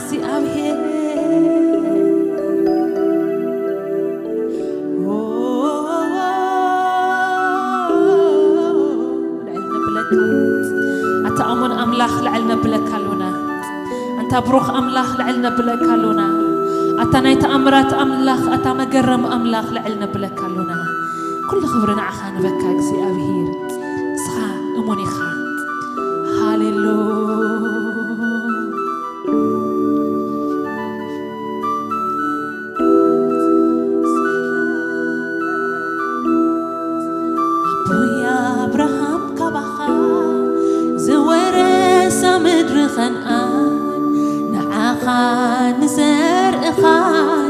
እግዚኣብሔር። ኦ፣ ልዕል ነብለካ። ኣታ እሙን ኣምላኽ ልዕል ነብለካ ኣሎና። ኣንታ ብሩኽ ኣምላኽ ልዕል ነብለካ ኣሎና። ኣታ ናይ ተኣምራት ኣምላኽ፣ ኣታ መገረም ኣምላኽ ልዕል ነብለካ ኣሎና። ኩሉ ክብሪ ንዓኻ ንበካ እግዚኣብሔር። ንስኻ እሙን ኢኻ። ሃሌሉያ። ኣቦይ ኣብርሃም ካባኻ ዝወረሳ ምድሪ ኸንኣን ንዓኻ ንዘርእኻን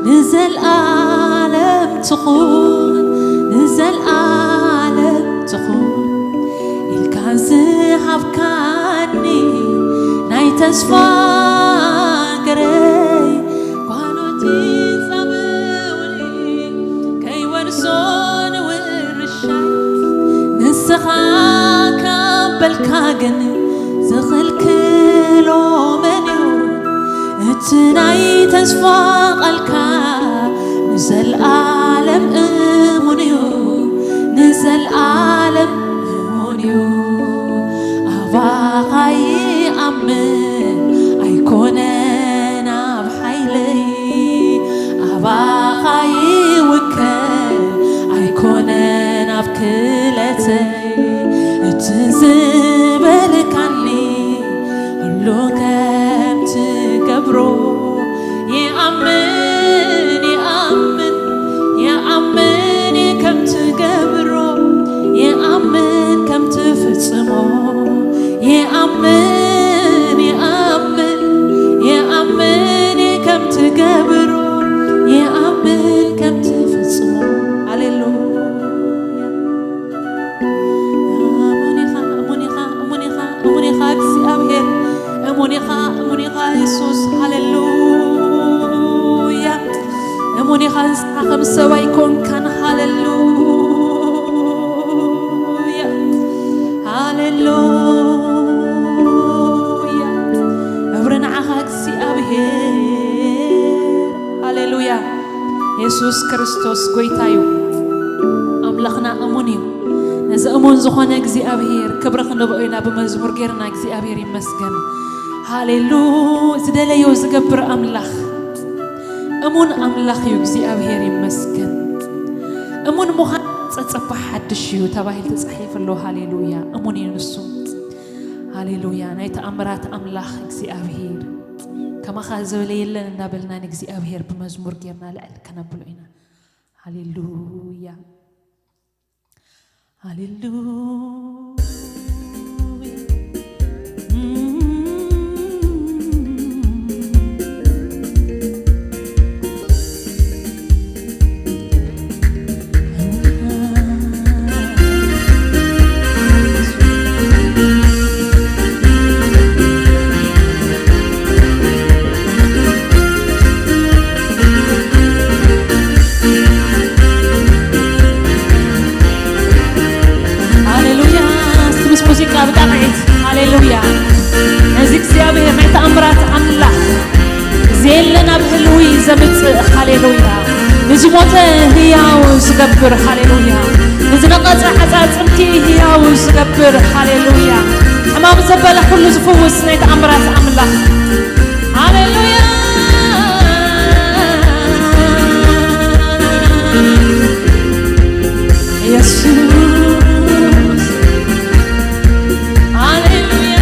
ንዘልኣለም ትኹን፣ ንዘልኣለም ትኹን ኢልካ ዝሃብካኒ ናይ ተስፋ ገረይ ጓኖቲ ጻብውኒ ከይወርሶ ንውርሻይ ንስኻ ካብ በልካ ግን ዝኽልክሎ መን እዩ? እቲ ናይ ተስፋ ቃልካ ንዘልኣለም እሙን እዩ፣ ንዘልኣለም እሙን እዩ። ኣባኻ ይኣምን ኣይኮነን ኣብ ሓይለይ፣ ኣባኻ ይውከል ኣይኮነን ኣብ ክለተይ። እቲ ዝበልካኒ ኩሉ ከም ትገብሮ ይኣምን፣ ይኣምን፣ ይኣምን ከም ትገብሮ፣ ይኣምን ከም ትፍጽሞ፣ ይኣምን፣ ይኣምን፣ ይኣምን ከም ትገብሮ፣ ይኣምን ከም ትፍጽሞ። ሃሌሉያ። እሙን ኢኻ፣ እሙን ኢኻ፣ እሙን ኢኻ፣ እሙን ኢኻ እግዚኣብሔር። እሙን ኢኻ፣ እሙን ኢኻ የሱስ። ሃሌሉያ። እሙን ኢኻ፣ ንስኻ ከም ሰብ ኣይኮንካን። ሃሌሉያ። ሃሌሉያ። ክብሪ ንዓኻ እግዚኣብሔር። ሃሌሉያ። የሱስ ክርስቶስ ጎይታ እዩ። ኣምላኽና እሙን እዩ። ነዚ እሙን ዝኾነ እግዚኣብሔር ክብሪ ክንብኦ ኢና ብመዝሙር ጌርና። እግዚኣብሔር ይመስገን። ሃሌሉ-፣ ዝደለዮ ዝገብር ኣምላኽ፣ እሙን ኣምላኽ እዩ። እግዚኣብሔር ይመስገን። እሙን ምዃን ጸጸባ ሓድሽ እዩ ተባሂሉ ተጻሒፉ ኣሎ። ሃሌሉያ። እሙን እዩ ንሱ። ሃሌሉያ። ናይ ተኣምራት ኣምላኽ እግዚኣብሔር፣ ከማኻ ዝበለ የለን እንዳበልና ንእግዚኣብሔር ብመዝሙር ጌርና ልዕል ከነብሎ ኢና። ሃሌሉያ፣ ሃሌሉያ። ሃሌሉያ። እስቲ ምስ ሙዚቃ ብጣቕዒት ሃሌሉያ። ነዚ እግዚኣብሔር ናይ ተኣምራት ኣምላኽ፣ ዘየለ ናብ ህልዊ ዘምጽእ፣ ሃሌሉያ። ንዝሞተ ህያው ዝገብር፣ ሃሌሉያ። ንዝነቐጸ ዓጻጽምቲ ህያው ዝገብር፣ ሃሌሉያ። ሕማም ዘበለ ኩሉ ዝፍውስ ናይ ተኣምራት ኣምላኽ፣ ሃሌሉያ። የሱስ፣ ሃሌሉያ።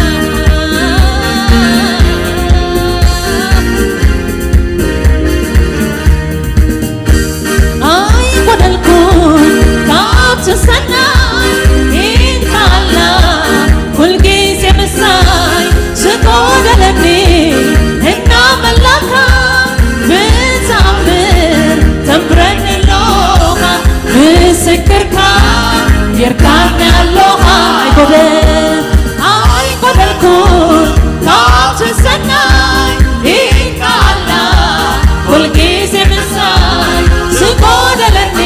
ኣይጎደልኩን ካብቲ ሰናይ ኢልካ ኣላ፣ ኩልጊዜ ምሳይ ዝጎደለኒ እናመላካ ብተኣምር ተንብረኒ ኣሎኻ፣ ምስክርካ ጌርካኒ ኣሎኻ። ኣይጎደል-፣ ኣይጎደልኩን ካብቲ ሰናይ ኢልካ ኣላ፣ ኩልጊዜ ምሳይ ዝጎደለኒ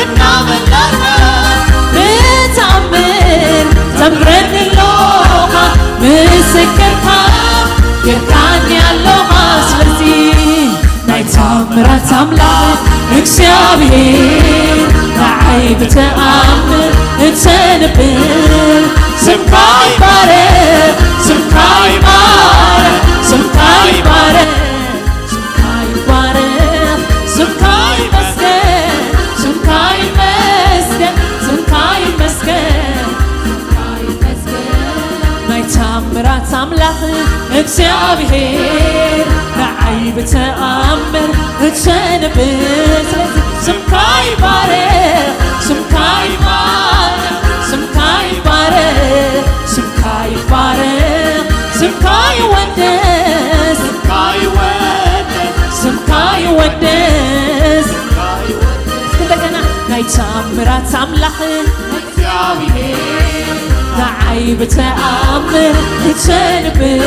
እናመላካ ብተኣምር ተንብረኒ ኣሎኻ፣ ምስክርካ ጌርካኒ ኣሎኻ። እግዚኣብሔር ንዓይ ብተኣምር እተንብር፣ ስምካ ይባረኽ፣ ስምካ ይባረኽ፣ ስምካ ይባረኽ፣ ስምካ ይባረኽ፣ ስምካ ይመስገን፣ ስምካ ይመስገን፣ ስምካ ይመስገን፣ ስምካ ይመስገን። ናይ ታምራት ኣምላኽ እግዚኣብሔር ንዓይ ብተኣምር እተንብር። ስለዚ ስምካ ይባረኽ፣ ስምካ ይባረኽ፣ ስምካ ይባረኽ፣ ስምካ ይባረኽ፣ ስምካ ይወደስ፣ ስምካ ይወደስ፣ ስምካ ይወደስ። እስኪ እንደገና። ናይ ታምራት ኣምላኽ እግዚኣብሔር ንዓይ ብተኣምር እተንብር፣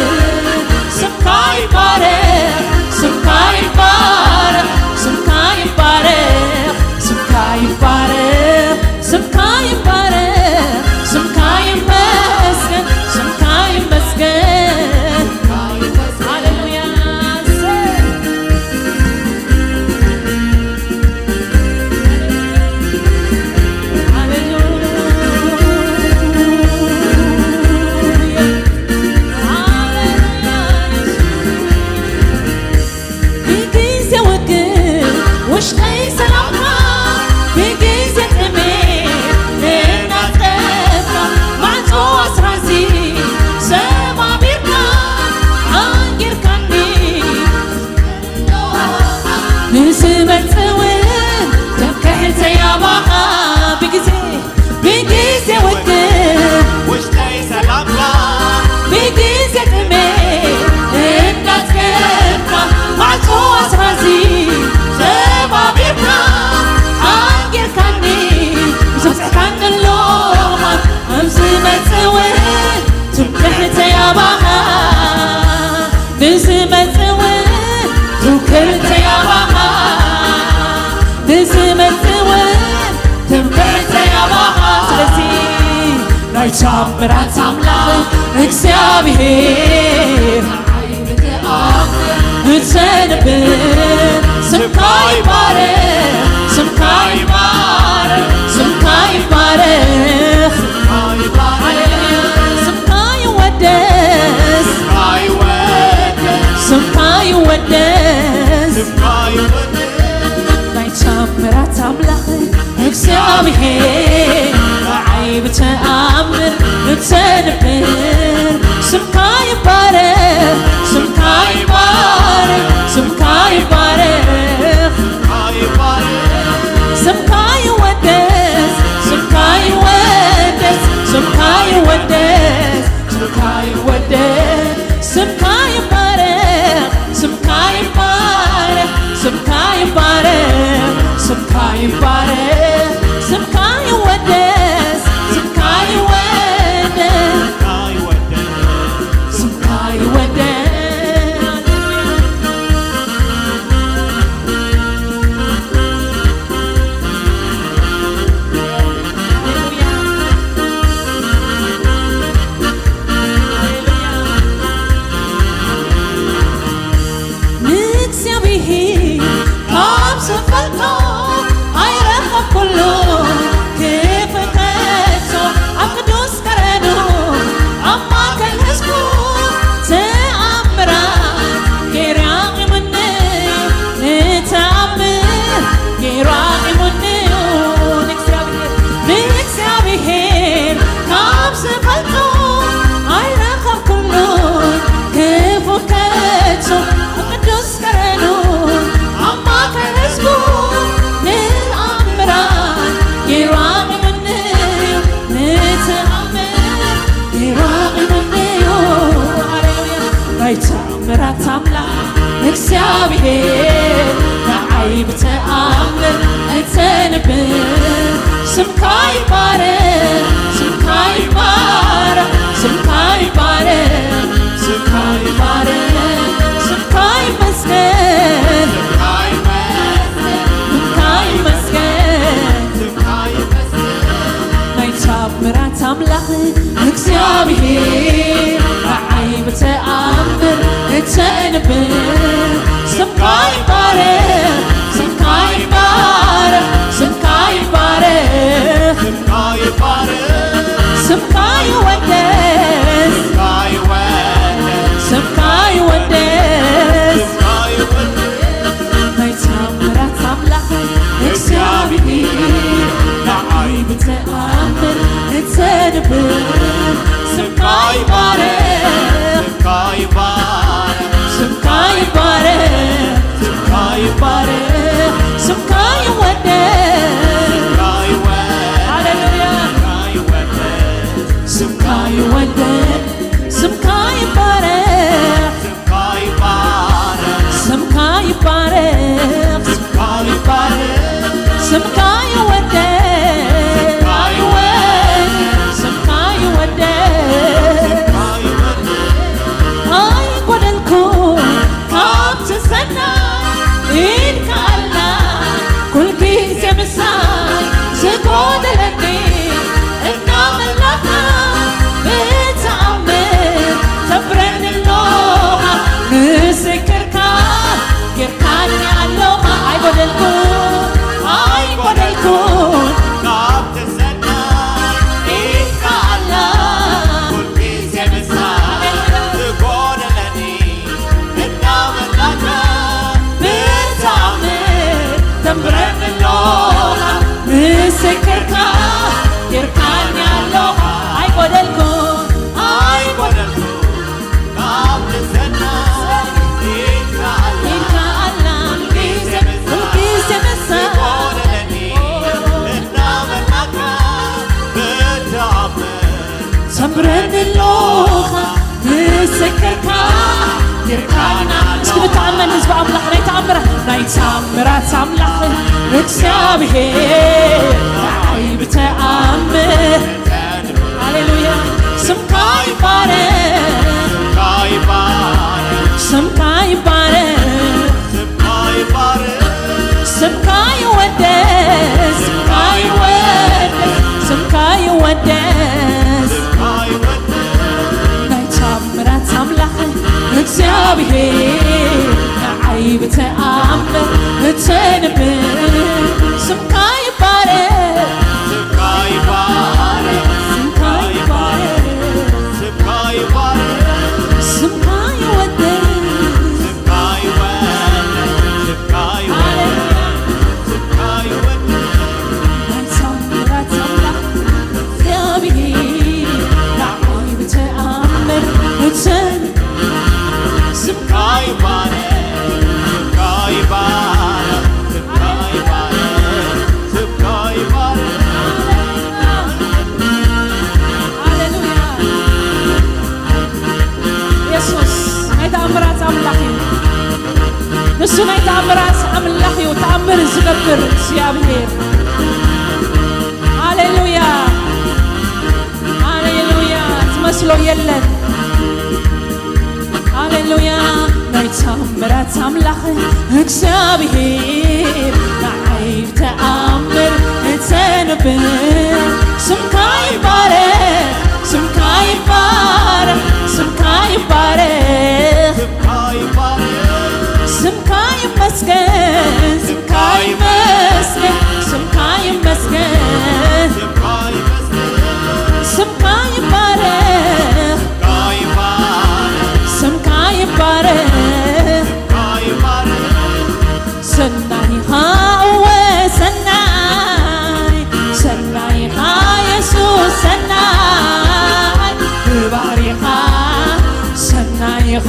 ስምካ ይባረኽ፣ ስምካ ይባረኽ፣ ስምካ ይባረኽ፣ ስምካ ይባረኽ፣ ስምካ ይባረኽ፣ ስምካ ይመስገን፣ ስምካ ይመስገን። ሃሌሉያ። ብግዜ ውግእ ውሽጠይ ሰላምካ፣ ብግዜ ጥሜት እናጸብካ፣ ማዕጾ ኣስራዚ ሰባቢርካ፣ ኣንጊርካኒ። ንዝመጽእ እውን ትምክሕተይ ኣባኻ። ብግዜ፣ ብግዜ ውግእ ውሽጠይ ሰላምካ፣ ብግዜ ጥሜት እንዳጽገንካ፣ ማዕጾ ኣስራዚ ሰባቢርካ፣ ኣንጊርካኒ። ንዝመጽእ እውን ትምክሕተይ ኣባኻ። ንዝመጽእ እውን ትምክሕተይ ኣባኻ። ንዝመጽእ እውን ትምክሕተይ ኣባኻ። ስለዚ ናይ ታምራት ኣምላኽ እግዚኣብሔር እተንብር፣ ስምካ ይባረኽ፣ ስምካ ይባረኽ፣ ስምካ ይባረኽ፣ ስምካ ይወደስ፣ ስምካ ይወደስ። ናይ ታምራት ኣምላኽ እግዚኣብሔር ንዓይ ብተኣምር እተንብር፣ ስምካ ይባረኽ፣ ስምካ ይባረኽ፣ ስምካ ይባረኽ፣ ስምካ ይወደስ፣ ስምካ ይወደስ፣ ስምካ ይወደስ፣ ስምካ ይወደስ፣ ስምካ ይባረኽ፣ ስምካ ይባረኽ፣ ስምካ ይባረኽ፣ ስምካ ይባረኽ፣ ስምካ ይወደስ፣ ስምካ ይወደስ፣ ስምካ ይወደስ። ንእግዚኣብሔር ካብ ዝፈልጦ ኣይረኸብኩሉ ክፍተቶ፣ ኣብ ቅዱስ ከረኑ ኣብ ማእከል ህዝቡ ተኣምራት ገይሩ ኣቑሙኒ፣ ንተኣምር ገይሩ ኣቑሙኒ። ንእግዚኣብሔር፣ ንእግዚኣብሔር ካብ ዝፈልጦ ኣይረኸብኩሉን ክፉእ ከቶ፣ ኣብ ቅዱስ ከረኑ ኣብ ማእከል ህዝቡ ንኣምራት ገይሩ ኣቑሙኒ፣ ንተኣምር ገይሩ ኣቑሙኒ። ሃሌሉያ። ናይ ተኣምራት ኣምላኽ እግዚኣብሔር ንዓይ ብተኣምር እተንብር፣ ስምካ ይባረኽ፣ ስምካ ይባረኽ፣ ስምካ ይባረኽ፣ ስምካ ይባረኽ፣ ስምካ ይመስገን፣ ስምካ ይመስገን፣ ስምካ ይመስገን። ናይ ታምራት ኣምላኽ እግዚኣብሔር ንዓይ ብተኣምር እተንብር፣ ስምካ ይባረኽ፣ ስምካ ይባረኽ፣ ስምካ ይወደስ፣ ስምካ ይወደስ፣ ስምካ ይወደስ። ኣይጎደልኩን ካብቲ ሰናይ ኢድካ ኣላ፣ ኩልግዜ ምሳይ ዝጎደለኒ እናመላኽካ ብተኣምር ተብረኒ ኣለኻ፣ ምስክርካ ጌርካኒ ኣለኻ። ኣይጎደልኩን፣ ኣይጎደልኩን ካብቲ ሰናይ ኢድካ ኣላ፣ ኩልግዜ ምሳይ ዝጎደለኒ እናመላኽካ ብተኣምር ተንብረኒ ኣለኻ፣ ምስክርካ ጌርካኒ ኣለኻ። ኣይጎደልኩን፣ ኣይጎደልኩን ካብቲ ሰናይ ኢድካ ኣላ፣ ኢድካ ኣላ፣ ግዜ፣ ግዜ ምሳይ ዝጎደለኒ እናመላኽካ ብተኣምር ሰምረኒ ኣለኻ ምስክርካ ጌርካና። እስኪ ንተኣመን ህዝቢ ኣምላኽ፣ ናይ ተኣምራት፣ ናይ ተኣምራት ኣምላኽ እግዚኣብሔር ንዓይ ብተኣምር። ሃሌሉያ። ስምካ ይባረክ፣ ስምካ ይባረክ፣ ስምካ ይባረክ፣ ስምካ ይባረክ፣ ስምካ ይወደስ፣ ስምካ ይወደስ፣ ስምካ ይወደስ። ስምካ ይወደስ። ናይ ታምራት ኣምላኽ እግዚኣብሔር ንዓይ ብተኣምር እተንብር ስምካ ይባረክ፣ ስምካ ይባረክ፣ ስምካ ይባረክ፣ ስምካ ይባረክ፣ ስምካ ይወደስ፣ ስምካ ይወደስ፣ ስምካ ይወደስ፣ ስምካ ይወደስ። ናይ ታምራት ኣምላኽ እግዚኣብሔር ንዓይ ብተኣምር እተን ስምካ ይባረክ፣ ስምካ ይባረክ፣ ስምካ ይባረክ፣ ስምካ ይባረክ። ሃሌሉያ። የሱስ ናይ ተኣምራት ኣምላኽ እዩ። ንሱ ናይ ተኣምራት ኣምላኽ እዩ። ተኣምር ዝገብር እግዚኣብሔር። ሃሌሉያ፣ ሃሌሉያ። ዝመስሎ የለን። ሃሌሉያ። ናይ ተኣምራት ኣምላኽ እግዚኣብሔር ንዓይ ብተኣምር እተንብር ስምካ ይባረክ፣ ስምካ ይባረክ፣ ስምካ ይባረክ፣ ስምካ ይባረክ፣ ስምካ ይመስገን፣ ስምካ ይመስገን፣ ስምካ ይመስገን፣ ስምካ ይመስገን፣ ስምካ ይባረክ፣ ስምካ ይባረክ፣ ስምካ ይባረክ፣ ስምካ ይባረክ። ሰናይኻ እወ ሰናይ፣ ሰናይኻ የሱስ ሰናይ፣ ብባህሪኻ ሰናይኻ፣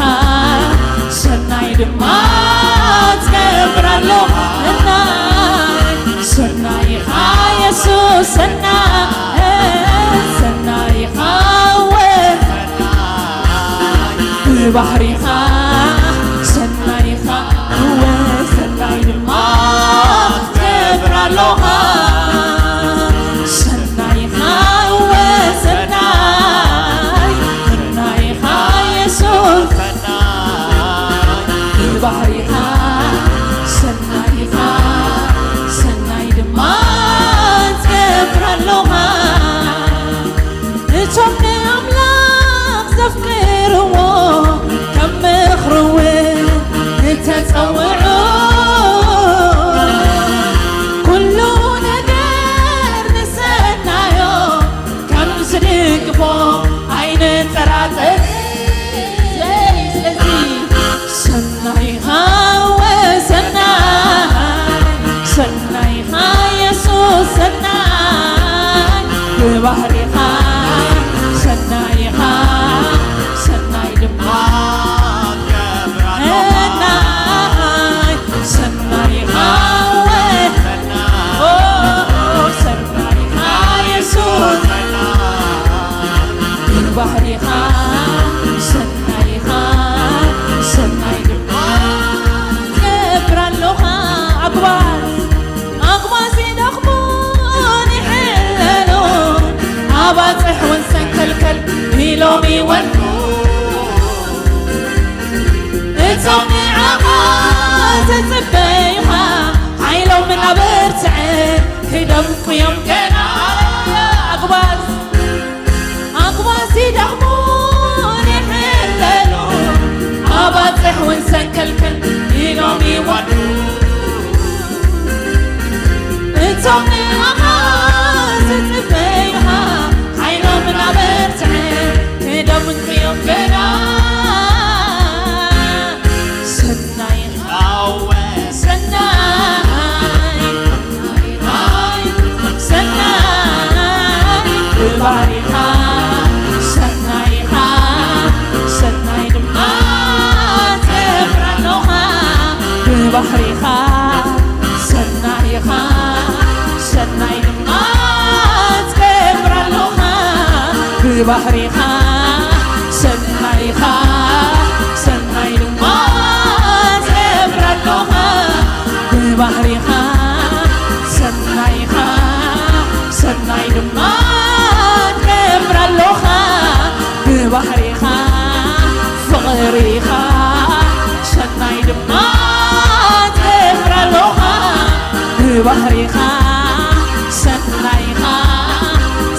ሰናይ ድማ ትገብር ኣለኻ ሰናይ፣ ሰናይኻ የሱስ ሰናይ፣ ሰናይኻ እወ ብባህሪኻ ሰናይኻ እወ ሰናይ ድማ ትገብር ኣለኻ። ሰናይኻ እወ ሰናይ፣ ሰናይኻ የሱስ ሰናይ፣ ብባህሪኻ ሰናይኻ፣ ሰናይ ድማ ትገብር ኣለኻ። እቶም ንኣምላኽ ዘፍቅርዎ ከም ምኽሩ እውን እተጸውዑ፣ ኩሉ ነገር ንሰናዮም ከም ዝድግፎ ኣይንጠራጠር። ስለዚ ሰናይኻ እወ ሰናይ፣ ሰናይኻ የሱስ ሰናይ፣ ብባህሪኻ ሰናይ ኢኻ፣ ሰናይ ይወርዱ። እቶም ንዓኻ ዝጽበዩኻ፣ ሓይሎም እናበርትዐ ክደምቁ እዮም ገና። ኣጉባዝ ኣጉባዝ ይደኽሙን ይሕለሉን፣ ኣባጽሕ እውን ሰንከልከል ኢሎም ይወርዱ። እቶም ንዓኻ ዝጽበዩኻ፣ ሓይሎም እናበርትዐ ክደምቁ እዮም ገና። ሰናይ ኣወ ሰናይ፣ ሰናይ ብባህሪኻ ሰናይ ኢኻ፣ ሰናይ ድማ ትገብር ኣለኻ ብባህሪኻ። ሰናይ ኢኻ፣ ሰናይ ድማ ትገብር ኣለኻ ብባህሪኻ። ሰናይ ኢኻ፣ ሰናይ ድማ ትገብር ኣለኻ ብባህሪኻ። ሰናይ ኢኻ፣ ሰናይ ድማ ትገብር ኣለኻ ብባህሪኻ። ፍቕሪ ኢኻ፣ ሰናይ ድማ ትገብር ኣለኻ ብባህሪኻ። ሰናይ ኢኻ፣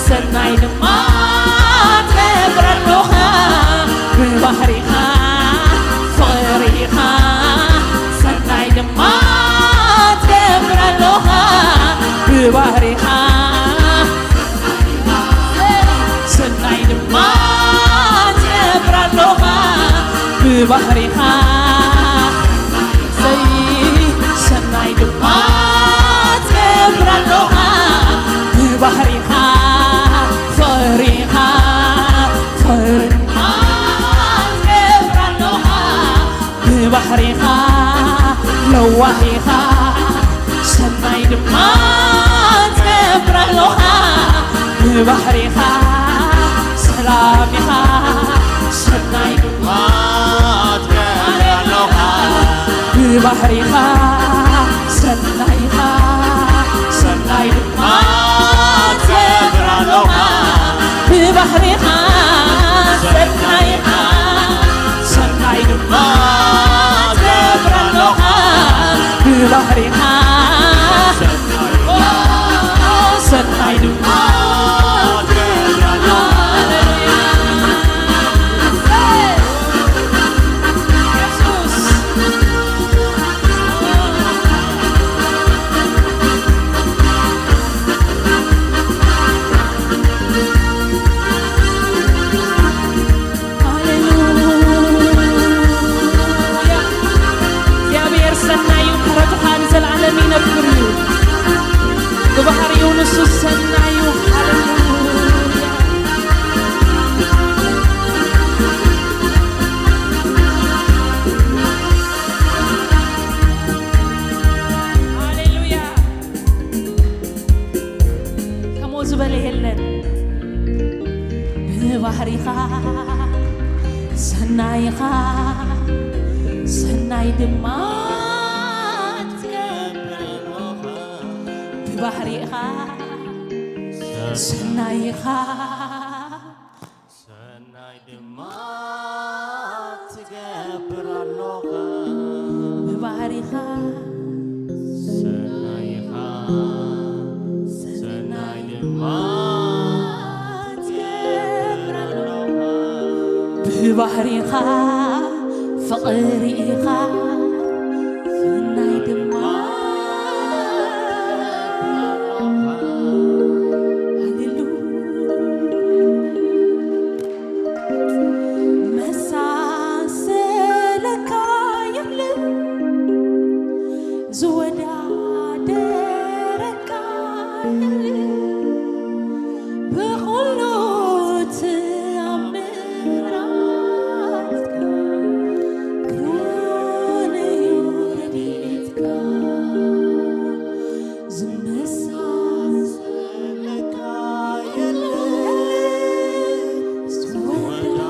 ሰናይ ድማ ትገብር ኣለኻ ብባህሪኻ። ፍቕሪ ኢኻ፣ ሰናይ ድማ ትገብር ኣለኻ ብባህሪኻ። ሰናይ ድማ ትገብር ኣለኻ ብባህሪኻ። ሰይ፣ ሰናይ ድማ ትገብር ኣለኻ ብባህሪኻ። ፍቕሪ ኢኻ፣ ፍቕሪ ድማ ትገብር ኣለኻ ብባህሪኻ። ለዋህ ኢኻ፣ ሰናይ ድማ ትገብር ኣለኻ ብባህሪኻ። ሰላም ኢኻ፣ ሰናይ ድማ ትገብር ኣለኻ ብባህሪኻ። ሰናይ ኢኻ፣ ሰናይ ድማ ትገብር ኣለኻ ብባህሪኻ። ሰናይ ኢኻ፣ ሰናይ ድማ ትገብር ኣለኻ ብባህሪኻ። ሰናይ ድማ ትገብር ኣለኻ። ሃሌሉያ። ኢየሱስ። ሃሌሉያ። እግዚኣብሔር ሰናይ እዩ፣ ምሕረቱ ኸኣ ንዘለኣለም ይነብር እዩ። ብባህሪኡ ንሱ ሰናይ እዩ። ሃሌሉያ። ሃሌሉያ። ከምኡ ዝበለ የለን። ብባህሪኻ ሰናይ ኢኻ፣ ሰናይ ድማ ትገብር ኣለኻ። ብባህሪኻ ሰናይ ኢኻ፣ ሰናይ ድማ ትገብር ኣለኻ። ብባህሪኻ ሰናይ ኢኻ፣ ሰናይ ድማ ትገብር ኣለኻ። ብባህሪኻ ፍቕሪ ኢኻ፣ ሰናይ ድማ ሃሌሉያ። መሳሰለካ የለን፣ ዝወዳደረካ የለን፣ ብኹሉ ተኣምራትካ ክቡር እዩ ረድኤትካ። ዝመሳሰለካ የለን፣ ዝወዳ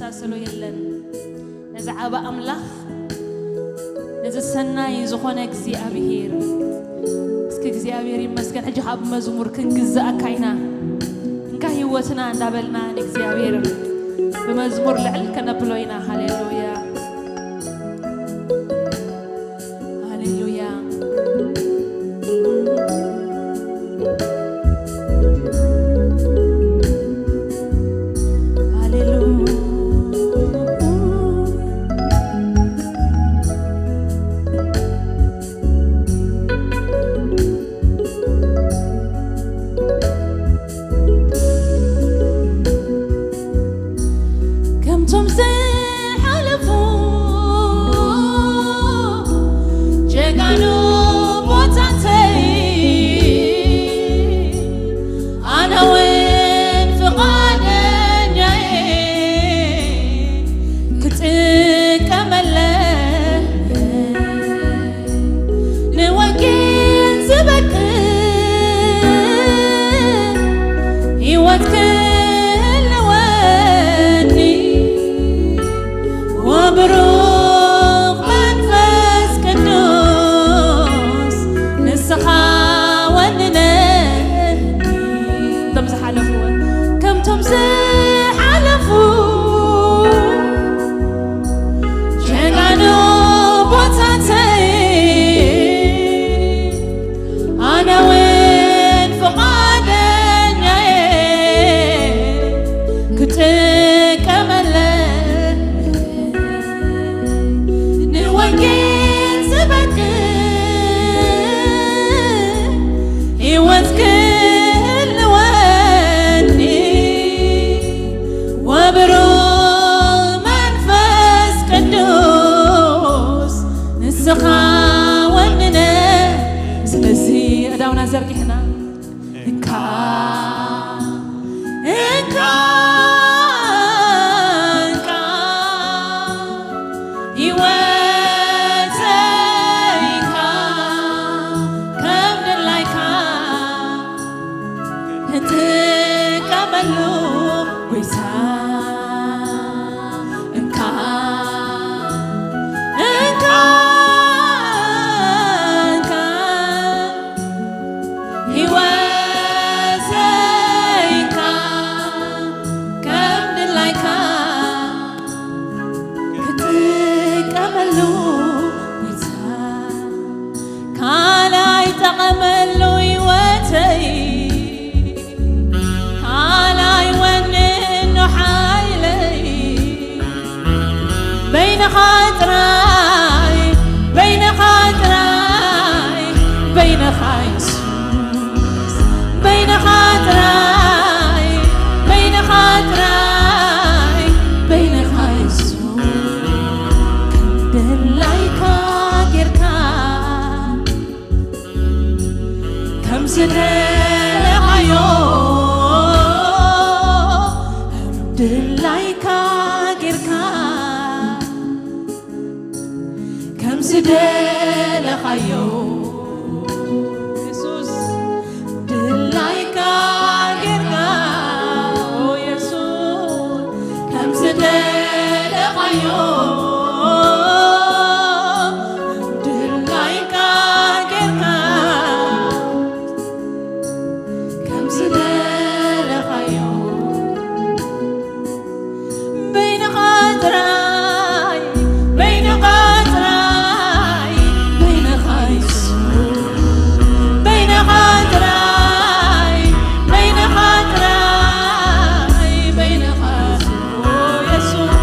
ዝመሳሰሎ የለን። ነዚ ዓቢ ኣምላኽ፣ ነዚ ሰናይ ዝኾነ እግዚኣብሔር፣ እስኪ እግዚኣብሔር ይመስገን። ሕጂ ካብ መዝሙር ክንግዛእካ ኢና። እንካ ህይወትና እንዳበልና ንእግዚኣብሔር ብመዝሙር ልዕል ከነብሎ ኢና። ሃሌሉያ፣ ሃሌሉያ፣ ሃሌሉያ። ከምቶም ዝሓለፉ ጀጋኑ ቦታተይ፣ ኣነ እውን ፍቓደኛየ ክጥቀመለ ንወንጌል ዝበቅዕ ህይወት ክህልወኒ፣ ወብሩኽ መንፈስ ቅዱስ ንስኻ ወንነኒ። ከምቶም ዝሓለፉ፣ ከምቶም ዝሓለፉ ጀጋኑ ቦታተይ፣ ኣነ እውን ፍቓደኛየ ክጥቀመለ ንወንጌል ዝበቅዕ ህይወት ክህልወኒ፣ ወብሩኽ መንፈስ ቅዱስ ንስኻ ወንነ። ስለዚ ኣእዳውና ዘርጊሕና እንካ፣ እንካ፣ እንካ፣ ህይወተይካ ከም ድላይካ ንጥቀመሉ ጎይታ። እንካ፣ እንካ፣ እንካ፣ ህይወተይካ ከም ድላይካ ክጥቀመሉ ጎይታ። ካልኣይ ጠቐመሉ ህይወተይ፣ ካልኣይ ወንኖ ሓይለይ፣ በይንኻ ጥራይ፣ በይንኻ ጥራይ፣ በይንኻ የሱስ፣ በይንኻ ጥራይ፣ በይንኻ ጥራይ፣ በይንኻ የሱስ፣ ከም ድላይካ ጌርካ፣ ከም ዝደለኻዮ፣ ከም ድላይካ ጌርካ፣ ከም ዝደለኻዮ፣ የሱስ፣ ድላይካ ጌርካ፣ ኦ የሱስ፣ ከም ዝደለኻዮ፣ ድላይካ ጌርካ፣ ከም ዝደለኻዮ፣ በይንኻ ጥራይ፣ በይንኻ ጥራይ፣ በይንኻ የሱስ፣ በይንኻ ጥራይ፣ በይንኻ ጥራይ፣ በይንኻ የሱስ።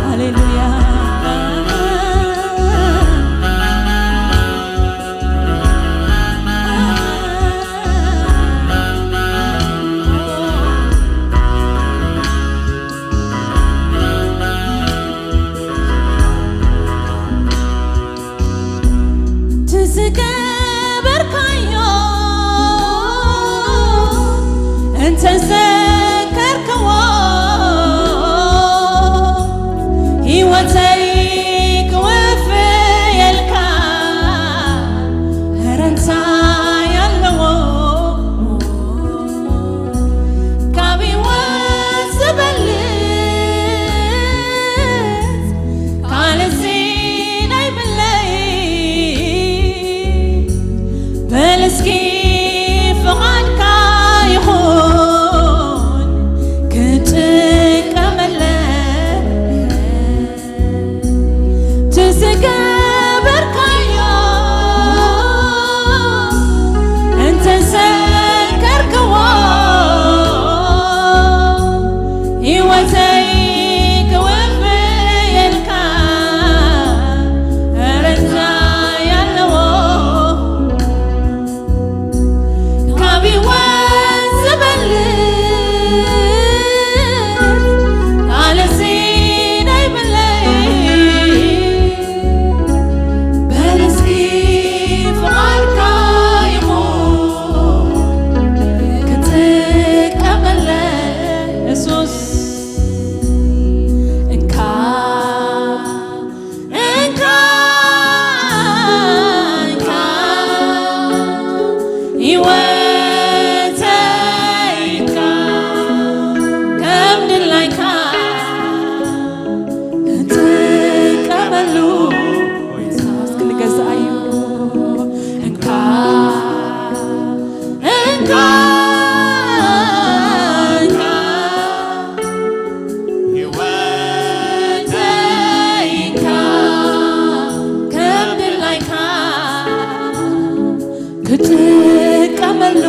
ሃሌሉያ። ትዝገበርካዮ እንተዘከርክዎ፣ ኢየሱስ። እንካ፣ እንካ፣ እንካ፣ ህይወተይ እንካ፣ ከም ድላይካ እጥቀመሉ። እስኪ ንገዛእ እዩ። እንካ፣ እንካ፣ እንካ፣ ህይወተይ እንካ፣ ከም ድላይካ ክጥቀመሉ፣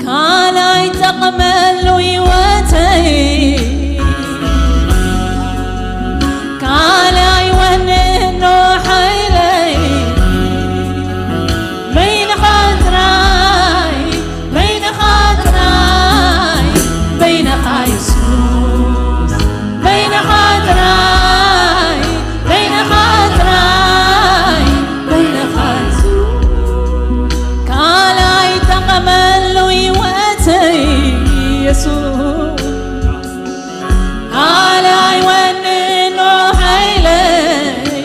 ካልኣይ ጠቐመሉ ህይወተይ፣ ካልኣይ ወንኖ ሓይለይ፣ በይንኻ ጥራይ፣ በይንኻ ጥራይ፣ በይንኻ የሱስ፣ በይንኻ ጥራይ፣ በይንኻ ጥራይ፣ በይንኻ የሱስ። ካልኣይ ጠቐመሉ ህይወተይ የሱስ፣ ካልኣይ ወንኖ ሓይለይ፣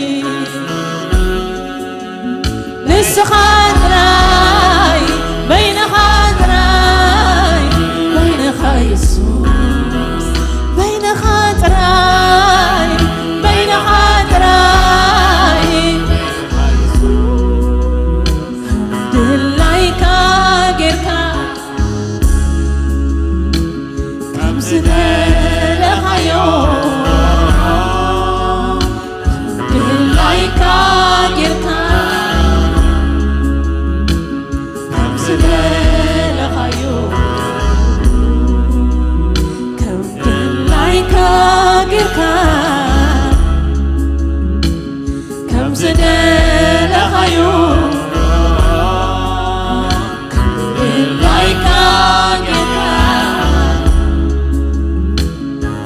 ንስኻ ጥራይ፣ በይንኻ ጥራይ፣ በይንኻ የሱስ፣ በይንኻ ጥራይ፣ በይንኻ ጥራይ፣ ድላይካ ጌርካ ከም ዝደለኻዮ፣ ድላይካ ጌርካ ከም ዝደለኻዮ፣ ከም ድላይካ ጌርካ ከም ዝደለኻዮ፣ ከም ድላይካ ጌርካ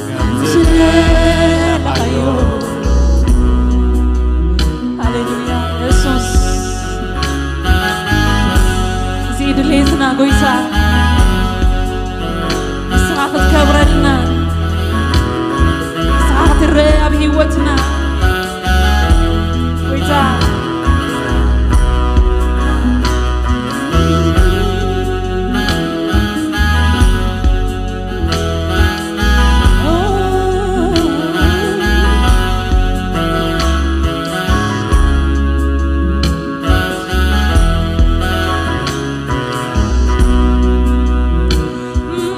ከም ዝደለኻዮ። ሃሌሉያ የሱስ። እዚ ድሌትና ጎይታ፣ ንስኻ ክትከብረልና፣ ንስኻ ክትረአ ኣብ ህይወትና። ጎይታ፣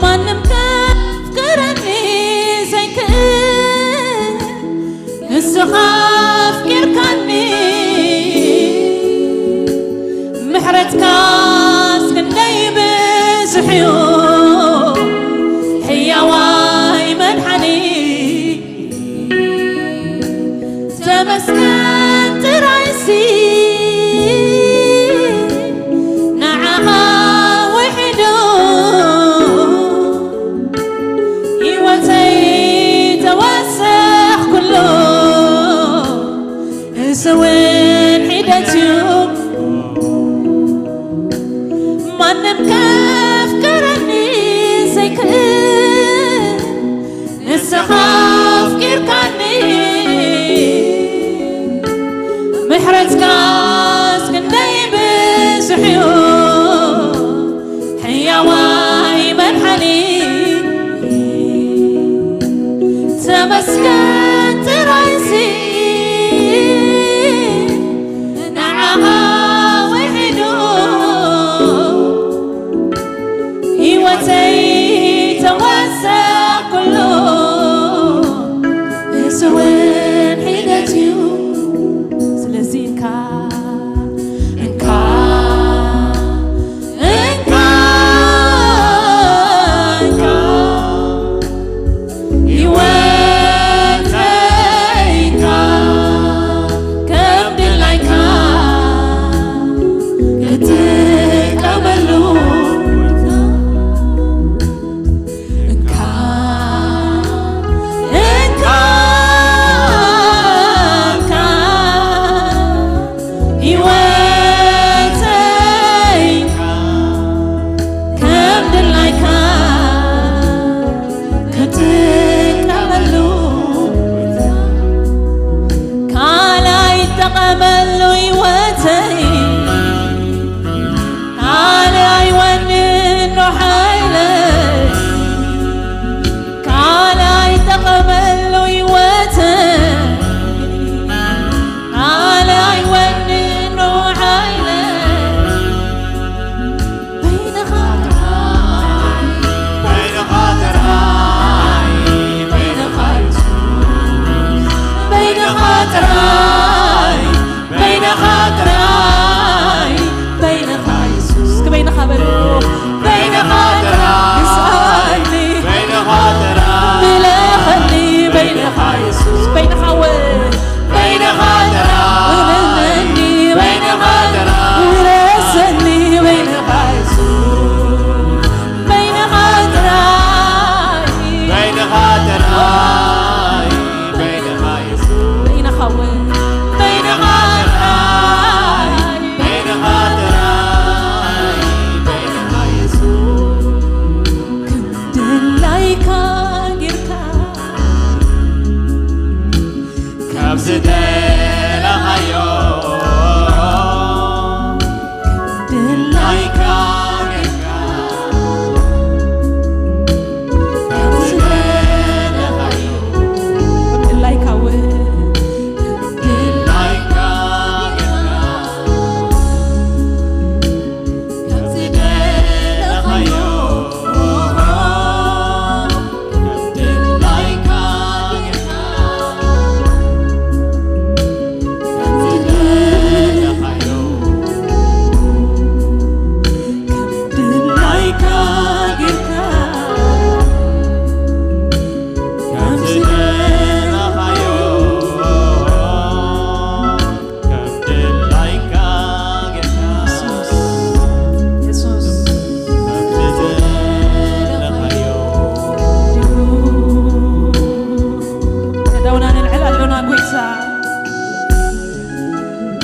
ማንም ከፍቅረኒ ዘይክእል ንስኻ ኣፍቂርካኒ፣ ምሕረትካስ ክንደይ ብዙሕ እዩ፣ ሕያዋይ መድሓኒ። ተመስገን ጥራይሲ ንዓኻ ውሒዱ፣ ህይወተይ ተወሰኽኩሉ፣ እሱ እውን ሒደት እዩ። ማንም ከፍቅረኒ ዘይክእል ንስኻ ኣፍቂርካኒ፣ ምሕረትካስ ክንደይ ብዙሕ እዩ፣ ሕያዋይ መድሓኒ። ተመስገን ጥራይሲ ንዓኻ ውሒዱ፣ ህይወተይ ተወሰኽኩሉ፣ እሱ እውን ሒደት እዩ። ስለዚ እንካ፣ እንካ፣ እንካ፣ እንካ፣ ህይወተይ እንካ፣ መሉ ህይወተይ ካልኣይ ወንኖ ሓይለይ ካልኣይ ጠቐመሉ ህይወተይ ካልኣይ ወንኖ ሓይለይ በይንኻ ጥራይ በይንኻ ጥራይ በይንኻ የሱስ በይንኻ ጥራይ በይንኻ ጥራይ በይንኻ የሱስ እስኪ በይንኻ በሉ በይንኻ ጥራይ ግዛኣኒ በይንኻ ጥራይ ምለኸኒ በይንኻ የሱስ በይንኻ ወ በይንኻ ጥራይ በይንኻ ጥራይ ውረሰኒ በይንኻ የሱስ በይንኻ ጥራይ በይንኻ ጥራይ በይንኻ የሱስ በይንኻ ወ በይንኻ ጥራይ በይንኻ ጥራይ በይንኻ የሱስ ከም ድላይካ ጌርካ ካብ ዝደለኻዮ ድላይካ ጌርካ ካብ ዝደለኻዮ ድላይካ እውን ድላይካ ጌርካ ካብ ዝደለኻዮ ከም ድላይካ ጌርካ የሱስ፣ የሱስ። ከም ዝደለኻዮ። ኣእዳውና ነልዕል ኣሎና፣ ጎይታ።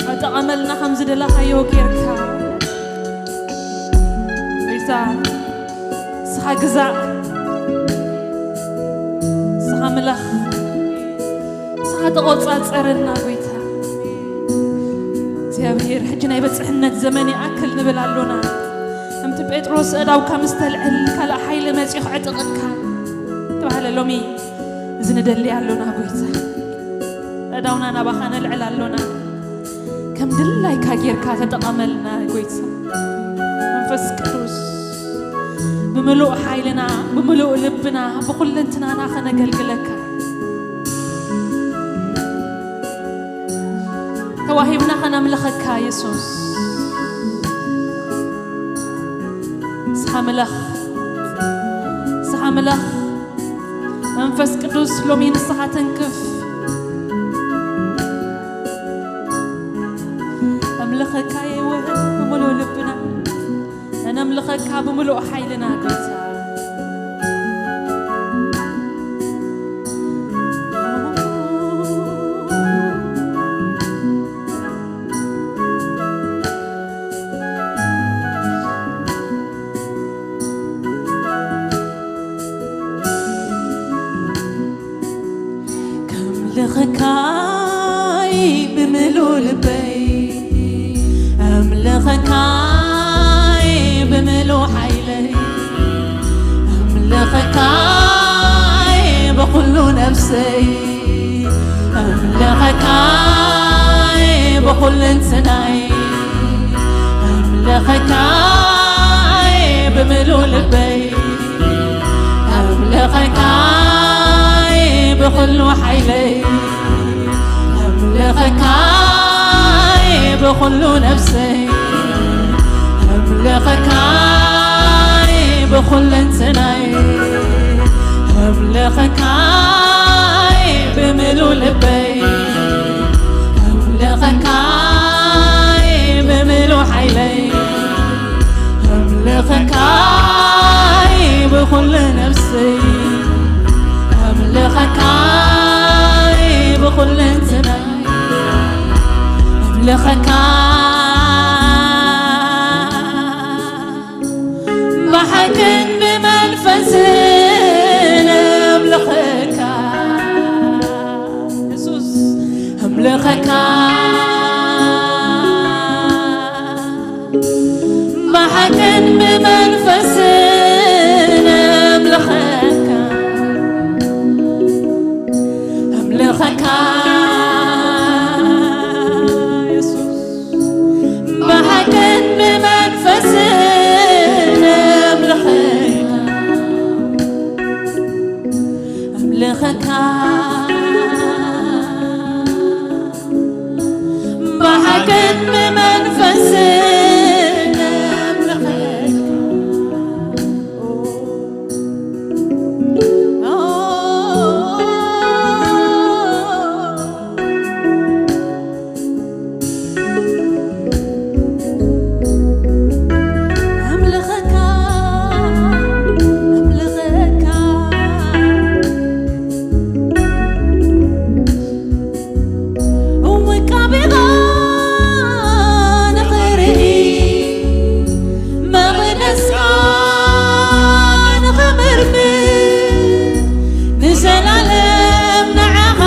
ተጠቐመልና ከም ዝደለኻዮ ጌርካ። ጎይታ፣ ንስኻ ግዛእ፣ ንስኻ ምለኽ። ንስኻ ተቖጻጸረና ጎይታ። እግዚኣብሔር፣ ሕጂ ናይ በጽሕነት ዘመን ይኣክል ንብል ኣሎና። ከምቲ ጴጥሮስ ኣእዳውካ ምስ ተልዕል፣ ካልእ ሓይሊ መጺኡ ክዕጥቐካ ተባህለ። ሎሚ እዚ ንደሊ ኣሎና ጎይታ። ኣእዳውና ናባኻ ነልዕል ኣሎና። ከም ድላይካ ጌርካ ተጠቐመልና ጎይታ። መንፈስ ቅዱስ፣ ብምሉእ ሓይልና፣ ብምሉእ ልብና፣ ብኹለንትናና ኸነገልግለካ። ተዋሂብና ኸነምልኸካ የሱስ። ንስኻ ምለኽ፣ ንስኻ ምለኽ። መንፈስ ቅዱስ ሎሚ ንስኻ ተንክፍ። ነምልኸካ የወ ብምሉእ ልብና፣ ነምልኸካ ብምሉእ ሓይልና ጎይታ። ከምልኸካይ ብምሉእ ልበይ፣ ኣምልኸካይ ብምሉእ ሓይለይ፣ ኣምልኸካይ ብኹሉ ነፍሰይ፣ ኣምልኸካይ ብኹለንትናይ፣ ኣምልኸካይ ብምሉእ ልበይ፣ ኣምልኸካይ ብኹሉ ሓይለይ፣ ኣምልኸካይ ብኹሉ ነፍሰይ፣ ኣምልኸካይ ብኹለንትናይ፣ ኣምልኸካይ ብምሉእ ልበይ፣ ኣምልኸካይ ብምሉእ ሓይለይ፣ ኣምልኸካይ ብኹሉ ነፍሰይ፣ ኣምልኸካይ ብኹለንትናይ፣ ኣምልኸካ ብሓቅን ብመንፈስን ኣምልኸካ የሱስ፣ ኣምልኸካ መንፈስን ኣምልኸካ፣ ኣምልኸካ የሱስ። ብሓቅን ብመንፈስን ኣምልኸካ፣ ኣምልኸካ። ብሓቅን ብመንፈስን ኣምልኸካ። ኣምልኸካ፣ ኣምልኸካ። ውቃቤኻ ንኽርኢ፣ መቕደስካ ንኽምርምር፣ ንዘላለም ንዓኻ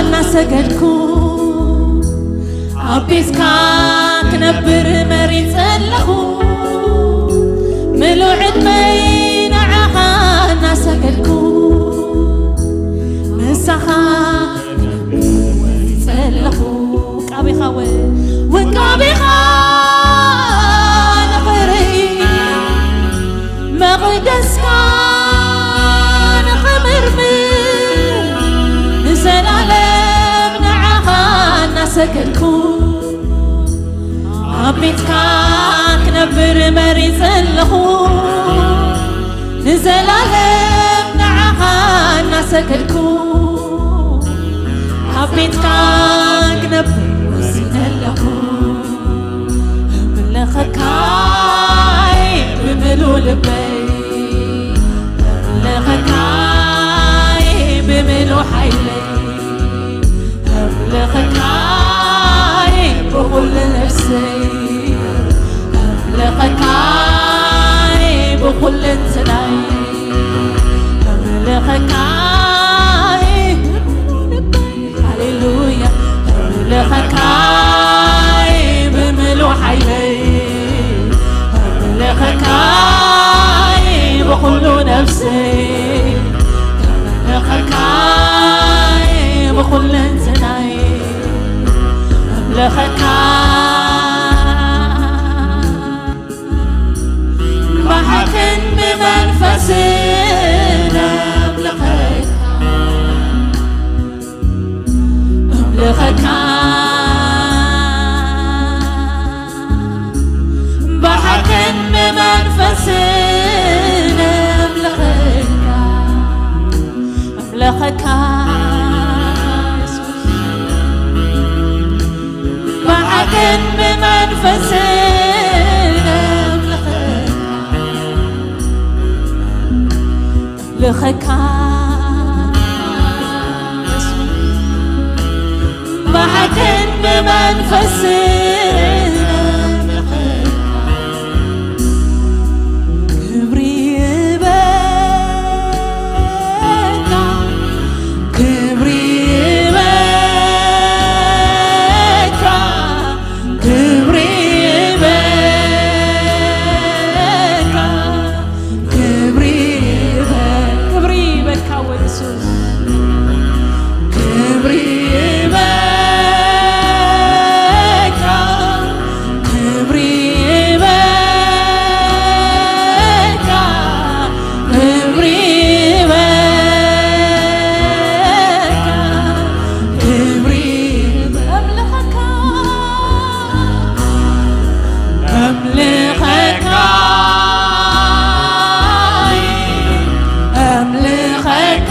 እናሰገድኩ፣ ኣብ ቤትካ ክነብር መሪጸ ኣለኹ። ምሉእ ዕድመይ ንዓኻ እናሰገድኩ፣ ምሳኻ ክነብር መሪጸ ኣለኹ። ውቃቤኻ ወ-፣ ውቃቤኻ ንኽርኢ፣ መቕደስካ ንኽምርምር፣ ንዘላለም ንዓኻ እናሰገድኩ፣ ኣብ ቤትካ ክነብር መሪጸ ኣለኹ። ንዘላለም ንዓኻ እናሰገድኩ፣ ኣብ ቤትካ ክነብር ወሲነ ኣለኹ። ኣምልኸካ ብምሉእ ልበይ፣ ኣምልኸካ ብምሉእ ሓይለይ፣ ኣምልኸካ ብኹሉ ነፍሰይ፣ ኣምልኸካ ብኹሉ እንትናይ፣ ኣምልኸካ ሃሌሉያ። ኣምልኸካ ብምሉእ ሓይለይ፣ ኣምልኸካ ብኹሉ ነፍሰይ፣ ኣምልኸካ ብኹለንትናይ፣ ኣምልኸካ ብሓቅን ብመንፈስን ኣምልኸካ፣ ኣምልኸካ። ብሓቅን ብመንፈስን ኣምልኸካ፣ ኣምልኸካ። ብሓቅን ብመንፈስን ኣምልኸካ፣ ኣምልኸካ። ብሓቅን ብመንፈስን ኣምልኸካ። ክብሪ ይበካ፣ ክብሪ ይበካ፣ ክብሪ ይበካ፣ ክብሪ ይበ-፣ ክብሪ ይበካ ወየሱስ። ክብሪ ይበካ፣ ክብሪ ይበካ፣ ክብሪ ይበካ፣ ክብሪ ኣምልኸካ፣ ኣምልኸካ፣ ኣምልኸካ።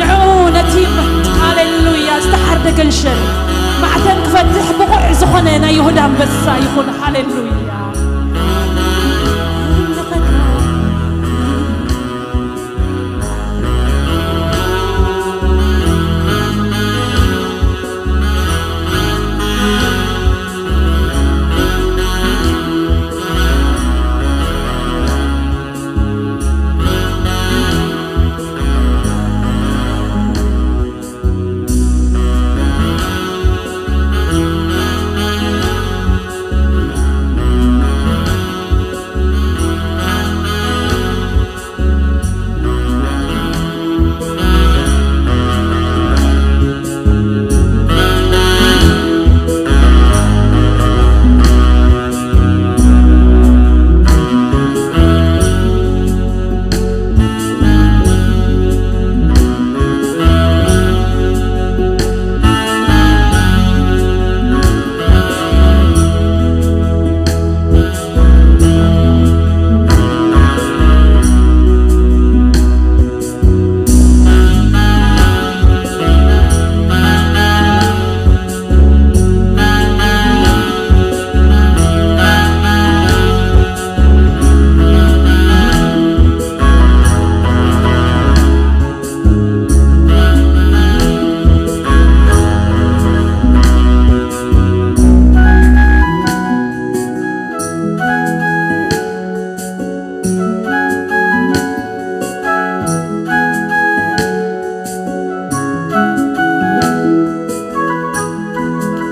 ንዕኡ ነቲ፣ ሃሌሉያ፣ ዝተሓርደ ገንሸል ማዕተን ክፈትሕ ብቑዕ ዝኾነ ናይ ይሁዳ ኣንበሳ ይኹን። ሃሌሉያ።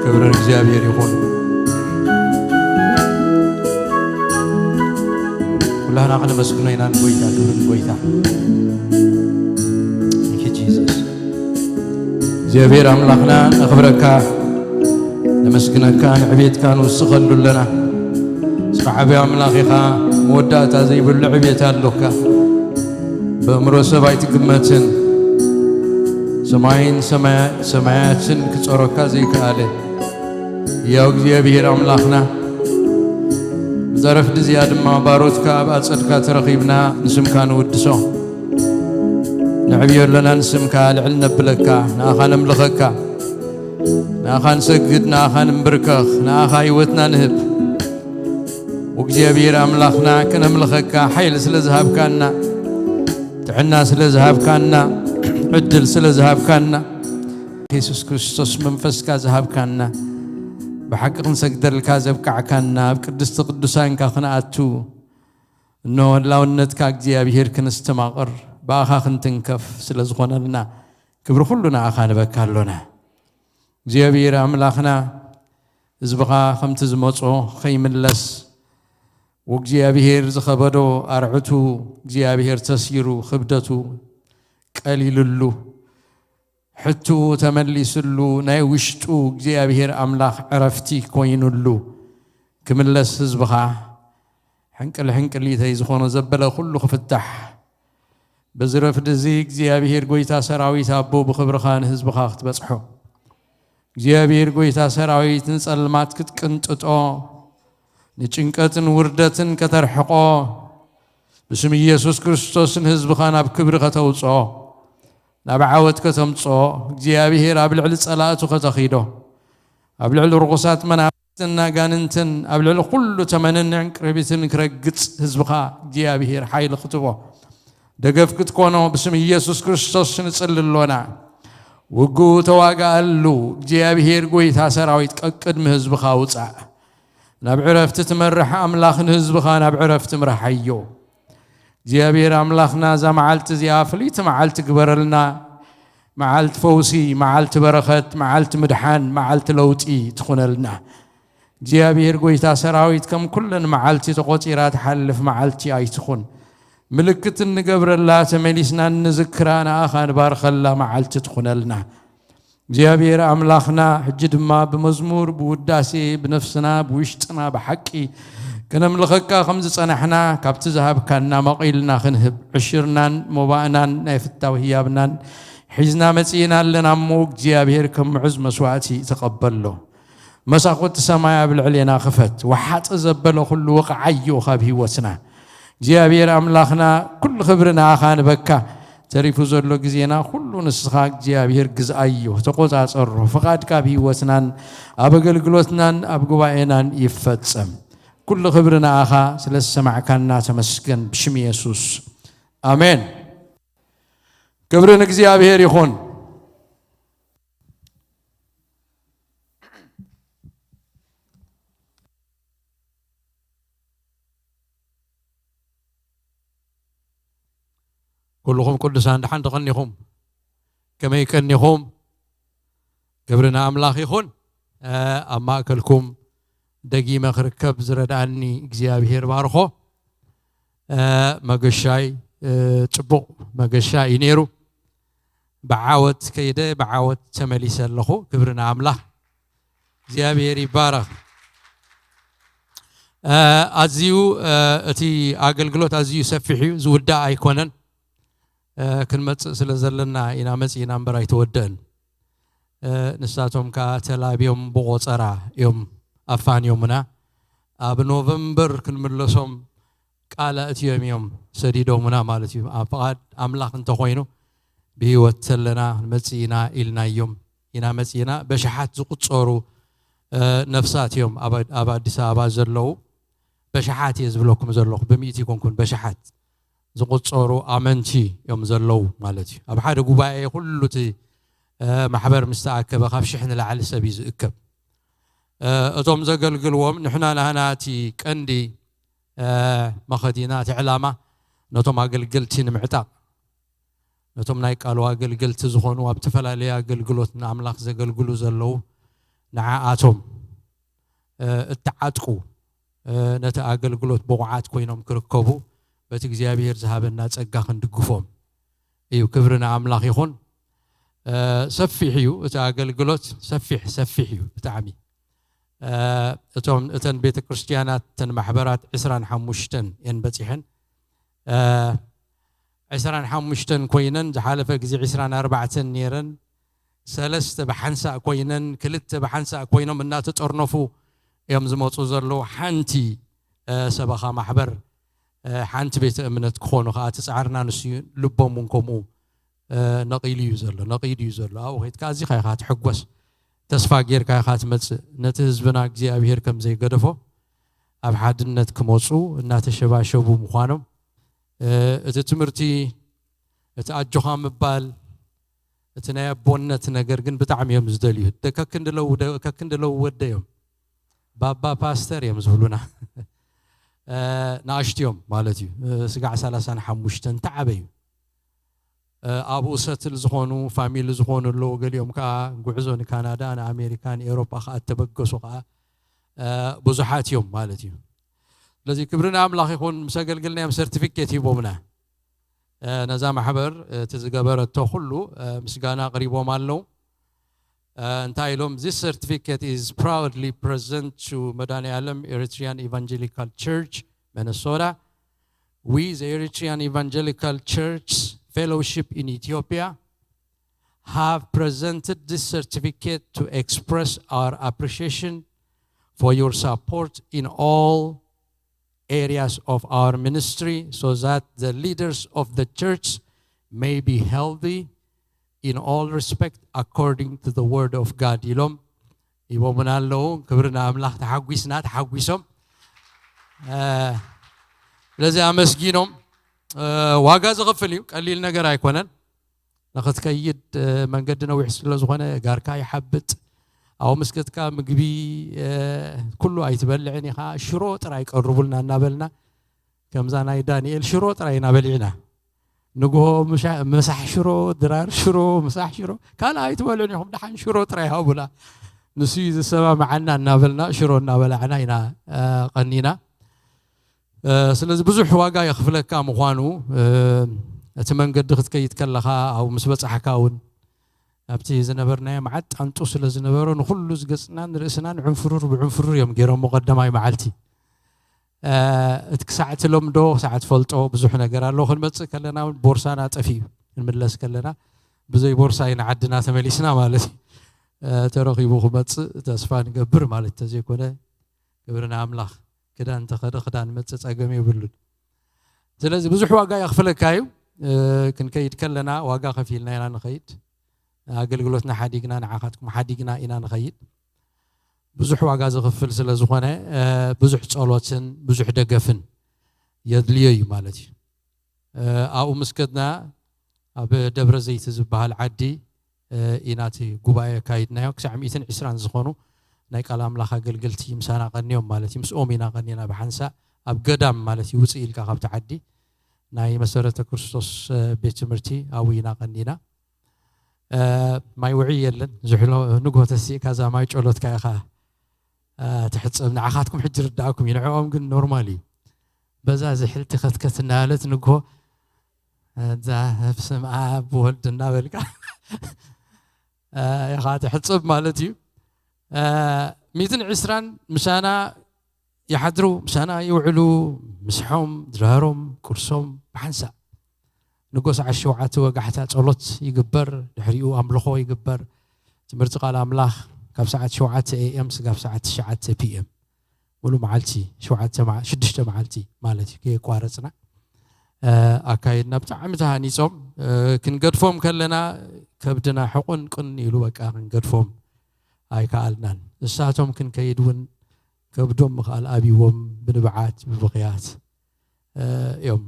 ክብሪ እግዚኣብሔር ይኹን። ኩላህና ክነመስግኖ ኢና ንጎይታ፣ ክብሪ ንጎይታ። Thank you, Jesus። እግዚኣብሔር ኣምላኽና ነኽብረካ፣ ነመስግነካ፣ ንዕቤትካ ንውስኸሉ ኣለና። እስኻ ዓብዪ ኣምላኽ ኢኻ፣ መወዳእታ ዘይብሉ ዕቤት ኣሎካ። ብእምሮ ሰብ ኣይትግመትን። ሰማይን ሰማያ-፣ ሰማያትን ክጾረካ ዘይከኣለ ያው እግዚኣብሔር ኣምላኽና፣ ብዛ ረፍዲ እዚኣ ድማ ባሮትካ ኣብ ኣጸድካ ተረኺብና ንስምካ ንውድሶ። ነዕብዮ ኣለና፣ ንስምካ ልዕል ነብለካ፣ ንኣኻ ነምልኸካ፣ ንኣኻ ንሰግድ፣ ንኣኻ ንንብርከኽ፣ ንኣኻ ህይወትና ንህብ። እግዚኣብሔር ኣምላኽና ክነምልኸካ ሓይሊ ስለ ዝሃብካና፣ ጥዕና ስለ ዝሃብካና፣ ዕድል ስለ ዝሃብካና፣ የሱስ ክርስቶስ መንፈስካ ዝሃብካና፣ ብሓቂ ክንሰግደልካ ዘብቃዕካና፣ ኣብ ቅድስቲ ቅዱሳንካ ክንኣቱ፣ እነሆ ህላውነትካ እግዚኣብሔር ክንስተማቕር፣ ብኣኻ ክንትንከፍ ስለ ዝኾነልና፣ ክብሪ ኩሉ ንኣኻ ንበካ ኣሎና። እግዚኣብሔር ኣምላኽና፣ ህዝብኻ ከምቲ ዝመጾ ከይምለስ፣ ወእግዚኣብሔር ዝኸበዶ ኣርዕቱ እግዚኣብሔር ተሲሩ፣ ክብደቱ ቀሊልሉ፣ ሕትኡ ተመሊስሉ፣ ናይ ውሽጡ እግዚኣብሔር ኣምላኽ ዕረፍቲ ኮይኑሉ ክምለስ፣ ህዝብኻ ሕንቅል ሕንቅሊተይ ዝኾኖ ዘበለ ኩሉ ክፍታሕ፣ በዚ ረፍዲ እዚ እግዚኣብሔር ጎይታ ሰራዊት ኣቦ ብኽብርኻ ንህዝብኻ ክትበጽሖ፣ እግዚኣብሔር ጎይታ ሰራዊት ንጸልማት ክትቅንጥጦ፣ ንጭንቀትን ውርደትን ከተርሕቆ፣ ብስም ኢየሱስ ክርስቶስ ንህዝብኻ ናብ ክብሪ ከተውጽኦ፣ ናብ ዓወት ከተምጽኦ፣ እግዚኣብሔር ኣብ ልዕሊ ጸላእቱ ከተኺዶ፣ ኣብ ልዕሊ ርኹሳት መናፍስትን ኣጋንንትን፣ ኣብ ልዕሊ ኩሉ ተመንን ዕንቅርቢትን ክረግጽ ህዝብኻ እግዚኣብሔር ሓይሊ ክትቦ፣ ደገፍ ክትኮኖ ብስም ኢየሱስ ክርስቶስ ንጽሊ ኣሎና። ውግኡ ተዋግኣሉ፣ እግዚኣብሔር ጎይታ ሰራዊት ቀቅድሚ ህዝብኻ ውጻእ። ናብ ዕረፍቲ ትመርሕ ኣምላኽ ንህዝብኻ ናብ ዕረፍቲ ምርሓዮ። እግዚኣብሔር ኣምላኽና፣ እዛ መዓልቲ እዚኣ ፍልይቲ መዓልቲ ግበረልና። መዓልቲ ፈውሲ፣ መዓልቲ በረኸት፣ መዓልቲ ምድሓን፣ መዓልቲ ለውጢ ትኹነልና። እግዚኣብሔር ጎይታ ሰራዊት፣ ከም ኩለን መዓልቲ ተቖጺራ ትሓልፍ መዓልቲ ኣይትኹን። ምልክት እንገብረላ፣ ተመሊስና እንዝክራ፣ ንኣኻ ንባርኸላ መዓልቲ ትኹነልና። እግዚኣብሔር ኣምላኽና፣ ሕጂ ድማ ብመዝሙር፣ ብውዳሴ፣ ብነፍስና፣ ብውሽጥና ብሓቂ ከነምልኸካ ከም ዝጸናሕና፣ ካብቲ ዝሃብካና መቒልና ክንህብ፣ ዕሽርናን ሞባእናን ናይ ፍታው ህያብናን ሒዝና መጺእና ኣለና እሞ፣ እግዚኣብሔር ከም ምዑዝ መስዋእቲ ተቐበሎ። መሳኹቲ ሰማይ ኣብ ልዕሌና ክፈት፣ ወሓጢ ዘበለ ኩሉ ወቕዓዮ ካብ ህይወትና። እግዚኣብሔር ኣምላኽና፣ ኩሉ ክብሪ ንኣኻ ንበካ። ተሪፉ ዘሎ ግዜና ኩሉ ንስኻ እግዚኣብሔር ግዝኣዮ፣ ተቆጻጸሮ። ፍቓድካ ኣብ ህይወትናን ኣብ ኣገልግሎትናን ኣብ ጉባኤናን ይፈጸም። ኩሉ ክብሪ ንኣኻ፣ ስለ ዝሰማዕካና ተመስገን፣ ብሽም የሱስ ኣሜን። ክብሪ ንእግዚኣብሔር ይኹን። ኩልኹም ቅዱሳን ደሓን ተቐኒኹም? ከመይ ቀኒኹም? ክብሪ ንኣምላኽ ይኹን። ኣብ ማእከልኩም ደጊመ ክርከብ ዝረድኣኒ እግዚኣብሔር ባርኾ። መገሻይ ጽቡቕ መገሻ እዩ ነይሩ። ብዓወት ከይደ ብዓወት ተመሊሰ ኣለኹ። ክብሪ ንኣምላኽ። እግዚኣብሔር ይባረኽ። ኣዝዩ እቲ ኣገልግሎት ኣዝዩ ሰፊሕ እዩ፣ ዝውዳእ ኣይኮነን። ክንመጽእ ስለ ዘለና ኢና መጺእና እምበር ኣይተወደእን። ንሳቶም ከኣ ተላብዮም ብቖጸራ እዮም ኣፋንዮምና። ኣብ ኖቨምበር ክንምለሶም ቃል ኣእትዮም እዮም ሰዲዶምና ማለት እዩ። ኣብ ፍቓድ ኣምላኽ እንተኾይኑ ብህይወት ተለና ክንመጽእ ኢና ኢልናዮም ኢና መጺእና። በሽሓት ዝቑጸሩ ነፍሳት እዮም ኣብ ኣዲስ ኣበባ ዘለዉ። በሽሓት እየ ዝብለኩም ዘለኹ፣ ብሚእቲ ይኮንኩን፣ በሽሓት ዝቑጸሩ ኣመንቲ እዮም ዘለዉ ማለት እዩ። ኣብ ሓደ ጉባኤ ኩሉ እቲ ማሕበር ምስ ተኣከበ ካብ ሽሕ ንላዕሊ ሰብ እዩ ዝእከብ። እቶም ዘገልግልዎም ንሕና ናህና እቲ ቀንዲ መኸዲና እቲ ዕላማ ነቶም ኣገልገልቲ ንምዕጣቕ፣ ነቶም ናይ ቃሉ ኣገልገልቲ ዝኾኑ ኣብ ዝተፈላለየ ኣገልግሎት ንኣምላኽ ዘገልግሉ ዘለዉ ንዓኣቶም እተዓጥቁ ነቲ ኣገልግሎት ብቑዓት ኮይኖም ክርከቡ በቲ እግዚኣብሔር ዝሃበና ጸጋ ክንድግፎም እዩ። ክብሪ ንኣምላኽ ይኹን። ሰፊሕ እዩ እቲ ኣገልግሎት፣ ሰፊሕ ሰፊሕ እዩ ብጣዕሚ። እቶም እተን ቤተ ክርስቲያናት እተን ማሕበራት ዕስራን ሓሙሽተን እየን በጺሐን። ዕስራን ሓሙሽተን ኮይነን ዝሓለፈ ግዜ ዕስራን ኣርባዕተን ነይረን። ሰለስተ ብሓንሳእ ኮይነን ክልተ ብሓንሳእ ኮይኖም እናተጠርነፉ እዮም ዝመፁ ዘለዉ። ሓንቲ ሰበኻ ማሕበር ሓንቲ ቤተ እምነት ክኾኑ ከዓ እቲ ፃዕርና ንሱ እዩ። ልቦም እውን ከምኡ ነቒሉ እዩ ዘሎ፣ ነቒሉ እዩ ዘሎ። ኣብኡ ከይድካ ኣዚኻ ኢኻ ትሕጎስ፣ ተስፋ ጌርካ ኢኻ ትመፅእ። ነቲ ህዝብና እግዚኣብሄር ከም ዘይገደፎ ኣብ ሓድነት ክመፁ እናተሸባሸቡ ምዃኖም እቲ ትምህርቲ እቲ ኣጆኻ ምባል እቲ ናይ ኣቦነት ነገር ግን ብጣዕሚ እዮም ዝደልዩ። ከክንድለው ወደ እዮም፣ ባባ ፓስተር እዮም ዝብሉና። ንኣሽትዮም ማለት እዩ። ስጋዕ ሰላሳን ሓሙሽተን ተዓበዩ። ኣብኡ ሰትል ዝኾኑ ፋሚሊ ዝኾኑ ኣለዉ። ገሊኦም ከዓ ጉዕዞ ንካናዳ ንኣሜሪካ ንኤሮፓ ከዓ እተበገሱ ከዓ ብዙሓት እዮም ማለት እዩ። ስለዚ ክብሪ ንኣምላኽ ይኹን። ምስ ኣገልግልናዮም ሰርቲፊኬት ሂቦምና። ነዛ ማሕበር እቲ ዝገበረቶ ኩሉ ምስጋና ኣቕሪቦም ኣለዉ። እንታይ ኢሎም? This certificate is proudly present to መድኃኔዓለም Eritrean Evangelical Church, Minnesota. We, the Eritrean Evangelical Church Fellowship in Ethiopia, have presented this certificate to express our appreciation for your support in all areas of our ministry, so that the leaders of the church may be healthy in all respect according to the word of God ኢሎም ሂቦምና ኣለዉ። ክብሪ ንኣምላኽ። ተሓጒስና፣ ተሓጒሶም። ስለዚ ኣመስጊኖም። ዋጋ ዝኸፍል እዩ፣ ቀሊል ነገር ኣይኮነን። ንኽትከይድ መንገዲ ነዊሕ ስለ ዝኾነ ጋርካ ይሓብጥ። ኣብኡ ምስ ከድካ ምግቢ ኩሉ ኣይትበልዕን ኢኻ። ሽሮ ጥራይ ቀርቡልና እናበልና ከምዛ ናይ ዳንኤል ሽሮ ጥራይ ኢና በሊዕና። ንግሆ ምሳሕ ሽሮ፣ ድራር ሽሮ፣ ምሳሕ ሽሮ፣ ካልእ ኣይትበልዑን ኢኹም፣ ደሓን ሽሮ ጥራይ ሃቡና። ንሱ እዩ ዝሰማምዓና እናበልና ሽሮ እናበላዕና ኢና ቀኒና። ስለዚ ብዙሕ ዋጋ የኽፍለካ ምዃኑ እቲ መንገዲ ክትከይድ ከለኻ ኣብኡ ምስ በጻሕካ እውን ኣብቲ ዝነበርናዮ መዓት ጣንጡ ስለ ዝነበሮ ንኹሉ ዝገጽናን ርእስናን ዕንፍሩር ብዕንፍሩር እዮም ገይሮሞ ቀዳማይ መዓልቲ። እቲ ክሳዕ ትለምዶ ክሳዕ ትፈልጦ ብዙሕ ነገር ኣሎ። ክንመጽእ ከለና እውን ቦርሳና ጠፊኡ ክንምለስ ከለና ብዘይ ቦርሳ ኢና ዓድና ተመሊስና ማለት እዩ። ተረኺቡ ክመጽእ ተስፋ ንገብር ማለት ተዘይኮነ ክብሪ ንኣምላኽ። ክዳን እንተኸደ ክዳን መጽእ ጸገም የብሉን። ስለዚ ብዙሕ ዋጋ የኽፍለካ እዩ። ክንከይድ ከለና ዋጋ ከፊልና ኢና ንኸይድ። ኣገልግሎትና ሓዲግና ንዓኻትኩም ሓዲግና ኢና ንኸይድ። ብዙሕ ዋጋ ዝኽፍል ስለ ዝኾነ ብዙሕ ጸሎትን ብዙሕ ደገፍን የድልዮ እዩ ማለት እዩ። ኣብኡ ምስ ከድና ኣብ ደብረ ዘይቲ ዝበሃል ዓዲ ኢና እቲ ጉባኤ ኣካይድናዮ። ክሳዕ ሚእትን ዕስራን ዝኾኑ ናይ ቃል ኣምላኽ ኣገልገልቲ ምሳና ቀንዮም ማለት እዩ። ምስኦም ኢና ቀኒና ብሓንሳእ ኣብ ገዳም ማለት እዩ። ውፅእ ኢልካ ካብቲ ዓዲ ናይ መሰረተ ክርስቶስ ቤት ትምህርቲ ኣብኡ ኢና ቀኒና። ማይ ውዒ የለን። ዝሕሎ ንግሆ ተሲእካ እዛ ማይ ጨሎትካ ኢኻ ትሕፀብ። ንዓኻትኩም ሕጂ ርዳእኩም እዩ፣ ንዕኦም ግን ኖርማል እዩ። በዛ ዝሕልቲ ከትከት እናበለት ንግሆ እዛ በስመ ኣብ ወልድ እናበልካ ኢኻ ትሕፅብ ማለት እዩ። ሚእትን ዕስራን ምሳና ይሓድሩ፣ ምሳና ይውዕሉ። ምስሖም፣ ድራሮም፣ ቁርሶም ብሓንሳእ ንጎ ሰዓት ሸውዓተ ወጋሕታ ጸሎት ይግበር። ድሕሪኡ ኣምልኾ ይግበር። ትምህርቲ ቃል ኣምላኽ ካብ ሰዓት ሸውዓተ ኤ ኤም ስጋብ ሰዓት ትሽዓተ ፒ ኤም ሙሉ መዓልቲ፣ ሸውዓተ መዓ- ሽዱሽተ መዓልቲ ማለት እዩ ከየቋረጽና ኣካይድና። ብጣዕሚ ተሃኒጾም። ክንገድፎም ከለና ከብድና ሕቑን ቁን ኢሉ በቃ ክንገድፎም ኣይከኣልናን። እሳቶም ክንከይድ እውን ከብዶም ምኽኣል ኣብዎም ብንብዓት ብብኽያት እዮም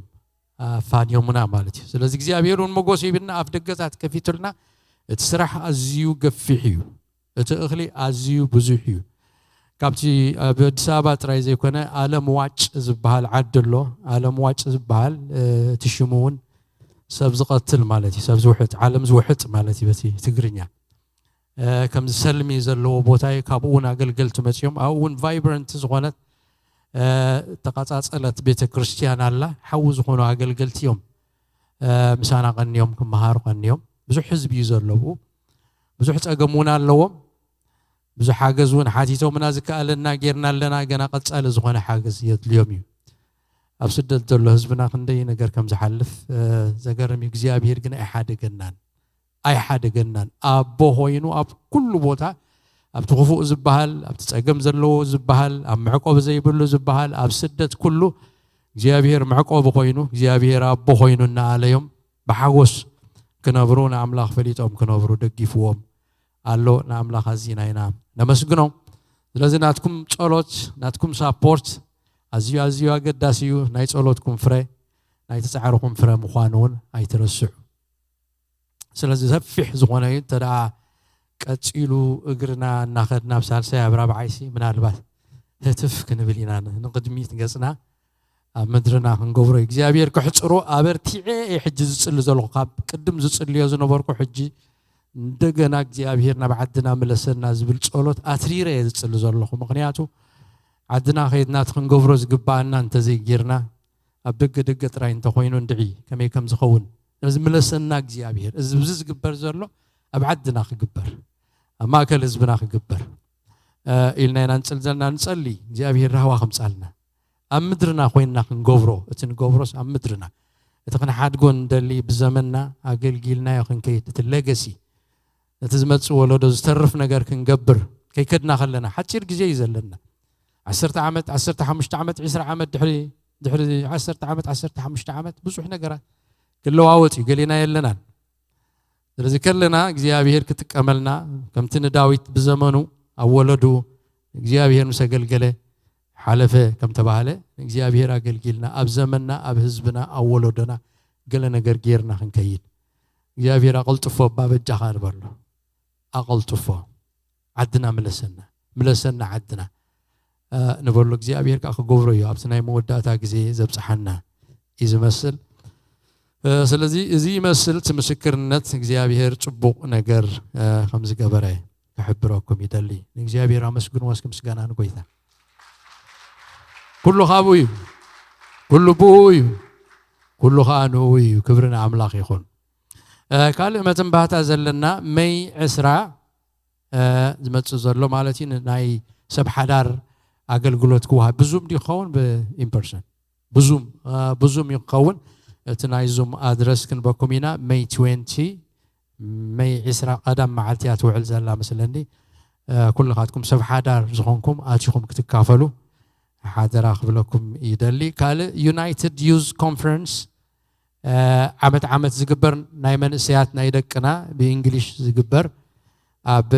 ኣፋንዮምና ማለት እዩ። ስለዚ እግዚኣብሔር እውን መጎስ ሂብና ኣፍ ደገታት ከፊቱልና። እቲ ስራሕ ኣዝዩ ገፊሕ እዩ። እቲ እኽሊ ኣዝዩ ብዙሕ እዩ። ካብቲ ኣብ ኣዲስ ኣበባ ጥራይ ዘይኮነ ኣለም ዋጭ ዝበሃል ዓዲ ኣሎ። ኣለም ዋጭ ዝበሃል እቲ ሽሙ እውን ሰብ ዝቐትል ማለት እዩ። ሰብ ዝውሕጥ፣ ዓለም ዝውሕጥ ማለት እዩ በቲ ትግርኛ። ከምዚ ሰልሚ ዘለዎ ቦታ እዩ። ካብኡ እውን ኣገልገልቲ መፅኦም። ኣብኡ እውን ቫይብረንት ዝኾነት ተቐፃፀለት ቤተ ክርስቲያን ኣላ። ሓዊ ዝኾኑ ኣገልገልቲ እዮም ምሳና ቀንዮም፣ ክመሃሩ ቀንዮም። ብዙሕ ህዝቢ እዩ ዘለዎ። ብዙሕ ፀገም እውን ኣለዎም። ብዙሕ ሓገዝ እውን ሓቲቶምና፣ ዝከኣለና ጌርና ኣለና። ገና ቀፃሊ ዝኾነ ሓገዝ የድልዮም እዩ። ኣብ ስደት ዘሎ ህዝብና ክንደይ ነገር ከም ዝሓልፍ ዘገርም እዩ። እግዚኣብሄር ግን ኣይሓደገናን ኣይሓደገናን። ኣቦ ኮይኑ ኣብ ኩሉ ቦታ፣ ኣብቲ ክፉእ ዝበሃል፣ ኣብቲ ጸገም ዘለዎ ዝበሃል፣ ኣብ መዕቆቢ ዘይብሉ ዝበሃል፣ ኣብ ስደት ኩሉ እግዚኣብሄር መዕቆቢ ኮይኑ፣ እግዚኣብሄር ኣቦ ኮይኑ እናኣለዮም ብሓጎስ ክነብሩ፣ ንኣምላኽ ፈሊጦም ክነብሩ ደጊፍዎም ኣሎ። ንኣምላኽ ኣዚና ኢና ነመስግኖ። ስለዚ ናትኩም ጸሎት፣ ናትኩም ሳፖርት ኣዝዩ ኣዝዩ ኣገዳሲ እዩ። ናይ ጸሎትኩም ፍረ፣ ናይ ተጻዕርኹም ፍረ ምዃኑ እውን ኣይትረስዑ። ስለዚ ሰፊሕ ዝኾነ እዩ። እንተ ደኣ ቀጺሉ እግርና እናኸድና ኣብ ሳልሳይ ኣብ ራብዓይሲ ምናልባት ህትፍ ክንብል ኢና። ንቕድሚት ገጽና ኣብ ምድርና ክንገብሮ እዩ። እግዚኣብሔር ክሕጽሮ ኣበርቲዐ እየ ሕጂ ዝጽሊ ዘለኹ። ካብ ቅድም ዝጽልዮ ዝነበርኩ ሕጂ እንደገና እግዚኣብሔር ናብ ዓድና ምለሰና ዝብል ጸሎት ኣትሪረ እየ ዝጽሊ ዘለኹ። ምኽንያቱ ዓድና ከይድና እቲ ክንገብሮ ዝግባኣና እንተዘይጌርና ኣብ ደገ ደገ ጥራይ እንተኾይኑ እንድዒ ከመይ ከም ዝኸውን። ስለዚ ምለሰና እግዚኣብሔር። እዚ ብዚ ዝግበር ዘሎ ኣብ ዓድና ክግበር፣ ኣብ ማእከል ህዝብና ክግበር ኢልና ኢና ንጽል ዘለና። ንጸሊ እግዚኣብሔር ራህዋ ከምጻልና ኣብ ምድርና ኮይንና ክንገብሮ፣ እቲ ንገብሮስ ኣብ ምድርና፣ እቲ ክንሓድጎ ንደሊ ብዘመንና ኣገልጊልናዮ ክንከይድ፣ እቲ ሌገሲ፣ ነቲ ዝመጽእ ወለዶ ዝተርፍ ነገር ክንገብር ከይከድና ከለና ሓጺር ግዜ እዩ ዘለና። ዓሰርተ ዓመት፣ ዓሰርተ ሓሙሽተ ዓመት፣ ዕስራ ዓመት ድሕሪ ድሕሪ ዓሰርተ ዓመት፣ ዓሰርተ ሓሙሽተ ዓመት ብዙሕ ነገራት ክለዋወጥ እዩ። ገሊና የለናን። ስለዚ ከለና እግዚኣብሔር ክጥቀመልና ከምቲ ንዳዊት ብዘመኑ ኣብ ወለዱ እግዚኣብሔር ምስ ኣገልገለ ሓለፈ ከም ተባህለ እግዚኣብሔር ኣገልጊልና ኣብ ዘመንና ኣብ ህዝብና ኣብ ወለዶና ገለ ነገር ጌርና ክንከይድ እግዚኣብሔር ኣቐልጥፎ እባ በጃኻ ንበሎ። ኣቐልጥፎ ዓድና ምለሰና ምለሰና ዓድና ንበሎ። እግዚኣብሔር ከዓ ክገብሮ እዩ። ኣብቲ ናይ መወዳእታ ግዜ ዘብፅሓና እዩ ዝመስል። ስለዚ እዚ ይመስል እቲ ምስክርነት እግዚኣብሔር ፅቡቕ ነገር ከም ዝገበረ ክሕብረኩም ይደሊ። ንእግዚኣብሔር ኣመስግንዎ እስኪ። ምስጋና ንጎይታ። ኩሉ ካብኡ እዩ። ኩሉ ብኡ እዩ። ኩሉ ከዓ ንኡ እዩ። ክብሪ ንኣምላኽ ይኹን። ካልእ መትንባህታ ዘለና መይ ዕስራ ዝመፅእ ዘሎ ማለት እዩ። ናይ ሰብ ሓዳር ኣገልግሎት ክወሃብ ብዙም ድዩ ክኸውን ብኢንፐርሰን ብዙም ብዙም እዩ ክኸውን። እቲ ናይ ዙም ኣድረስ ክንበኩም ኢና። መይ ትዌንቲ መይ ዕስራ ቀዳም መዓልቲ እያ ትውዕል ዘላ መስለኒ። ኩልኻትኩም ሰብ ሓዳር ዝኾንኩም ኣቲኹም ክትካፈሉ ሓደራ ክብለኩም ይደሊ። ካልእ ዩናይትድ ዩዝ ኮንፈረንስ ዓመት ዓመት ዝግበር ናይ መንእሰያት ናይ ደቅና ብእንግሊሽ ዝግበር ኣብ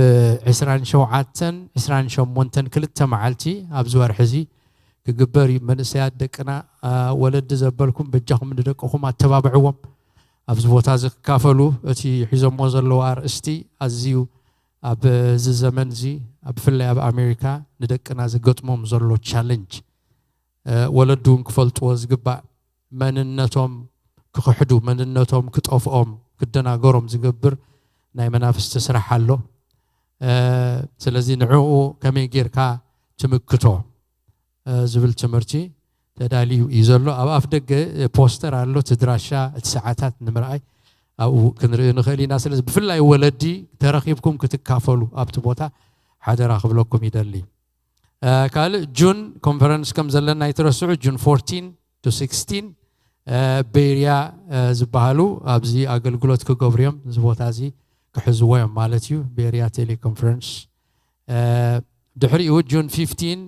ዕስራን ሸውዓተን ዕስራን ሸሞንተን ክልተ መዓልቲ ኣብዚ ወርሒ እዚ ክግበር እዩ። መንእሰያት ደቅና፣ ወለዲ ዘበልኩም በጃኹም ንደቅኹም ኣተባብዕዎም። ኣብዚ ቦታ እዚ ክካፈሉ፣ እቲ ሒዞሞ ዘለዉ ኣርእስቲ ኣዝዩ ኣብዚ ዘመን እዚ፣ ብፍላይ ኣብ ኣሜሪካ ንደቅና ዝገጥሞም ዘሎ ቻለንጅ፣ ወለዲ እውን ክፈልጥዎ ዝግባእ፣ መንነቶም ክኽሕዱ፣ መንነቶም ክጠፍኦም፣ ክደናገሮም ዝገብር ናይ መናፍስቲ ስራሕ ኣሎ። ስለዚ ንዕኡ ከመይ ጌርካ ትምክቶ ዝብል ትምህርቲ ተዳልዩ እዩ ዘሎ። ኣብ ኣፍ ደገ ፖስተር ኣሎ፣ እቲ ድራሻ፣ እቲ ሰዓታት ንምርኣይ ኣብኡ ክንርኢ ንኽእል ኢና። ስለዚ ብፍላይ ወለዲ ተረኺብኩም ክትካፈሉ ኣብቲ ቦታ ሓደራ ክብለኩም ይደሊ። ካልእ ጁን ኮንፈረንስ ከም ዘለና ኣይትረስዑ። ጁን ፎርቲን ቱ ሲክስቲን ቤርያ ዝበሃሉ ኣብዚ ኣገልግሎት ክገብሩ እዮም። እዚ ቦታ እዚ ክሕዝዎ እዮም ማለት እዩ። ቤርያ ቴሌኮንፈረንስ። ድሕሪኡ ጁን ፊፍቲን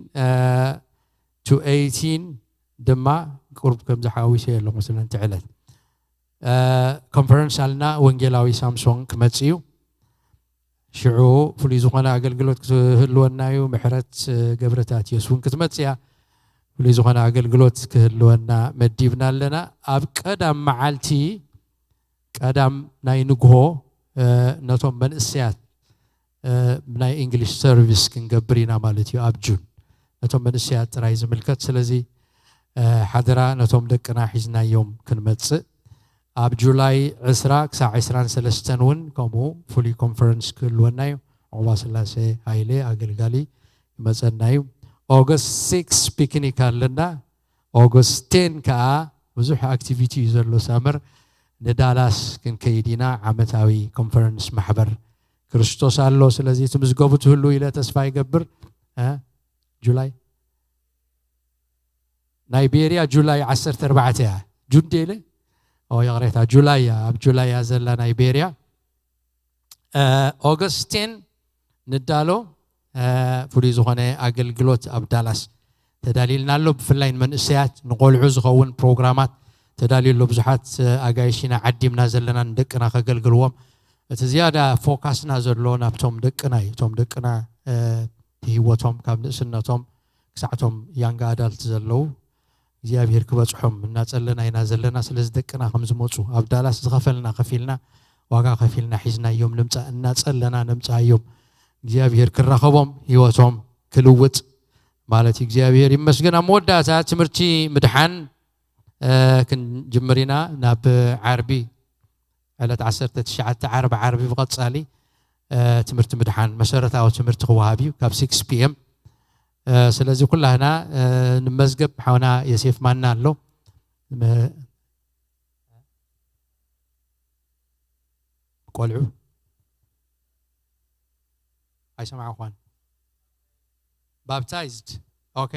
ቱ ኤይቲን ድማ ቁሩብ ከምዚ ሓዊሰ ኣለኹ መስለኒ እቲ ዕለት ኮንፈረንስ ኣልና። ወንጌላዊ ሳምሶን ክመጽእ እዩ። ሽዑ ፍሉይ ዝኾነ ኣገልግሎት ክህልወና እዩ። ምሕረት ገብረታትዮስ እውን ክትመጽእ እያ። ፍሉይ ዝኾነ ኣገልግሎት ክህልወና መዲብና ኣለና። ኣብ ቀዳም መዓልቲ፣ ቀዳም ናይ ንግሆ፣ ነቶም መንእሰያት ናይ እንግሊሽ ሰርቪስ ክንገብር ኢና ማለት እዩ። ኣብ ጁን ነቶም መንእሰያት ጥራይ ዝምልከት። ስለዚ ሓደራ ነቶም ደቅና ሒዝናዮም ክንመጽእ። ኣብ ጁላይ ዕስራ ክሳዕ ዕስራን ሰለስተን እውን ከምኡ ፍሉይ ኮንፈረንስ ክህልወና እዩ። ዑቕባ ስላሴ ሃይለ ኣገልጋሊ ይመጸና እዩ። ኦገስት ሲክስ ፒክኒክ ኣለና። ኦገስት ቴን ከዓ ብዙሕ ኣክቲቪቲ እዩ ዘሎ ሳመር። ንዳላስ ክንከይድ ኢና። ዓመታዊ ኮንፈረንስ ማሕበር ክርስቶስ ኣሎ። ስለዚ ትምዝገቡ ትህሉ ኢለ ተስፋ ይገብር። እ? ጁላይ ናይ ቤርያ ጁላይ ዓሰርተ ኣርባዕተ እያ። ጁን ዴለ? ኦ፣ ይቕሬታ፣ ጁላይ እያ። ኣብ ጁላይ እያ ዘላ ናይ ቤርያ። ኦገስቲን ንዳሎ። ፍሉይ ዝኾነ ኣገልግሎት ኣብ ዳላስ ተዳልዩልና ኣሎ። ብፍላይ ንመንእሰያት፣ ንቆልዑ ዝኸውን ፕሮግራማት ተዳልዩ ኣሎ። ብዙሓት ኣጋይሽ ኢና ዓዲምና ዘለና ንደቅና ከገልግልዎም። እቲ ዝያዳ ፎካስና ዘሎ ናብቶም ደቅና እዩ። እቶም ደቅና ህይወቶም ካብ ንእስነቶም ክሳዕቶም ያንግ ኣዳልት ዘለዉ እግዚኣብሔር ክበጽሖም እናጸለና ኢና ዘለና። ስለዚ ደቅና ከም ዝመጹ ኣብ ዳላስ ዝኸፈልና ከፊልና፣ ዋጋ ከፊልና ሒዝናዮም ንምጻእ፣ እናጸለና ነምጻኣዮም። እግዚኣብሔር ክራኸቦም፣ ህይወቶም ክልውጥ ማለት እዩ። እግዚኣብሔር ይመስገን። ኣብ መወዳእታ ትምህርቲ ምድሓን ክንጅምር ኢና። ናብ ዓርቢ ዕለት ዓሰርተ ትሽዓተ ዓርቢ ዓርቢ ብቐጻሊ ትምህርቲ ምድሓን መሰረታዊ ትምህርቲ ክወሃብ እዩ ካብ ሲክስ ፒ ኤም። ስለዚ ኩላህና ንመዝገብ ሓውና የሴፍ ማና ኣሎ። ቆልዑ ኣይሰማዕኳን። ባፕታይዝድ። ኦኬ።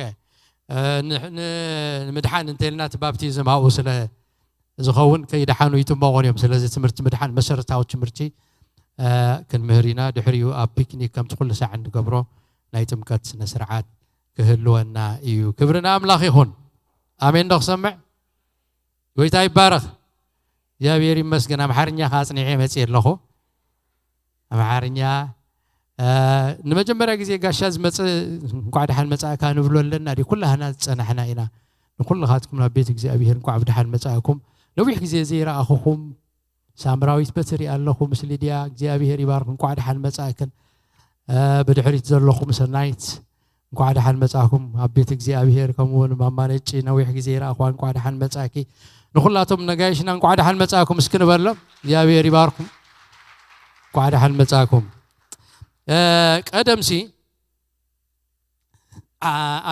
ንምድሓን እንተልና እቲ ባፕቲዝም ኣብኡ ስለ ዝኸውን ከይደሓኑ ይጥመቑን እዮም። ስለዚ ትምህርቲ ምድሓን መሰረታዊ ትምህርቲ ክንምህር ኢና። ድሕሪኡ ኣብ ፒክኒክ ከምቲ ኩሉ ሳዕ እንገብሮ ናይ ጥምቀት ስነ ስርዓት ክህልወና እዩ። ክብሪ ንኣምላኽ ይኹን። ኣሜን ዶ ክሰምዕ? ጎይታ ይባረኽ። እግዚኣብሔር ይመስገን። ኣምሓርኛ ከዓ ኣጽኒዐ መጽእ ኣለኹ። ኣምሓርኛ ንመጀመርያ ግዜ ጋሻ ዝመጽእ እንኳዕ ደሓን መጻእካ ንብሎ ኣለና። ኩላህና ዝጸናሕና ኢና። ንኩልኻትኩም ናብ ቤት እግዚኣብሔር እንኳዕ ብደሓን መጻእኩም። ነዊሕ ግዜ ዘይረኣኹኹም ሳምራዊት በትሪ ኣለኹ ምስ ሊድያ። እግዚኣብሔር ይባርክ። እንኳዕ ደሓን መጻእክን። ብድሕሪት ዘለኹም ሰናይት እንኳዕ ደሓን መጻእኩም ኣብ ቤት እግዚኣብሔር። ከምኡ እውን ማማ ነጪ ነዊሕ ግዜ ይረኣኹዋ እንኳዕ ደሓን መጻእኪ። ንኹላቶም ነጋይሽና እንኳዕ ደሓን መጻእኩም እስኪ ንበሎም። እግዚኣብሔር ይባርኩም። እንኳዕ ደሓን መጻእኩም። ቀደምሲ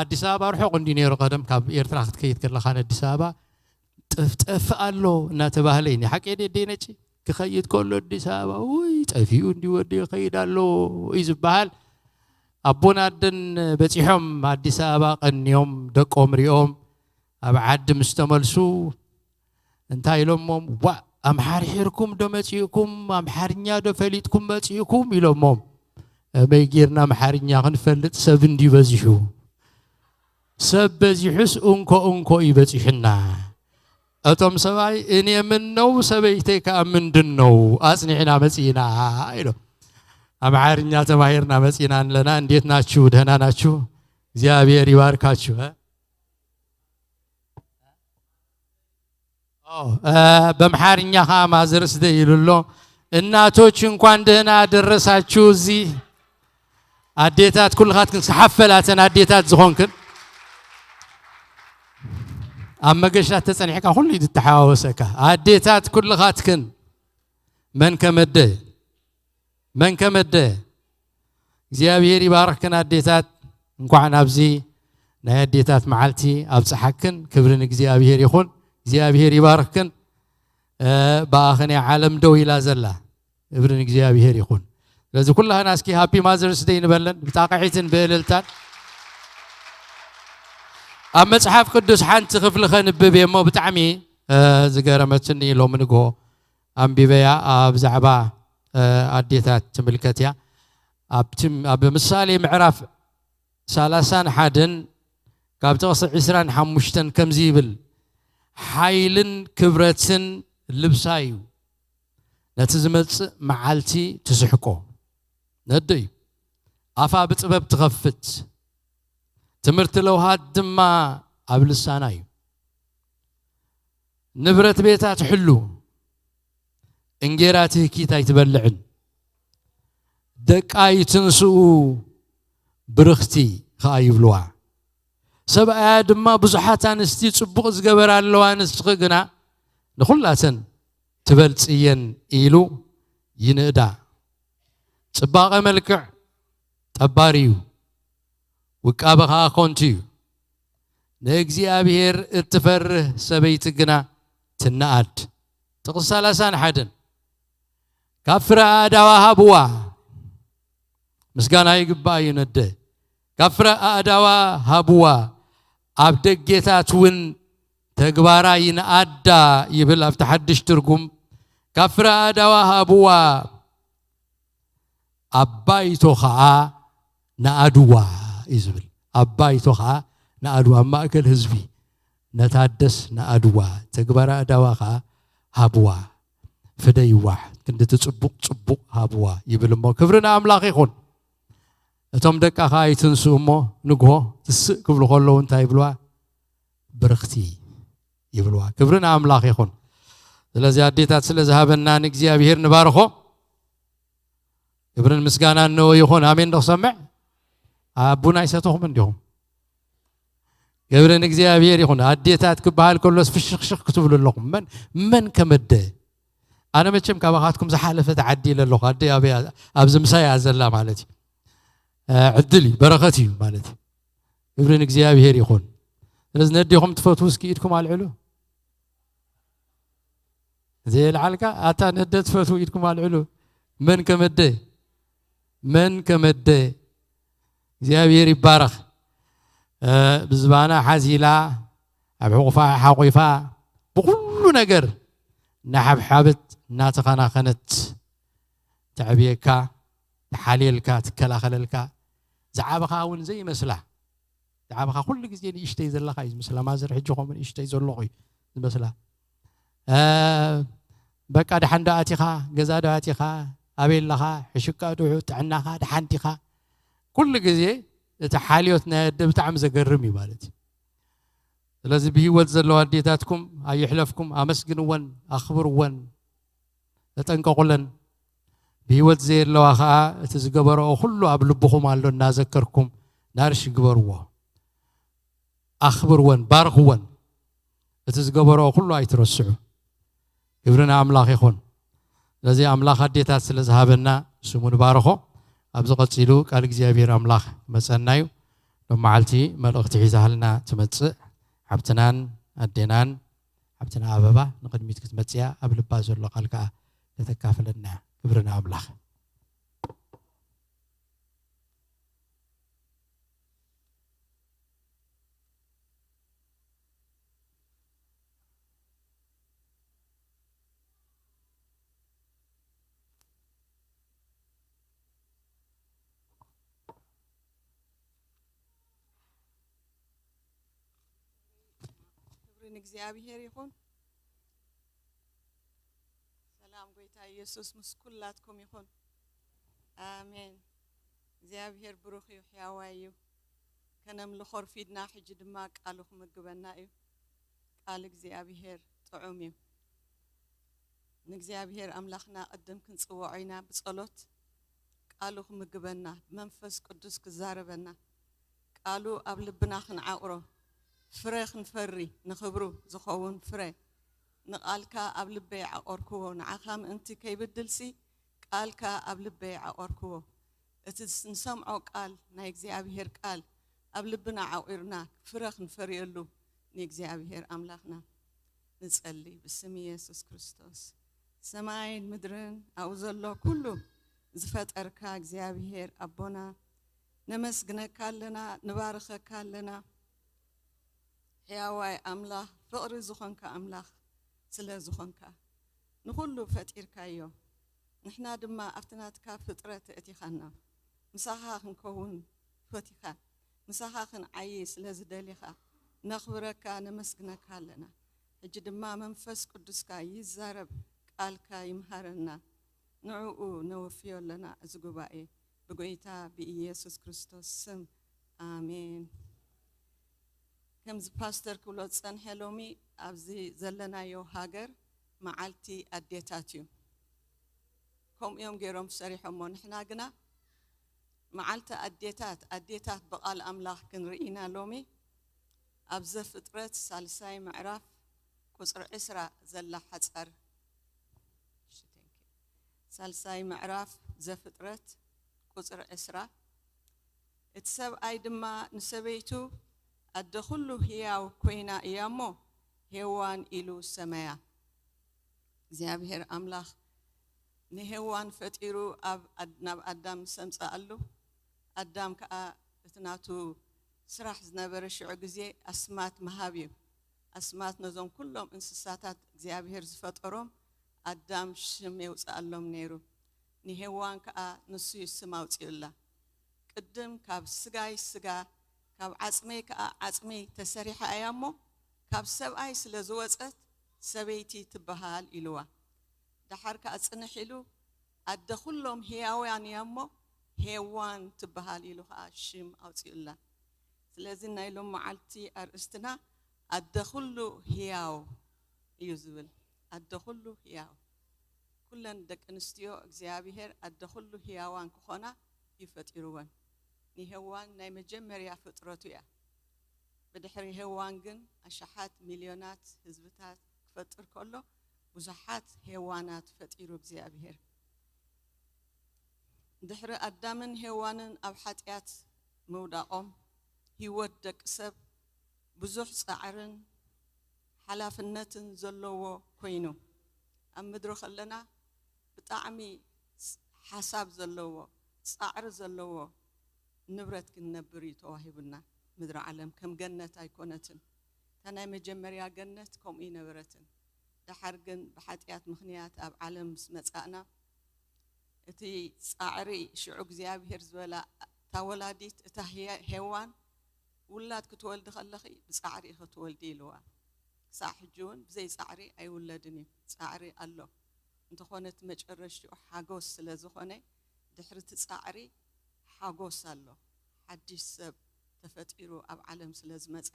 ኣዲስ ኣበባ ርሑቕ እንዲ ነይሩ። ቀደም ካብ ኤርትራ ክትከይድ ከለኻ ንኣዲስ ኣበባ ጥፍጠፍ ኣሎ እናተባህለ እዩ። ሓቂ ደደይ ነጪ ክኸይድ ከሎ ኣዲስ ኣበባ ውይ ጠፊኡ እንዲ ወዲ ይኸይድ ኣሎ እዩ ዝበሃል። ኣቦን ኣደን በፂሖም ኣዲስ ኣበባ ቀንዮም ደቆም ሪኦም ኣብ ዓዲ ምስ ተመልሱ እንታይ ኢሎሞም? ዋ ኣምሓርሒርኩም ዶ መፂእኩም? ኣምሓርኛ ዶ ፈሊጥኩም መፂእኩም? ኢሎሞም። እመይ ጌርና ኣምሓርኛ ክንፈልጥ ሰብ እንዲ በዚሑ። ሰብ በዚሑስ እንኮ እንኮ እዩ በፂሑና። እቶም ሰብኣይ እኔ ምን ነው ሰበይተይ ከኣ ምንድን ነው ኣጽኒዕና መጺእና ኢሎም። ኣምሓርኛ ተማሂርና መጺእና ኣለና። እንዴት ናችሁ? ደህና ናችሁ? እግዚኣብሔር ይባርካችሁ። እ? ኦ፣ እ፣ በምሓርኛ ኸዓ ማዘርስ ደይ ኢሉ ኣሎ። እናቶች እንኳን ደህና ደረሳችሁ። እዚ ኣዴታት ኩልኻትክን ሓፈላተን ኣዴታት ዝኾንክን ኣብ መገሻት ተጸኒሕካ ኩሉ እዩ ዝተሓዋወሰካ። ኣዴታት ኩልኻትክን መን ከመደ መን ከመደ እግዚኣብሔር ይባርኽክን ኣዴታት፣ እንኳዕ ናብዚ ናይ ኣዴታት መዓልቲ ኣብጽሓክን። ክብሪ ንእግዚኣብሔር ይኹን። እግዚኣብሔር ይባርኽክን። እ፣ ብኣኽን እያ ዓለም ደው ኢላ ዘላ። ክብሪ ንእግዚኣብሔር ይኹን። ስለዚ ኩላህና እስኪ ሃፒ ማዘርስ ደይ ንበለን ብጣቕዒትን ብእልልታን። ኣብ መጽሓፍ ቅዱስ ሓንቲ ክፍሊ ከንብብ እየ እሞ ብጣዕሚ፣ እ፣ ዝገረመትኒ ሎሚ ንግሆ ኣንቢበያ። ኣብ ዛዕባ፣ እ፣ ኣዴታት ትምልከት እያ። ኣብቲ፣ ኣብ ምሳሌ ምዕራፍ ሰላሳን ሓደን ካብ ጥቕሲ ዕስራን ሓሙሽተን ከምዚ ይብል፣ ሓይልን ክብረትን ልብሳ እዩ፣ ነቲ ዝመጽእ መዓልቲ ትስሕቆ። ነዶ እዩ፣ ኣፋ ብጥበብ ትኸፍት፣ ትምህርቲ ለውሃት ድማ ኣብ ልሳና እዩ። ንብረት ቤታ ትሕሉ፣ እንጌራ ትህኪት ኣይትበልዕን። ደቃ ይትንስኡ ብርኽቲ ኸኣ ይብልዋ። ሰብኣያ ድማ ብዙሓት ኣንስቲ ጽቡቕ ዝገበራ ኣለዋ፣ ንስኺ ግና ንኹላተን ትበልጽየን ኢሉ ይንእዳ። ጽባቐ መልክዕ ጠባሪ እዩ፣ ውቃበ ኸኣ ኾንቱ እዩ። ንእግዚኣብሔር እትፈርህ ሰበይቲ ግና ትነኣድ። ጥቕሲ ሰላሳን ሓደን ካብ ፍረ ኣእዳዋ ሃብዋ። ምስጋና ይግባእ እዩ ነደ። ካብ ፍረ ኣእዳዋ ሃብዋ፣ ኣብ ደጌታት እውን ተግባራ ይንኣዳ ይብል ኣብቲ ሓድሽ ትርጉም። ካብ ፍረ ኣእዳዋ ሃብዋ፣ ኣብ ባይቶ ኸዓ ንኣድዋ እዩ ዝብል። ኣብ ባይቶ ኸዓ ንኣድዋ፣ ኣብ ማእከል ህዝቢ ነታ ኣደስ ንኣድዋ፣ ተግባራ ኣእዳዋ ኸዓ ሃብዋ፣ ፍደይዋ፣ ክንዲ እቲ ጽቡቕ ጽቡቕ ሃብዋ ይብል እሞ፣ ክብሪ ንኣምላኽ ይኹን። እቶም ደቃ ኸዓ ይትንስኡ እሞ ንግሆ ትስእ ክብሉ ከለዉ እንታይ ይብልዋ? ብርኽቲ ይብልዋ። ክብሪ ንኣምላኽ ይኹን። ስለዚ ኣዴታት ስለ ዝሃበና ንእግዚኣብሔር ንባርኾ። ክብርን ምስጋናን ንኡ ይኹን። ኣሜን ዶ ክሰምዕ? ኣቡና ኣይሰተኹም እንዲኹም። ክብሪ ንእግዚኣብሔር ይኹን። ኣዴታት ክበሃል ከሎስ ፍሽኽሽኽ ክትብሉ ኣለኹም። መን፣ መን ከመደ? ኣነ መቸም ካባኻትኩም ዝሓለፈት ዓዲ ኢለ ኣለኹ። ኣደ ኣበይ እያ? ኣብዚ ምሳይ እያ ዘላ ማለት እዩ። እ፣ ዕድል እዩ፣ በረኸት እዩ ማለት እዩ። ክብሪ ንእግዚኣብሔር ይኹን። ስለዚ ነዴኹም ትፈትዉ እስኪ ኢድኩም ኣልዕሉ። ዘየልዓልካ ኣታ ነደ ትፈትዉ ኢድኩም ኣልዕሉ። መን ከመደ? መን ከመደ? እግዚኣብሔር ይባረኽ። እ፣ ብዝባና ሓዚላ፣ ኣብ ሕቑፋ ሓቑፋ፣ ብኹሉ ነገር እናሓብሓበት እናተኸናኸነት ተዕብየካ፣ ትሓልየልካ፣ ትከላኸለልካ። ዝዓበኻ እውን ዘይመስላ። ዝዓበኻ ኩሉ ግዜ ንእሽተይ ዘለኻ እዩ ዝመስላ። ማዘር ሕጂ ከምኡ ንእሽተይ ዘለኹ እዩ ዝመስላ። እ፣ በቃ ደሓን ዶ ኣቲኻ፣ ገዛ ዶ ኣቲኻ፣ ኣበይ ኣለኻ፣ ሕሹካ ዶ፣ ጥዕናኻ ደሓን ዲኻ? ኩሉ ግዜ እቲ ሓልዮት ናይ ኣደ ብጣዕሚ ዘገርም እዩ ማለት እዩ። ስለዚ ብህይወት ዘለዋ ኣዴታትኩም ኣይሕለፍኩም፣ ኣመስግንወን፣ ኣኽብርወን፣ ተጠንቀቑለን። ብህይወት ዘየለዋ ኸኣ እቲ ዝገበረኦ ኩሉ ኣብ ልብኹም ኣሎ እናዘከርኩም ናርሽ ግበርዎ። ኣኽብርወን፣ ባርኽወን። እቲ ዝገበረኦ ኩሉ ኣይትረስዑ። ክብሪ ንኣምላኽ ይኹን። ስለዚ ኣምላኽ ኣዴታት ስለ ዝሃበና ስሙ ንባርኾ። ኣብዚ ቀጺሉ ቃል እግዚኣብሔር ኣምላኽ ክመጸና እዩ። ሎም መዓልቲ መልእኽቲ ሒዛሃልና ትመጽእ ሓብትናን ኣዴናን ሓብትና ኣበባ ንቕድሚት ክትመጽእ እያ። ኣብ ልባ ዘሎ ቃል ከኣ ከተካፍለና እያ። ክብሪ ንኣምላኽ። ክብሪ ንእግዚኣብሔር ይኹን። ጎይታ ኢየሱስ ምስ ኩላትኩም ይኹን። ኣሜን። እግዚኣብሔር ብሩኽ እዩ፣ ሕያዋይ እዩ። ከነምልኾ ኣርፊድና፣ ሕጂ ድማ ቃሉ ክምግበና እዩ። ቃል እግዚኣብሔር ጥዑም እዩ። ንእግዚኣብሔር ኣምላኽና ቅድም ክንጽውዖ ኢና ብጸሎት። ቃሉ ክምግበና፣ ብመንፈስ ቅዱስ ክዛረበና፣ ቃሉ ኣብ ልብና ክንዓቑሮ፣ ፍረ ክንፈሪ፣ ንኽብሩ ዝኸውን ፍረ። ንቓልካ ኣብ ልበይ ዓቖርክዎ፣ ንዓኻ ምእንቲ ከይብድልሲ፣ ቃልካ ኣብ ልበይ ዓቖርክዎ። እቲ ንሰምዖ ቃል፣ ናይ እግዚኣብሔር ቃል፣ ኣብ ልብና ዓቑርና፣ ፍረ ክንፈርየሉ ንእግዚኣብሔር ኣምላኽና ንጸሊ። ብስም ኢየሱስ ክርስቶስ። ሰማይን ምድርን ኣብኡ ዘሎ ኩሉ ዝፈጠርካ እግዚኣብሔር ኣቦና፣ ነመስግነካ ኣለና፣ ንባርኸካ ኣለና። ሕያዋይ ኣምላኽ፣ ፍቕሪ ዝኾንካ ኣምላኽ ስለ ዝኾንካ፣ ንኹሉ ፈጢርካዮ። ንሕና ድማ ኣብቲ ናትካ ፍጥረት ኣእቲኻና። ምሳኻ ክንከውን ፈቲኻ፣ ምሳኻ ክንዓዪ ስለ ዝደሊኻ፣ ነኽብረካ፣ ነመስግነካ ኣለና። ሕጂ ድማ መንፈስ ቅዱስካ ይዛረብ፣ ቃልካ ይምሃረና። ንዕኡ ነወፍዮ ኣለና እዚ ጉባኤ፣ ብጎይታ ብኢየሱስ ክርስቶስ ስም፣ ኣሜን። ከምዚ ፓስተር ክብሎ ዝጸንሐ፣ ሎሚ ኣብዚ ዘለናዮ ሃገር መዓልቲ ኣዴታት እዩ። ከምኡ እዮም ገይሮም ሰሪሖሞ። ንሕና ግና መዓልቲ ኣዴታት፣ ኣዴታት ብቓል ኣምላኽ ክንርኢ ኢና ሎሚ። ኣብ ዘፍጥረት ሳልሳይ ምዕራፍ ቁጽሪ ዕስራ ዘላ ሓጻር፣ እሺ፣ thank you። ሳልሳይ ምዕራፍ ዘፍጥረት ቁጽሪ ዕስራ፣ እቲ ሰብኣይ ድማ ንሰበይቱ፣ ኣደ ኹሉ ህያው ኮይና እያ እሞ፣ ሄዋን ኢሉ ሰመያ። እግዚኣብሔር ኣምላኽ ንሄዋን ፈጢሩ ኣብ ኣድ-፣ ናብ ኣዳም ምስ ኣምጽኣሉ፣ ኣዳም ከኣ እቲ ናቱ ስራሕ ዝነበረ ሽዑ ግዜ ኣስማት ምሃብ እዩ። ኣስማት ነዞም ኩሎም እንስሳታት እግዚኣብሔር ዝፈጠሮም ኣዳም ሽም የውጽኣሎም ነይሩ። ንሄዋን ከኣ ንሱ እዩ ስም ኣውጺኡላ። ቅድም ካብ ስጋይ ስጋ፣ ካብ ዓጽመይ ከኣ ዓጽሚ ተሰሪሓ እያ እሞ፣ ካብ ሰብኣይ ስለ ዝወጸት ሰበይቲ ትበሃል ኢልዋ። ደሓር ከኣ ጽንሕ ኢሉ፣ ኣደ ኩሎም ህያውያን እያ እሞ፣ ሄዋን ትበሃል ኢሉ ከኣ ሽም ኣውጺኡላ። ስለዚ ናይ ሎም መዓልቲ ኣርእስትና ኣደ ኩሉ ህያው እዩ ዝብል። ኣደ ኩሉ ህያው። ኩለን ደቂ ኣንስትዮ እግዚኣብሔር ኣደ ኩሉ ህያዋን ክኾና እዩ ፈጢርወን። ንሄዋን ናይ መጀመርያ ፍጥረቱ እያ። ብድሕሪ ሄዋን ግን ኣሽሓት ሚልዮናት ህዝብታት ክፈጥር ከሎ ብዙሓት ሄዋናት ፈጢሩ እግዚኣብሔር። ድሕሪ ኣዳምን ሄዋንን ኣብ ሓጢኣት ምውዳቖም፣ ህይወት ደቂ ሰብ ብዙሕ ጻዕርን ሓላፍነትን ዘለዎ ኮይኑ፣ ኣብ ምድሪ ከለና ብጣዕሚ ሓሳብ ዘለዎ፣ ጻዕሪ ዘለዎ ንብረት ክንነብር እዩ ተዋሂቡና። ምድሪ ዓለም ከም ገነት ኣይኮነትን። እታ ናይ መጀመርያ ገነት ከምኡ ይነበረትን። ደሓር ግን ብሓጢኣት ምኽንያት ኣብ ዓለም ምስ መጻእና፣ እቲ ጻዕሪ ሽዑ እግዚኣብሔር ዝበላ፣ እታ ወላዲት፣ እታ ሄ-፣ ሄዋን፣ ውላድ ክትወልዲ ከለኺ ብጻዕሪ ኢኺ ትወልዲ ኢልዋ። ክሳዕ ሕጂ እውን ብዘይ ጻዕሪ ኣይውለድን እዩ። ጻዕሪ ኣሎ። እንተኾነ እቲ መጨረሽትኡ ሓጎስ ስለ ዝኾነ፣ ድሕሪ እቲ ጻዕሪ ሓጎስ ኣሎ። ሓድሽ ሰብ ተፈጢሩ ኣብ ዓለም ስለ ዝመጸ፣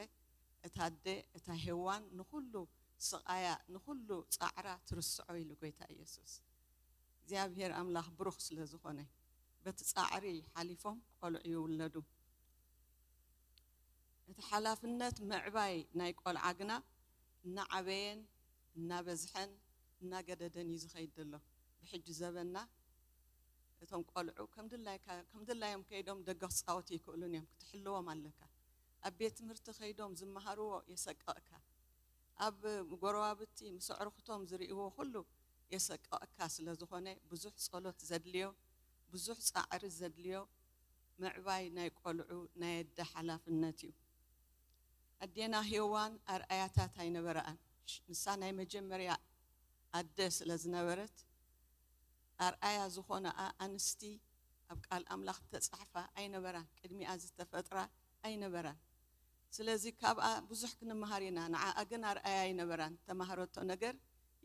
እታ ኣደ፣ እታ ሄዋን ንኹሉ ስቓያ፣ ንኹሉ ጻዕራ ትርስዖ ኢሉ ጎይታ ኢየሱስ። እግዚኣብሔር ኣምላኽ ብሩኽ ስለ ዝኾነ፣ በቲ ጻዕሪ ሓሊፎም ቆልዑ ይውለዱ። እቲ ሓላፍነት ምዕባይ ናይ ቆልዓ ግና እናዓበየን እናበዝሐን እናገደደን እዩ ዝኸይድ ዘሎ። ብሕጂ ዘበንና እቶም ቆልዑ ከም ድላይካ-፣ ከም ድላዮም ከይዶም ደገ ክጻወቱ ይክእሉን እዮም። ክትሕልዎም ኣለካ። ኣብ ቤት ትምህርቲ ከይዶም ዝመሃርዎ የሰቅቐካ። ኣብ ጎረባብቲ ምስ ኣዕሩኽቶም ዝርእይዎ ኩሉ የሰቅቐካ ስለ ዝኾነ፣ ብዙሕ ጸሎት ዘድልዮ፣ ብዙሕ ጻዕሪ ዘድልዮ ምዕባይ ናይ ቆልዑ ናይ ኣደ ሓላፍነት እዩ። ኣዴና ሄዋን ኣርኣያታት ኣይነበረኣን። ንሳ ናይ መጀመርያ ኣደ ስለ ዝነበረት፣ ኣርኣያ ዝኾነኣ ኣንስቲ ኣብ ቃል ኣምላኽ እተጻሕፋ ኣይነበራን። ቅድሚኣ ዝተፈጥራ ኣይነበራን። ስለዚ ካብኣ ብዙሕ ክንመሃር ኢና። ንዓኣ ግን ኣርኣያ ኣይነበራን። ተማሃረቶ ነገር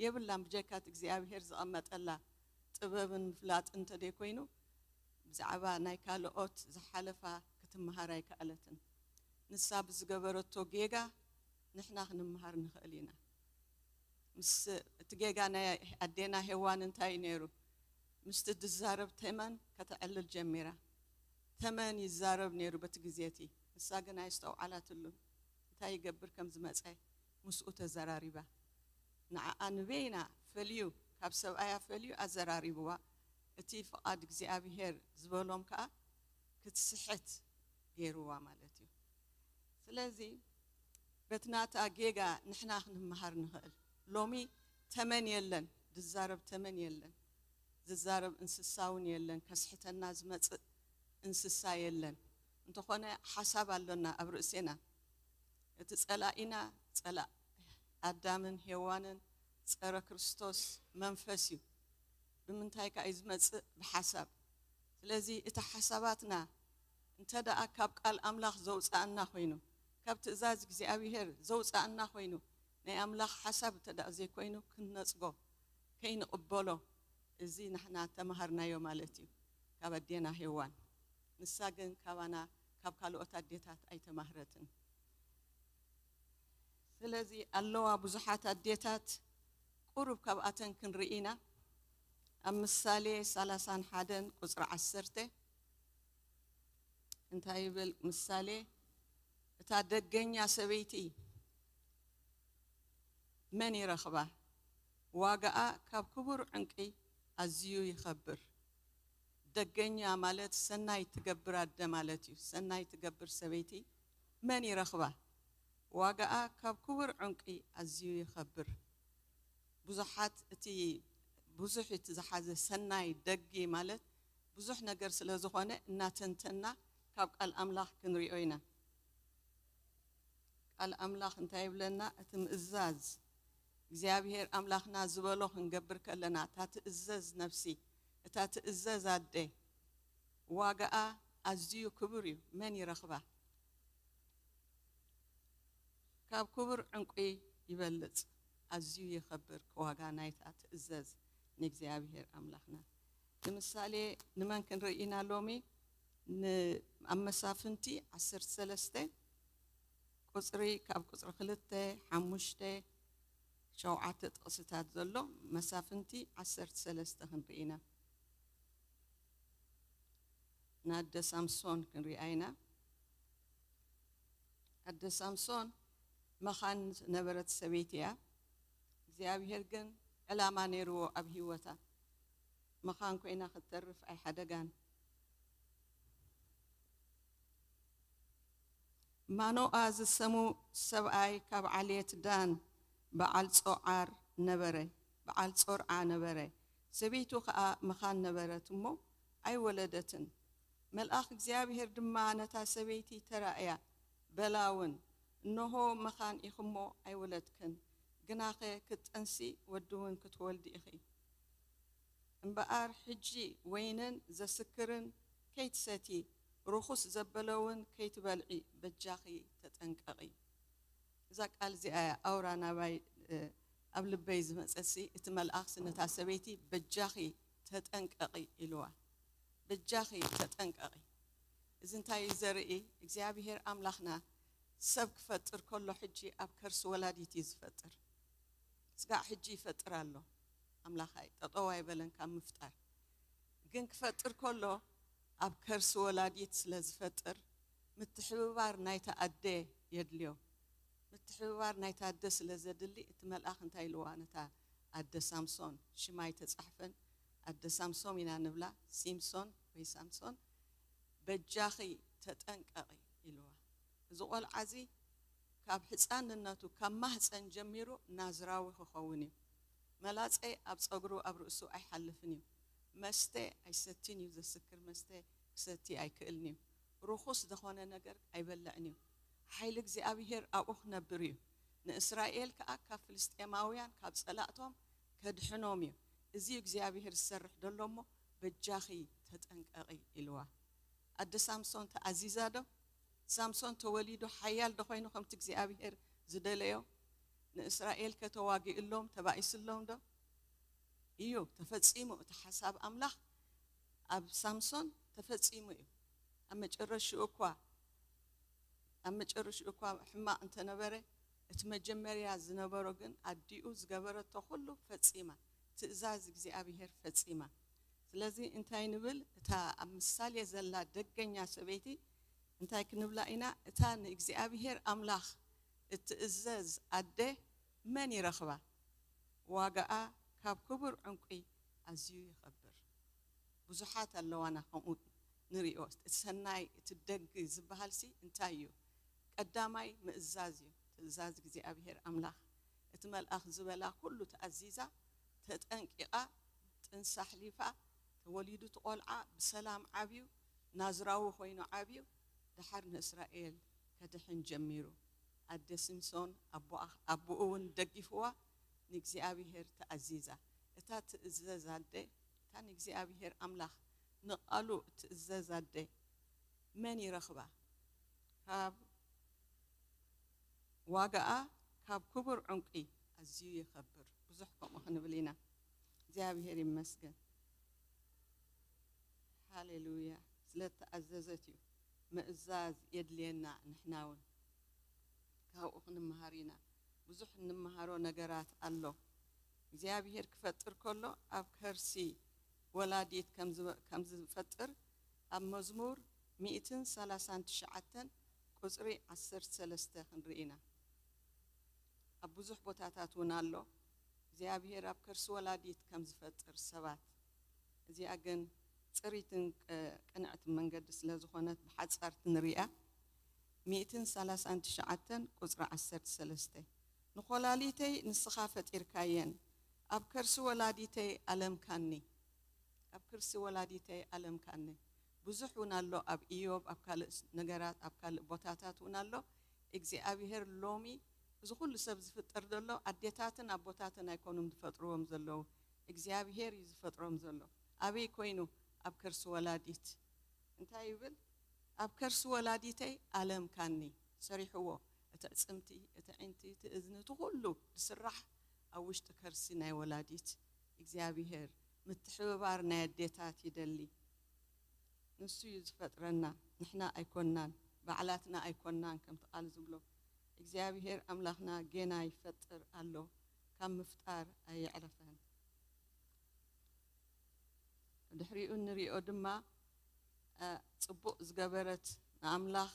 የብላን፣ ብጀካ እቲ እግዚኣብሔር ዝቐመጠላ ጥበብን ምፍላጥን እንተደይኮይኑ፣ ብዛዕባ ናይ ካልኦት ዝሓለፋ ክትመሃር ኣይከኣለትን። ንሳ ብዝገበረቶ ጌጋ ንሕና ክንመሃር ንኽእል ኢና። ምስ እቲ ጌጋ ናይ ኣዴና ሄዋን እንታይ እዩ ነይሩ? ምስቲ ዝዛረብ ተመን ከተዕልል ጀሚራ። ተመን ይዛረብ ነይሩ በቲ ግዜ እቲ። ንሳ ግን ኣየስተውዓላትሉን። እንታይ ይገብር ከም ዝመጸ ምስኡ ተዘራሪባ። ንዓኣ ንበይና ፈልዩ፣ ካብ ሰብኣያ ፈልዩ ኣዘራሪብዋ። እቲ ፍቓድ እግዚኣብሄር ዝበሎም ከኣ ክትስሕት ገይርዋ ማለት እዩ። ስለዚ በቲ ናታ ጌጋ ንሕና ክንመሃር ንኽእል። ሎሚ ተመን የለን፣ ዝዛረብ ተመን የለን፣ ዝዛረብ እንስሳ እውን የለን፣ ከስሕተና ዝመጽእ እንስሳ የለን። እንተኾነ ሓሳብ ኣሎና ኣብ ርእሴና። እቲ ጸላኢና ጸላእ ኣዳምን ሄዋንን ጸረ ክርስቶስ መንፈስ እዩ። ብምንታይ ከ እዩ ዝመጽእ? ብሓሳብ። ስለዚ እቲ ሓሳባትና እንተ ደኣ ካብ ቃል ኣምላኽ ዘውጽኣና ኮይኑ፣ ካብ ትእዛዝ እግዚኣብሄር ዘውጽኣና ኮይኑ፣ ናይ ኣምላኽ ሓሳብ እንተ ደኣ ዘይኮይኑ ክንነጽጎ፣ ከይንቕበሎ፣ እዚ ንሕና ተማሃርናዮ ማለት እዩ ካብ ኣዴና ሄዋን። ንሳ ግን ካባና፣ ካብ ካልኦት ኣዴታት ኣይተማህረትን። ስለዚ ኣለዋ ብዙሓት ኣዴታት፣ ቁሩብ ካብኣተን ክንርኢ ኢና። ኣብ ምሳሌ ሰላሳን ሓደን ቁጽሪ ዓሰርተ እንታይ ይብል? ምሳሌ፣ እታ ደገኛ ሰበይቲ መን ይረኽባ? ዋጋኣ ካብ ክቡር ዕንቂ ኣዝዩ ይኸብር። ደገኛ ማለት ሰናይ ትገብር ኣደ ማለት እዩ። ሰናይ ትገብር ሰበይቲ መን ይረኽባ? ዋጋኣ ካብ ክቡር ዕንቂ ኣዝዩ ይኸብር። ብዙሓት እቲ ብዙሕ እቲ ዝሓዘ ሰናይ ደጊ ማለት ብዙሕ ነገር ስለ ዝኾነ እናተንተና ካብ ቃል ኣምላኽ ክንሪኦ ኢና። ቃል ኣምላኽ እንታይ ይብለና? እቲ ምእዛዝ እግዚኣብሔር ኣምላኽና ዝበሎ ክንገብር ከለና፣ እታ ትእዘዝ ነፍሲ፣ እታ ትእዘዝ ኣደ፣ ዋጋኣ ኣዝዩ ክቡር እዩ። መን ይረኽባ? ካብ ክቡር ዕንቁ ይበልጽ፣ ኣዝዩ ይኸብር ዋጋ ናይታ ትእዘዝ ንእግዚኣብሔር ኣምላኽና። ንምሳሌ ንመን ክንርኢ ኢና ሎሚ? ን-፣ ኣብ መሳፍንቲ ዓሰርተ ሰለስተ ቁጽሪ፣ ካብ ቁጽሪ ክልተ፣ ሓሙሽተ፣ ሸውዓተ ጥቕስታት ዘሎ መሳፍንቲ ዓሰርተ ሰለስተ ክንርኢ ኢና። ንኣደ ሳምሶን ክንሪኣ ኢና። ኣደ ሳምሶን መኻን ዝነበረት ሰበይቲ እያ። እግዚኣብሔር ግን ዕላማ ነይርዎ ኣብ ህይወታ። መኻን ኮይና ክትተርፍ ኣይሓደጋን። ማኖኣ ዝሰሙ ሰብኣይ ካብ ዓሌት ዳን በዓል ጾዓር ነበረ፣ በዓል ጾርዓ ነበረ። ሰበይቱ ኸኣ መኻን ነበረት እሞ ኣይወለደትን። መልኣኽ እግዚኣብሔር ድማ ነታ ሰበይቲ ተራእያ፣ በላ እውን፣ እንሆ መኻን ኢኽሞ ኣይወለድክን፣ ግናኸ ክትጠንሲ ወዲ እውን ክትወልዲ ኢኺ። እምበኣር ሕጂ ወይንን ዘስክርን ከይትሰቲ፣ ርኹስ ዘበለ እውን ከይትበልዒ በጃኺ ተጠንቀቒ። እዛ ቃል እዚኣ እያ ኣውራ ናባይ፣ እ፣ ኣብ ልበይ ዝመጸሲ። እቲ መልኣኽሲ ነታ ሰበይቲ በጃኺ ተጠንቀቒ ኢልዋ። በጃኺ ተጠንቀቒ። እዚ እንታይ እዩ ዘርኢ? እግዚኣብሔር ኣምላኽና ሰብ ክፈጥር ከሎ ሕጂ ኣብ ከርሲ ወላዲት እዩ ዝፈጥር። ስጋዕ ሕጂ ይፈጥር ኣሎ። ኣምላኽ ኣይ-፣ ጠጠው ኣይበለን ካብ ምፍጣር። ግን ክፈጥር ከሎ ኣብ ከርሲ ወላዲት ስለ ዝፈጥር ምትሕብባር ናይታ ኣደ የድልዮ። ምትሕብባር ናይታ ኣደ ስለ ዘድሊ እቲ መልኣኽ እንታይ ኢልዋ ነታ ኣደ ሳምሶን? ሽማ ኣይተጻሕፈን። ኣደ ሳምሶም ኢና ንብላ፣ ሲምሶን ወይ ሳምሶን። በጃኺ ተጠንቀቒ ኢልዋ። እዚ ቆልዓ እዚ ካብ ህፃንነቱ፣ ካብ ማህፀን ጀሚሩ ናዝራዊ ክኸውን እዩ። መላፀ ኣብ ፀጉሩ፣ ኣብ ርእሱ ኣይሓልፍን እዩ። መስተ ኣይሰትን እዩ፣ ዘስክር መስተ ክሰቲ ኣይክእልን እዩ። ርኹስ ዝኾነ ነገር ኣይበልዕን እዩ። ሓይሊ እግዚኣብሔር ኣብኡ ክነብር እዩ። ንእስራኤል ከዓ ካብ ፍልስጤማውያን፣ ካብ ፀላእቶም ከድሕኖም እዩ። እዚ እዩ እግዚኣብሔር ዝሰርሕ ዘሎ እሞ በጃኺ ተጠንቀቒ ኢልዋ። ኣደ ሳምሶን ተኣዚዛ ዶ? ሳምሶን ተወሊዱ ሓያል ዶ ኮይኑ ከምቲ እግዚኣብሔር ዝደለዮ? ንእስራኤል ከተዋጊእሎም ተባኢስሎም ዶ? እዩ፣ ተፈጺሙ። እቲ ሓሳብ ኣምላኽ ኣብ ሳምሶን ተፈጺሙ እዩ። ኣብ መጨረሽኡ እኳ ኣብ መጨረሽኡ እኳ ሕማቕ እንተነበረ፣ እቲ መጀመርያ ዝነበሮ ግን ኣዲኡ ዝገበረቶ ኩሉ ፈጺማ፣ ትእዛዝ እግዚኣብሔር ፈጺማ። ስለዚ እንታይ ንብል? እታ ኣብ ምሳሌ ዘላ ደገኛ ሰበይቲ እንታይ ክንብላ ኢና? እታ ንእግዚኣብሔር ኣምላኽ እትእዘዝ ኣደ መን ይረኽባ? ዋጋኣ ካብ ክቡር ዕንቁ ኣዝዩ ይኸብር። ብዙሓት ኣለዋና ከምኡ ንሪኦ። እቲ ሰናይ፣ እቲ ደግ ዝበሃልሲ እንታይ እዩ? ቀዳማይ ምእዛዝ እዩ። ትእዛዝ እግዚኣብሔር ኣምላኽ። እቲ መልኣኽ ዝበላ ኩሉ ተኣዚዛ፣ ተጠንቂቓ፣ ጥንሲ ኣሕሊፋ፣ ተወሊዱ እቲ ቆልዓ ብሰላም ዓብዩ፣ ናዝራዊ ኮይኑ ዓብዩ፣ ደሓር ንእስራኤል ከድሕን ጀሚሩ። ኣደ ሲምሶን ኣቦኣ-፣ ኣቦኡ እውን ደጊፍዋ ንእግዚኣብሔር ተኣዚዛ። እታ ትእዘዝ ኣደ፣ እታ ንእግዚኣብሔር ኣምላኽ ንቓሉ እትእዘዝ ኣደ መን ይረኽባ? ካብ ዋጋኣ ካብ ክቡር ዕንቂ ኣዝዩ ይኸብር። ብዙሕ ከምኡ ክንብል ኢና። እግዚኣብሔር ይመስገን። ሃሌሉያ። ስለ እተኣዘዘት እዩ። ምእዛዝ የድልየና። ንሕና እውን ካብኡ ክንመሃር ኢና። ብዙሕ እንመሃሮ ነገራት ኣሎ። እግዚኣብሔር ክፈጥር ከሎ ኣብ ከርሲ ወላዲት ከም ዝፈጥር ኣብ መዝሙር ሚእትን ሰላሳን ትሽዓተን ቁጽሪ ዓሰርተ ሰለስተ ክንርኢ ኢና። ኣብ ብዙሕ ቦታታት እውን ኣሎ። እግዚኣብሔር ኣብ ከርሲ ወላዲት ከም ዝፈጥር ሰባት። እዚኣ ግን ጽሪትን ቅንዕትን መንገዲ ስለ ዝኾነት ብሓጻር ትንሪኣ። ሚእትን ሰላሳን ትሽዓተን ቁጽሪ ዓሰርተ ሰለስተ። ንኾላሊተይ ንስኻ ፈጢርካየን፣ ኣብ ከርሲ ወላዲተይ ኣለምካኒ። ኣብ ከርሲ ወላዲተይ ኣለምካኒ። ብዙሕ እውን ኣሎ ኣብ ኢዮብ፣ ኣብ ካልእ ነገራት፣ ኣብ ካልእ ቦታታት እውን ኣሎ። እግዚኣብሔር ሎሚ እዚ ኩሉ ሰብ ዝፍጠር ዘሎ ኣዴታትን ኣቦታትን ኣይኮኑም ዝፈጥርዎም ዘለዉ፣ እግዚኣብሔር እዩ ዝፈጥሮም ዘሎ። ኣበይ ኮይኑ? ኣብ ከርሲ ወላዲት። እንታይ ይብል? ኣብ ከርሲ ወላዲተይ ኣለምካኒ። ሰሪሕዎ። እቲ ዕጽምቲ፣ እቲ ዕንቲ፣ እቲ እዝኒ፣ እቲ ኩሉ ዝስራሕ ኣብ ውሽጢ ከርሲ ናይ ወላዲት እግዚኣብሔር። ምትሕብባር ናይ ኣዴታት ይደሊ። ንሱ እዩ ዝፈጥረና፣ ንሕና ኣይኮናን፣ ባዕላትና ኣይኮናን። ከምቲ ቃል ዝብሎ እግዚኣብሔር ኣምላኽና ጌና ይፈጥር ኣሎ፣ ካብ ምፍጣር ኣየዕረፈን። ድሕሪኡ እንሪኦ ድማ፣ እ፣ ጽቡቕ ዝገበረት ንኣምላኽ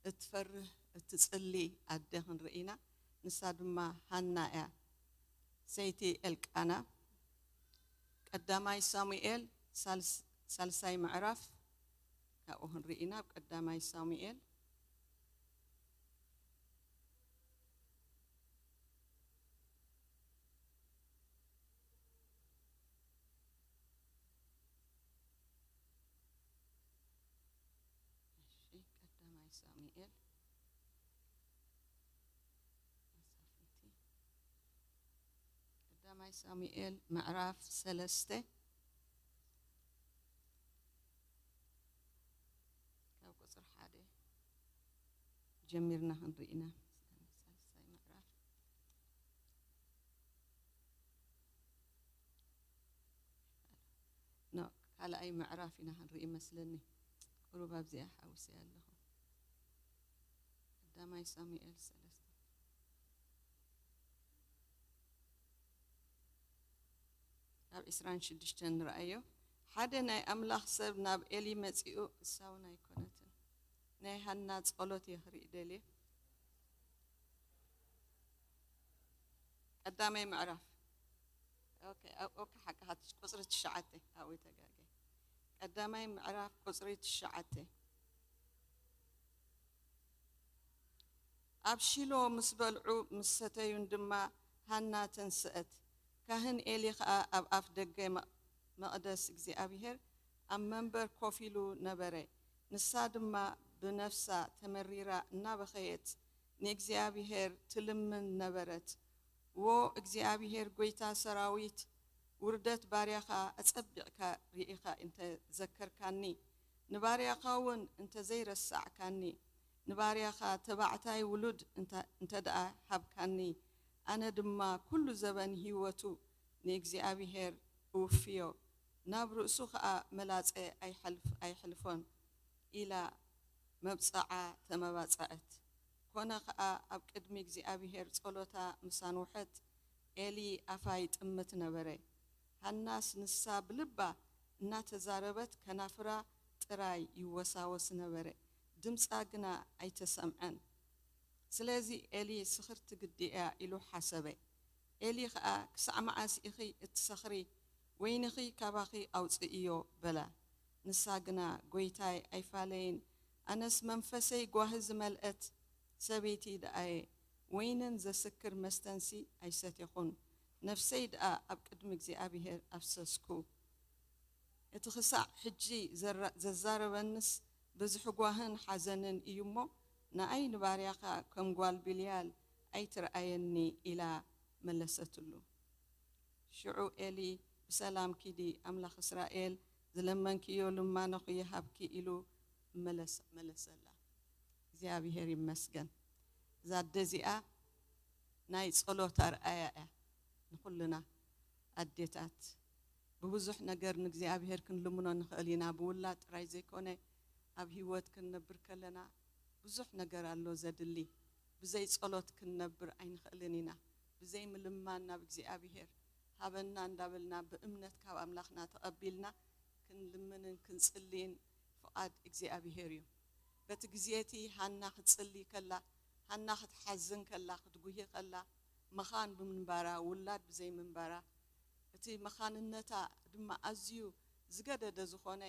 እትፈርህ እትጽሊ ኣደ ክንርኢ ኢና። ንሳ ድማ ሃና እያ። ሰይቲ ኤልቃና። ቀዳማይ ሳሙኤል ሳልስ-፣ ሳልሳይ ምዕራፍ ካብኡ ክንርኢ ኢና። ኣብ ቀዳማይ ሳሙኤል እሺ፣ ቀዳማይ ሳሙኤል መሳፍንቲ፣ ቀዳማይ ሳሙኤል ምዕራፍ ሰለስተ ካብ ቁጽሪ ሓደ ጀሚርና ክንርኢ ኢና። ሳልሳይ ምዕራፍ ኖ፣ ካልኣይ ምዕራፍ ኢና ክንርኢ መስለኒ። ቁሩብ ኣብዚኣ ሓዊሰያ ኣለኹ። ቀዳማይ ሳሙኤል ሰለስተ። ኣብ ዕስራን ሽዱሽተን ንረኣዮ። ሓደ ናይ ኣምላኽ ሰብ ናብ ኤሊ መጺኡ፣ እሳ እውን ኣይኮነትን። ናይ ሃና ጸሎት እየ ክርኢ ደልየ። ቀዳማይ ምዕራፍ። ኦኬ፣ ኦኬ፣ ሓቂ፣ ቁጽሪ ትሽዓተ፣ ኣብኡ ተጋገ። ቀዳማይ ምዕራፍ ቁጽሪ ትሽዓተ። ኣብ ሺሎ ምስ በልዑ ምስ ሰተዩን ድማ ሃና ተንስአት። ካህን ኤሊ ኸኣ ኣብ ኣፍ ደገ መ-፣ መቕደስ እግዚኣብሔር ኣብ መንበር ኮፍ ኢሉ ነበረ። ንሳ ድማ ብነፍሳ ተመሪራ እናበኸየት ንእግዚኣብሔር ትልምን ነበረት። ዎ እግዚኣብሔር ጐይታ ሰራዊት፣ ውርደት ባርያኻ ኣጸቢቕካ ርኢኻ እንተ ዘከርካኒ፣ ንባርያኻ እውን እንተ ዘይረሳዕካኒ፣ ንባርያኻ ተባዕታይ ውሉድ እንተ ደኣ ሃብካኒ፣ ኣነ ድማ ኩሉ ዘበን ህይወቱ ንእግዚኣብሄር እውፍዮ፣ ናብ ርእሱ ኸኣ መላጸ ኣይሓልፎን ኢላ መብጽዓ ተመባጽዐት። ኮነ ኸኣ ኣብ ቅድሚ እግዚኣብሄር ጸሎታ ምስ ኣንውሐት፣ ኤሊ ኣፋ ይጥምት ነበረ። ሃናስ ንሳ ብልባ እናተዛረበት ከናፍራ ጥራይ ይወሳወስ ነበረ፣ ድምጻ ግና ኣይተሰምዐን። ስለዚ ኤሊ ስኽርቲ ግዲ እያ ኢሉ ሓሰበ። ኤሊ ኸኣ፣ ክሳዕ መዓስ ኢኺ እትሰኽሪ? ወይንኺ ካባኺ ኣውጽእዮ በላ። ንሳ ግና፣ ጐይታይ ኣይፋለይን፣ ኣነስ መንፈሰይ ጓሂ ዝመልአት ሰበይቲ ደኣየ፣ ወይንን ዘስክር መስተንሲ ኣይሰቴኹን፣ ነፍሰይ ደኣ ኣብ ቅድሚ እግዚኣብሄር ኣፍሰስኩ። እቲ ክሳዕ ሕጂ ዘዛረበንስ ብዝሒ ጓህን ሓዘንን እዩ እሞ፣ ንኣይ ንባርያኻ ከም ጓል ብልያል ኣይትርኣየኒ ኢላ መለሰትሉ። ሽዑ ኤሊ፣ ብሰላም ኪዲ፣ ኣምላኽ እስራኤል ዝለመንክዮ ልማኖኺ ይሃብኪ ኢሉ መለሰ መለሰላ። እግዚኣብሄር ይመስገን። እዛ ኣደ እዚኣ ናይ ጸሎት ኣርኣያ እያ። ንኹልና ኣዴታት ብብዙሕ ነገር ንእግዚኣብሄር ክንልምኖ ንኽእል ኢና። ብውላድ ጥራይ ዘይኮነ፣ ኣብ ህይወት ክንነብር ከለና ብዙሕ ነገር ኣሎ ዘድሊ። ብዘይ ጸሎት ክንነብር ኣይንኽእልን ኢና። ብዘይ ምልማን ናብ እግዚኣብሄር ሃበና እንዳበልና ብእምነት ካብ ኣምላኽና ተቐቢልና ክንልምንን ክንጽልይን ፍቓድ እግዚኣብሄር እዩ። በቲ ግዜ እቲ ሃና ክትጽሊ ከላ፣ ሃና ክትሓዝን ከላ፣ ክትጉሂ ከላ፣ መኻን ብምንባራ፣ ውላድ ብዘይምንባራ፣ እቲ መኻንነታ ድማ ኣዝዩ ዝገደደ ዝኾነ፣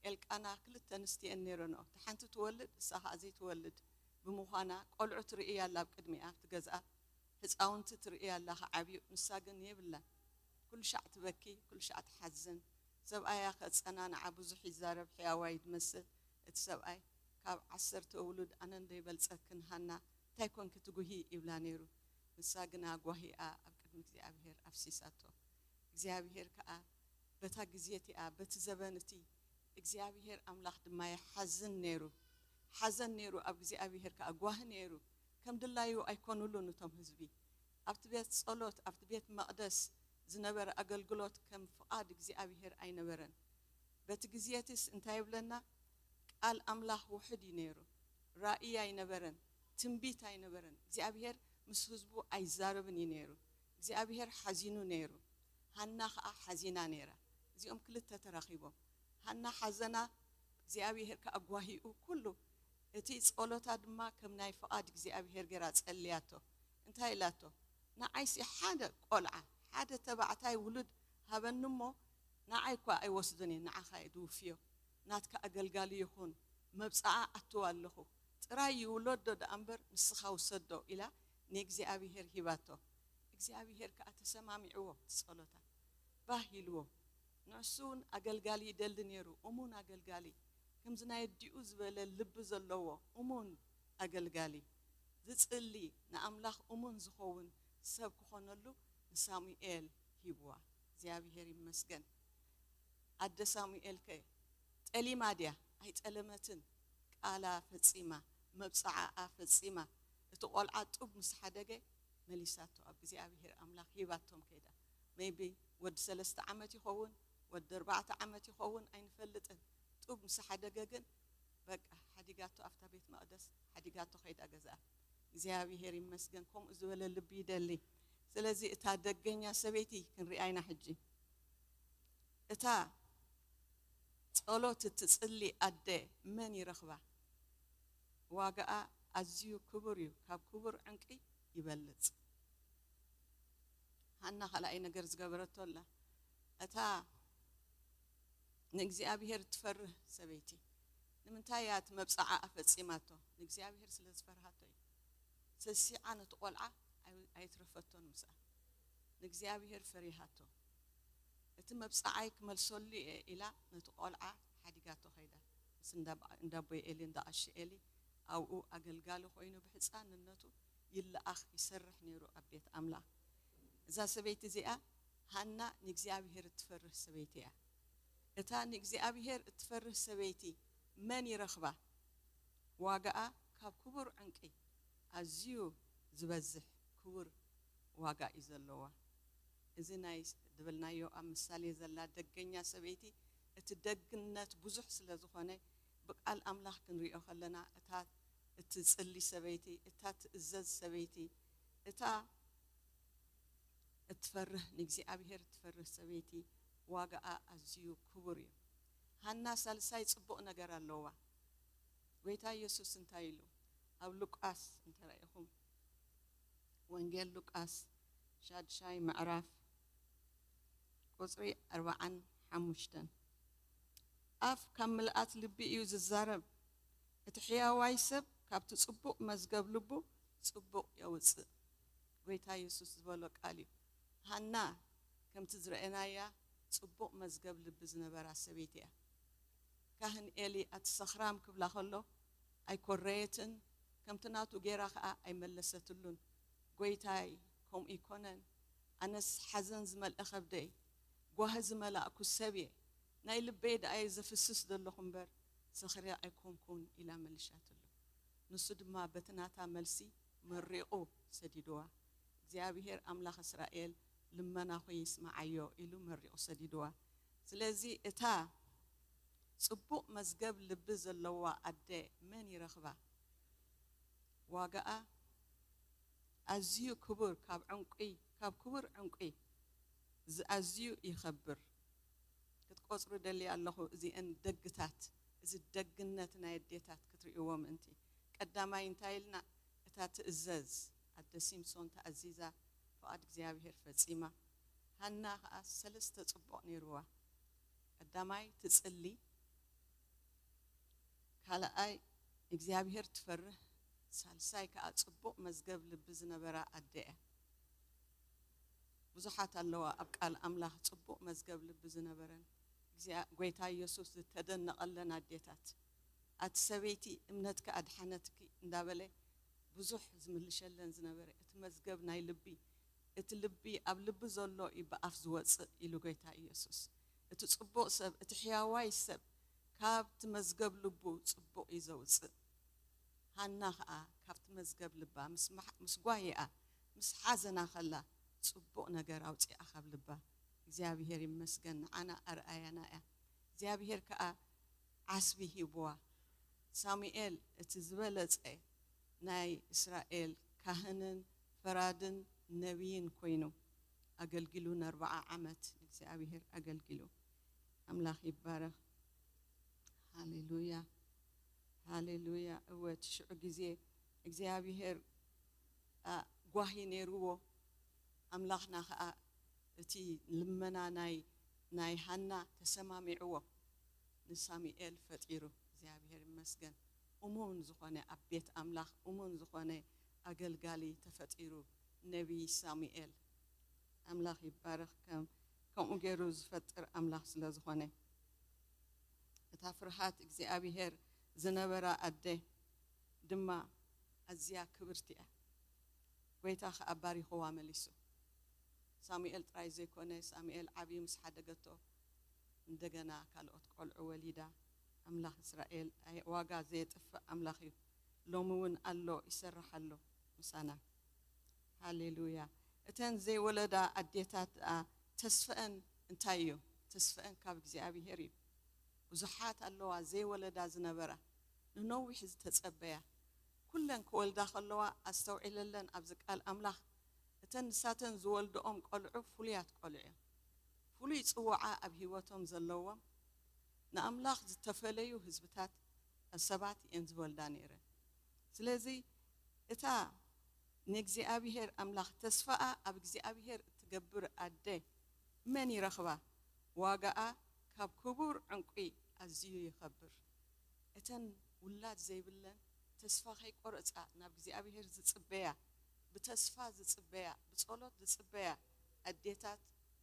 ኤልቃና ክልተ ኣንስትየን ነይረንኦ። እታ ሓንቲ ትወልድ፣ እሳ ኸኣ ዘይትወልድ ብምዃና፣ ቆልዑ ትርኢ ኣላ ኣብ ቅድሚኣ፣ ኣብቲ ገዝኣ ህፃውንቲ ትርኢ ኣላ ክዓብዩ፣ ንሳ ግን የብላን። ኩሉ ሻዕ ትበኪ፣ ኩሉ ሻዕ ትሓዝን። ሰብኣያ ከጸናንዓ ብዙሕ ይዛረብ፣ ሕያዋይ ዝመስል። እቲ ሰብኣይ፣ ካብ ዓሰርተ ውሉድ ኣነ እንዶ ይበልጸክን ሃና፣ እንታይ ኮንኪ ትጉሂ? ይብላ ነይሩ። ንሳ ግና ጓሂኣ ኣብ ቅድሚ እግዚኣብሄር ኣፍሲሳቶ። እግዚኣብሄር ከኣ በታ ግዜ እቲኣ፣ በቲ ዘበን እቲ እግዚኣብሄር ኣምላኽ ድማ ይሓዝን ነይሩ። ሓዘን ነይሩ ኣብ እግዚኣብሄር ከኣ ጓሂ ነይሩ። ከም ድላዩ ኣይኮኑሉን እቶም ህዝቢ። ኣብቲ ቤት ጸሎት፣ ኣብቲ ቤት መቕደስ ዝነበረ ኣገልግሎት ከም ፍቓድ እግዚኣብሄር ኣይነበረን። በቲ ግዜ እቲስ እንታይ ይብለና? ቃል ኣምላኽ ውሑድ እዩ ነይሩ። ራእይ ኣይነበረን፣ ትንቢት ኣይነበረን። እግዚኣብሄር ምስ ህዝቡ ኣይዛረብን እዩ ነይሩ። እግዚኣብሄር ሓዚኑ ነይሩ። ሃና ኸኣ ሓዚና ነይራ። እዚኦም ክልተ ተራኺቦም። ሃና ሓዘና እግዚኣብሄር ከኣ ጓሂኡ ኩሉ። እቲ ጸሎታ ድማ ከም ናይ ፍቓድ እግዚኣብሄር ገይራ ጸልያቶ። እንታይ ኢላቶ? ንዓይሲ ሓደ ቆልዓ፣ ሓደ ተባዕታይ ውሉድ ሃበኒ እሞ፣ ንዓይ እኳ ኣይወስድን እየ፣ ንዓኻ እየ ድውፍዮ። ናትካ ኣገልጋሊ ይኹን፣ መብጽዓ ኣትዋ ኣለኹ። ጥራይ ይውለዶ ደኣ እምበር ንስኻ ውሰዶ ኢላ ንእግዚኣብሄር ሂባቶ። እግዚኣብሄር ከኣ ተሰማሚዕዎ እቲ ጸሎታ። ባህ ኢልዎ። ንዕሱ እውን ኣገልጋሊ ይደሊ ነይሩ፣ እሙን ኣገልጋሊ። ከምዚ ናይ ኣዲኡ ዝበለ ልቢ ዘለዎ እሙን ኣገልጋሊ። ዝጽሊ፣ ንኣምላኽ እሙን ዝኸውን ሰብ ክኾነሉ ንሳሙኤል ሂብዋ። እግዚኣብሄር ይመስገን። ኣደ ሳሙኤል ከ ጠሊማ ድያ? ኣይጠለመትን። ቃላ ፈጺማ፣ መብጽዓኣ ፈጺማ። እቲ ቆልዓ ጡብ ምስ ሓደገ መሊሳቶ ኣብ እግዚኣብሄር ኣምላኽ ሂባቶም ከይዳ። ሜይቢ ወዲ ሰለስተ ዓመት ይኸውን፣ ወዲ ኣርባዕተ ዓመት ይኸውን፣ ኣይንፈልጥን። ጡብ ምስ ሓደገ ግን በቃ ሓዲጋቶ ኣብታ ቤት መቕደስ ሓዲጋቶ ከይዳ ገዝኣ። እግዚኣብሄር ይመስገን፣ ከምኡ ዝበለ ልቢ ይደሊ። ስለዚ እታ ደገኛ ሰበይቲ ክንሪኣ ኢና ሕጂ። እታ ጸሎት እትጽሊ ኣደ መን ይረኽባ? ዋጋኣ ኣዝዩ ክቡር እዩ፣ ካብ ክቡር ዕንቂ ይበልጽ። ሃና ካልኣይ ነገር ዝገበረቶ ኣላ። እታ ንእግዚኣብሄር እትፈርህ ሰበይቲ ንምንታይ እያ እቲ መብጽዓኣ ፈጺማቶ? ንእግዚኣብሄር ስለ ዝፈርሃቶ እዩ። ሰሲዓ ነቲ ቆልዓ ኣይ-፣ ኣይትረፈቶን ምስኣ። ንእግዚኣብሄር ፈሪሃቶ። እቲ መብጽዓይ ክመልሰሉ እየ ኢላ ነቲ ቆልዓ ሓዲጋቶ ከይዳ። ምስ እንዳ-፣ እንዳቦይ ኤሊ፣ እንዳ ቀሺ ኤሊ ኣብኡ ኣገልጋሊ ኮይኑ ብሕጻንነቱ ይለኣኽ ይሰርሕ ነይሩ ኣብ ቤት ኣምላኽ። እዛ ሰበይቲ እዚኣ ሃና ንእግዚኣብሄር እትፈርህ ሰበይቲ እያ። እታ ንእግዚኣብሄር እትፈርህ ሰበይቲ መን ይረኽባ? ዋጋኣ ካብ ክቡር ዕንቂ ኣዝዩ ዝበዝሕ ክቡር ዋጋ እዩ ዘለዋ። እዚ ናይ ዝበልናዮ ኣብ ምሳሌ ዘላ ደገኛ ሰበይቲ እቲ ደግነት ብዙሕ ስለ ዝኾነ ብቃል ኣምላኽ ክንሪኦ ከለና እታ እትጽሊ ሰበይቲ፣ እታ ትእዘዝ ሰበይቲ፣ እታ እትፈርህ ንእግዚኣብሔር እትፈርህ ሰበይቲ ዋጋኣ ኣዝዩ ክቡር እዩ። ሃና ሳልሳይ ጽቡቕ ነገር ኣለዋ። ጎይታ ኢየሱስ እንታይ ኢሉ? ኣብ ሉቃስ እንተረኢኹም ወንጌል ሉቃስ ሻድሻይ ምዕራፍ ቁጽሪ ኣርባዓን ሓሙሽተን ኣፍ ካብ ምልኣት ልቢ እዩ ዝዛረብ። እቲ ሕያዋይ ሰብ ካብቲ ጽቡቕ መዝገብ ልቡ ጽቡቕ የውጽእ። ጎይታ የሱስ ዝበሎ ቃል እዩ። ሃና ከምቲ ዝረአናያ ጽቡቕ መዝገብ ልቢ ዝነበራ ሰበይቲ እያ። ካህን ኤሊ ኣቲ ሰኽራም ክብላ ከሎ ኣይኮረየትን፣ ከምቲ ናቱ ጌራ ከኣ ኣይመለሰትሉን። ጎይታይ ከምኡ ይኮነን፣ ኣነስ ሓዘን ዝመልአ ከብደይ፣ ጓሂ ዝመላእኩ ሰብ እየ፣ ናይ ልበይ ደኣ እየ ዘፍስስ ዘለኹ እምበር ሰኽርያ ኣይኮንኩን ኢላ መሊሻትሉ። ንሱ ድማ በቲ ናታ መልሲ መሪቑ ሰዲድዋ። እግዚኣብሔር ኣምላኽ እስራኤል ልመናኹ ይስምዓዮ ኢሉ መሪቑ ሰዲድዋ። ስለዚ እታ ጽቡቕ መዝገብ ልቢ ዘለዋ ኣደ መን ይረኽባ? ዋጋኣ ኣዝዩ ክቡር፣ ካብ ዕንቁ፣ ካብ ክቡር ዕንቁ ዝኣዝዩ ይኸብር። ክትቆጽሩ ደልየ ኣለኹ። እዚአን ደግታት፣ እዚ ደግነት ናይ ኣዴታት ክትርእይዎ ምእንቲ። ቀዳማይ እንታይ ኢልና? እታ ትእዘዝ ኣደ ሲምሶን ተኣዚዛ ፍቓድ እግዚኣብሔር ፈጺማ። ሃና ከኣ ሰለስተ ጽቡቕ ነይርዋ። ቀዳማይ ትጽሊ፣ ካልኣይ እግዚኣብሔር ትፈርህ፣ ሳልሳይ ከኣ ጽቡቕ መዝገብ ልቢ ዝነበራ ኣደ እያ። ብዙሓት ኣለዋ ኣብ ቃል ኣምላኽ ጽቡቕ መዝገብ ልቢ ዝነበረን እግዚኣብ-፣ ጎይታ ኢየሱስ ዝተደነቐለን ኣዴታት። ኣቲ ሰበይቲ እምነትኪ ኣድሓነትኪ እንዳበለ ብዙሕ ዝምልሸለን ዝነበረ እቲ መዝገብ ናይ ልቢ፣ እቲ ልቢ ኣብ ልቢ ዘሎ እዩ ብኣፍ ዝወጽእ ኢሉ ጎይታ ኢየሱስ። እቲ ጽቡቕ ሰብ፣ እቲ ሕያዋይ ሰብ ካብቲ መዝገብ ልቡ ጽቡቕ እዩ ዘውጽእ። ሃና ኸኣ ካብቲ መዝገብ ልባ ምስ ማሕ-፣ ምስ ጓሂኣ፣ ምስ ሓዘና ኸላ ጽቡቕ ነገር ኣውጺኣ ካብ ልባ። እግዚኣብሔር ይመስገን፣ ንዓና ኣርኣያና እያ። እግዚኣብሔር ከኣ ዓስቢ ሂብዋ። ሳሙኤል እቲ ዝበለጸ ናይ እስራኤል ካህንን ፈራድን ነቢይን ኮይኑ ኣገልጊሉ፣ ንኣርብዓ ዓመት ንእግዚኣብሔር ኣገልጊሉ። ኣምላኽ ይባረኽ። ሃሌሉያ፣ ሃሌሉያ። እወ፣ እቲ ሽዑ ግዜ እግዚኣብሔር፣ ኣ፣ ጓሂ ነይርዎ። ኣምላኽና ኸኣ እቲ ልመና ናይ፣ ናይ ሃና ተሰማሚዕዎ ንሳሙኤል ፈጢሩ። እግዚኣብሔር ይመስገን። እሙን ዝኾነ ኣብ ቤት ኣምላኽ እሙን ዝኾነ ኣገልጋሊ ተፈጢሩ፣ ነቢይ ሳሙኤል። ኣምላኽ ይባረኽ፣ ከም-፣ ከምኡ ገይሩ ዝፈጥር ኣምላኽ ስለ ዝኾነ። እታ ፍርሃት እግዚኣብሔር ዝነበራ ኣደ ድማ ኣዝያ ክብርቲ እያ። ጎይታ ኸኣ ባሪኽዋ መሊሱ። ሳሙኤል ጥራይ ዘይኮነ፣ ሳሙኤል ዓብዩ ምስ ሓደገቶ፣ እንደገና ካልኦት ቆልዑ ወሊዳ። ኣምላኽ እስራኤል ኣይ-፣ ዋጋ ዘየጥፍእ ኣምላኽ እዩ። ሎሚ እውን ኣሎ፣ ይሰርሕ ኣሎ ምሳና። ሃሌሉያ። እተን ዘይወለዳ ኣዴታት ደኣ ተስፈአን እንታይ እዩ? ተስፈአን ካብ እግዚኣብሔር እዩ። ብዙሓት ኣለዋ ዘይወለዳ ዝነበራ፣ ንነዊሕ ዝተጸበያ። ኩለን ክወልዳ ከለዋ ኣስተውዒለለን ኣብዚ ቃል ኣምላኽ። እተን ንሳተን ዝወልድኦም ቆልዑ ፍሉያት ቆልዑ እዮም። ፍሉይ ጽውዓ ኣብ ህይወቶም ዘለዎም፣ ንኣምላኽ ዝተፈለዩ ህዝብታት ሰባት እየን ዝወልዳ ነይረን። ስለዚ እታ ንእግዚኣብሔር ኣምላኽ ተስፋኣ ኣብ እግዚኣብሔር እትገብር ኣደ መን ይረኽባ? ዋጋኣ ካብ ክቡር ዕንቁ ኣዝዩ ይኸብር። እተን ውላድ ዘይብለን ተስፋ ከይቆረጻ ናብ እግዚኣብሔር ዝጽበያ፣ ብተስፋ ዝጽበያ፣ ብጸሎት ዝጽበያ ኣዴታት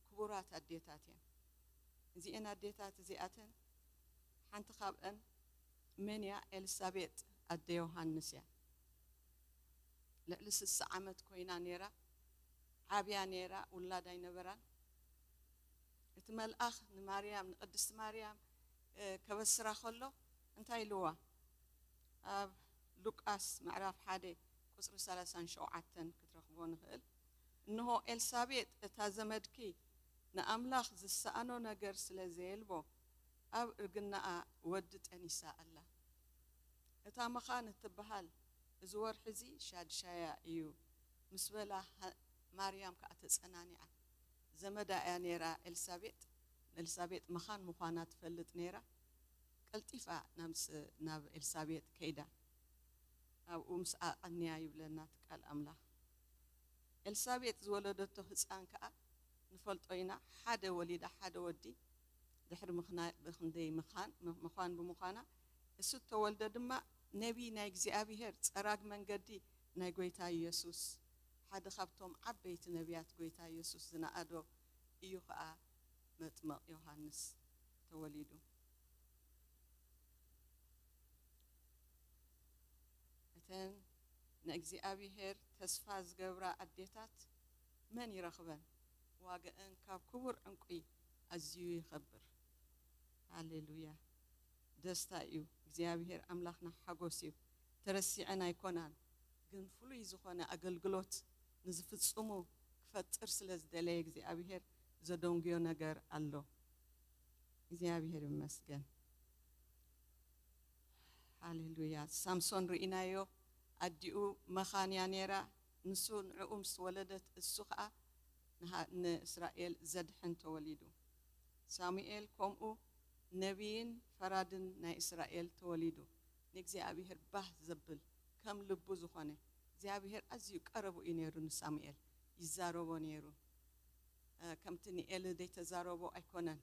ክቡራት ኣዴታት እየን። እዚኤን ኣዴታት እዚኣተን ሓንቲ ካብአን መን እያ? ኤልሳቤጥ ኣደ ዮሃንስ እያ። ልዕሊ ስሳ ዓመት ኮይና ነይራ፣ ዓብያ ነይራ፣ ውላድ ኣይነበራን። እቲ መልኣኽ ንማርያም፣ ንቅድስቲ ማርያም፣ እ፣ ከበስራ ከሎ እንታይ ኢልዋ? ኣብ ሉቃስ ምዕራፍ ሓደ ቁጽሪ ሰላሳን ሸውዓተን ክትረኽቦ ንኽእል። እንሆ ኤልሳቤጥ እታ ዘመድኪ ንኣምላኽ ዝሰኣኖ ነገር ስለ ዘየልቦ ኣብ እርግናኣ ወዲ ጠኒሳ ኣላ። እታ መኻን እትበሃል እዚ ወርሒ እዚ ሻድሻያ እዩ ምስ በላ፣ ሃ- ማርያም ከኣ ተጸናኒዓ። ዘመዳ እያ ነይራ ኤልሳቤጥ። ኤልሳቤጥ መኻን ምዃና ትፈልጥ ነይራ። ቀልጢፋ ናብ ስ- ናብ ኤልሳቤጥ ከይዳ፣ ኣብኡ ምስኣ ቀንያ ይብለና እቲ ቃል ኣምላኽ። ኤልሳቤጥ ዝወለደቶ ህፃን ከኣ ንፈልጦ ኢና፣ ሓደ ወሊዳ ሓደ ወዲ። ድሕሪ ምኽና- ብኽንደይ ምዃን ምዃን ብምዃና፣ እሱ እተወልደ ድማ ነቢይ ናይ እግዚኣብሔር ጸራግ መንገዲ ናይ ጐይታ ኢየሱስ፣ ሓደ ካብቶም ዓበይቲ ነቢያት ጐይታ ኢየሱስ ዝነኣዶ እዩ ኸኣ መጥመቕ ዮሃንስ ተወሊዱ። እተን ንእግዚኣብሔር ተስፋ ዝገብራ ኣዴታት መን ይረኽበን? ዋጋኣን ካብ ክቡር ዕንቁ ኣዝዩ ይኸብር። ሃሌሉያ! ደስታ እዩ። እግዚኣብሔር ኣምላኽና ሓጎስ እዩ። ተረሲዐን ኣይኮናን፣ ግን ፍሉይ ዝኾነ ኣገልግሎት ንዝፍጽሙ ክፈጥር ስለ ዝደለየ እግዚኣብሔር ዘደንጉዮ ነገር ኣሎ። እግዚኣብሔር ይመስገን። ሃሌሉያ። ሳምሶን ርኢናዮ፣ ኣዲኡ መኻን እያ ነይራ። ንሱ ንዕኡ ምስ ወለደት እሱ ኸኣ ንሃ- ንእስራኤል ዘድሕን ተወሊዱ። ሳሙኤል ከምኡ ነቢይን ፈራድን ናይ እስራኤል ተወሊዱ። ንእግዚኣብሔር ባህ ዘብል ከም ልቡ ዝኾነ እግዚኣብሔር ኣዝዩ ቀረቡ እዩ ነይሩ ንሳሙኤል፣ ይዛረቦ ነይሩ። ከምቲ ንኤሊ ዘይተዛረቦ ኣይኮነን።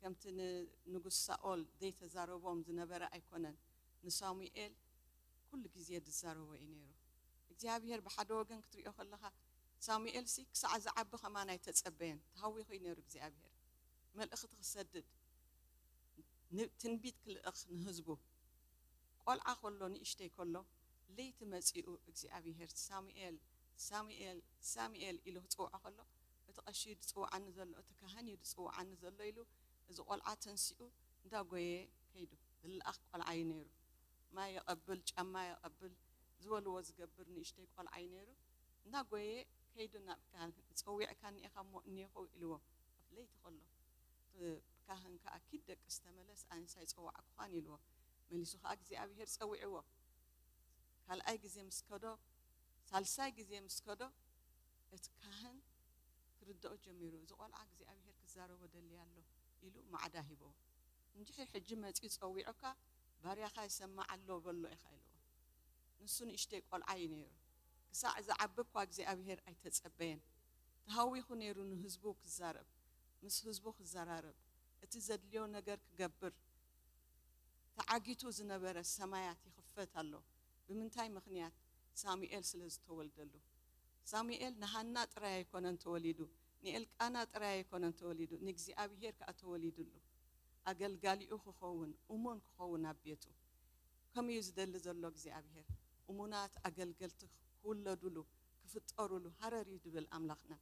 ከምቲ ንንጉስ ሳኦል ዘይተዛረቦም ዝነበረ ኣይኮነን። ንሳሙኤል ኩሉ ግዜ ዝዛረቦ እዩ ነይሩ። እግዚኣብሔር ብሓደ ወገን ክትሪኦ ከለኻ ሳሙኤል ሲ ክሳዕ ዝዓቢ ከማን ኣይተጸበየን። ተሃዊኹ እዩ ነይሩ እግዚኣብሔር። መልእኽቲ ክሰድድ ን- ትንቢት ክልእኽ ንህዝቡ። ቆልዓ ከሎ ንእሽተይ ከሎ ለይቲ መጺኡ እግዚኣብሔር ሳሙኤል ሳሙኤል ሳሙኤል ኢሉ ክጽውዖ ከሎ እቲ ቀሺ እዩ ዝጽውዓኒ ዘሎ፣ እቲ ካህን እዩ ዝጽውዓኒ ዘሎ ኢሉ እዚ ቆልዓ ተንሲኡ እንዳጎየ ከይዱ። ዝለኣኽ ቆልዓ እዩ ነይሩ። ማይ የቐብል፣ ጫማ የቐብል፣ ዝበልዎ ዝገብር ንእሽተይ ቆልዓ እዩ ነይሩ። እናጎየ ከይዱ ናብ ካህን፣ "ጸዊዕካኒ ኢኻ እሞ እኒኤኹ" ኢልዎ። ኣብ ለይቲ ከሎ እቲ ካህን ከኣ "ኪድ ደቅስ ተመለስ፣ ኣነስ ኣይጸዋዕኩኻን" ኢልዎ። መሊሱ ከኣ እግዚኣብሄር ጸዊዕዎ። ካልኣይ ግዜ ምስ ከዶ፣ ሳልሳይ ግዜ ምስ ከዶ፣ እቲ ካህን ክርድኦ ጀሚሩ። "እዚ ቆልዓ እግዚኣብሄር ክዛረቦ ደልዩ ኣሎ" ኢሉ ማዕዳ ሂብዎ። "እንድሕር ሕጂ መጺኡ ጸዊዑካ፣ ባርያኻ ይሰምዕ ኣሎ በሎ ኢኻ" ኢልዎ። ንሱ ንእሽተይ ቆልዓ እዩ ነይሩ። ክሳዕ ዝዓቢ እኳ እግዚኣብሄር ኣይተጸበየን። ተሃዊኹ ነይሩ ንህዝቡ ክዛረብ፣ ምስ ህዝቡ ክዘራረብ፣ እቲ ዘድልዮ ነገር ክገብር። ተዓጊቱ ዝነበረ ሰማያት ይኽፈት ኣሎ። ብምንታይ ምኽንያት? ሳሙኤል ስለ ዝተወልደሉ። ሳሙኤል ንሃና ጥራይ ኣይኮነን ተወሊዱ፣ ንኤልቃና ጥራይ ኣይኮነን ተወሊዱ፣ ንእግዚኣብሄር ከኣ ተወሊዱሉ። ኣገልጋሊኡ ክኸውን፣ እሙን ክኸውን ኣብ ቤቱ። ከምኡ እዩ ዝደሊ ዘሎ እግዚኣብሄር። እሙናት ኣገልገልቲ ክውለዱሉ፣ ክፍጠሩሉ ሃረር እዩ ድብል ኣምላኽና።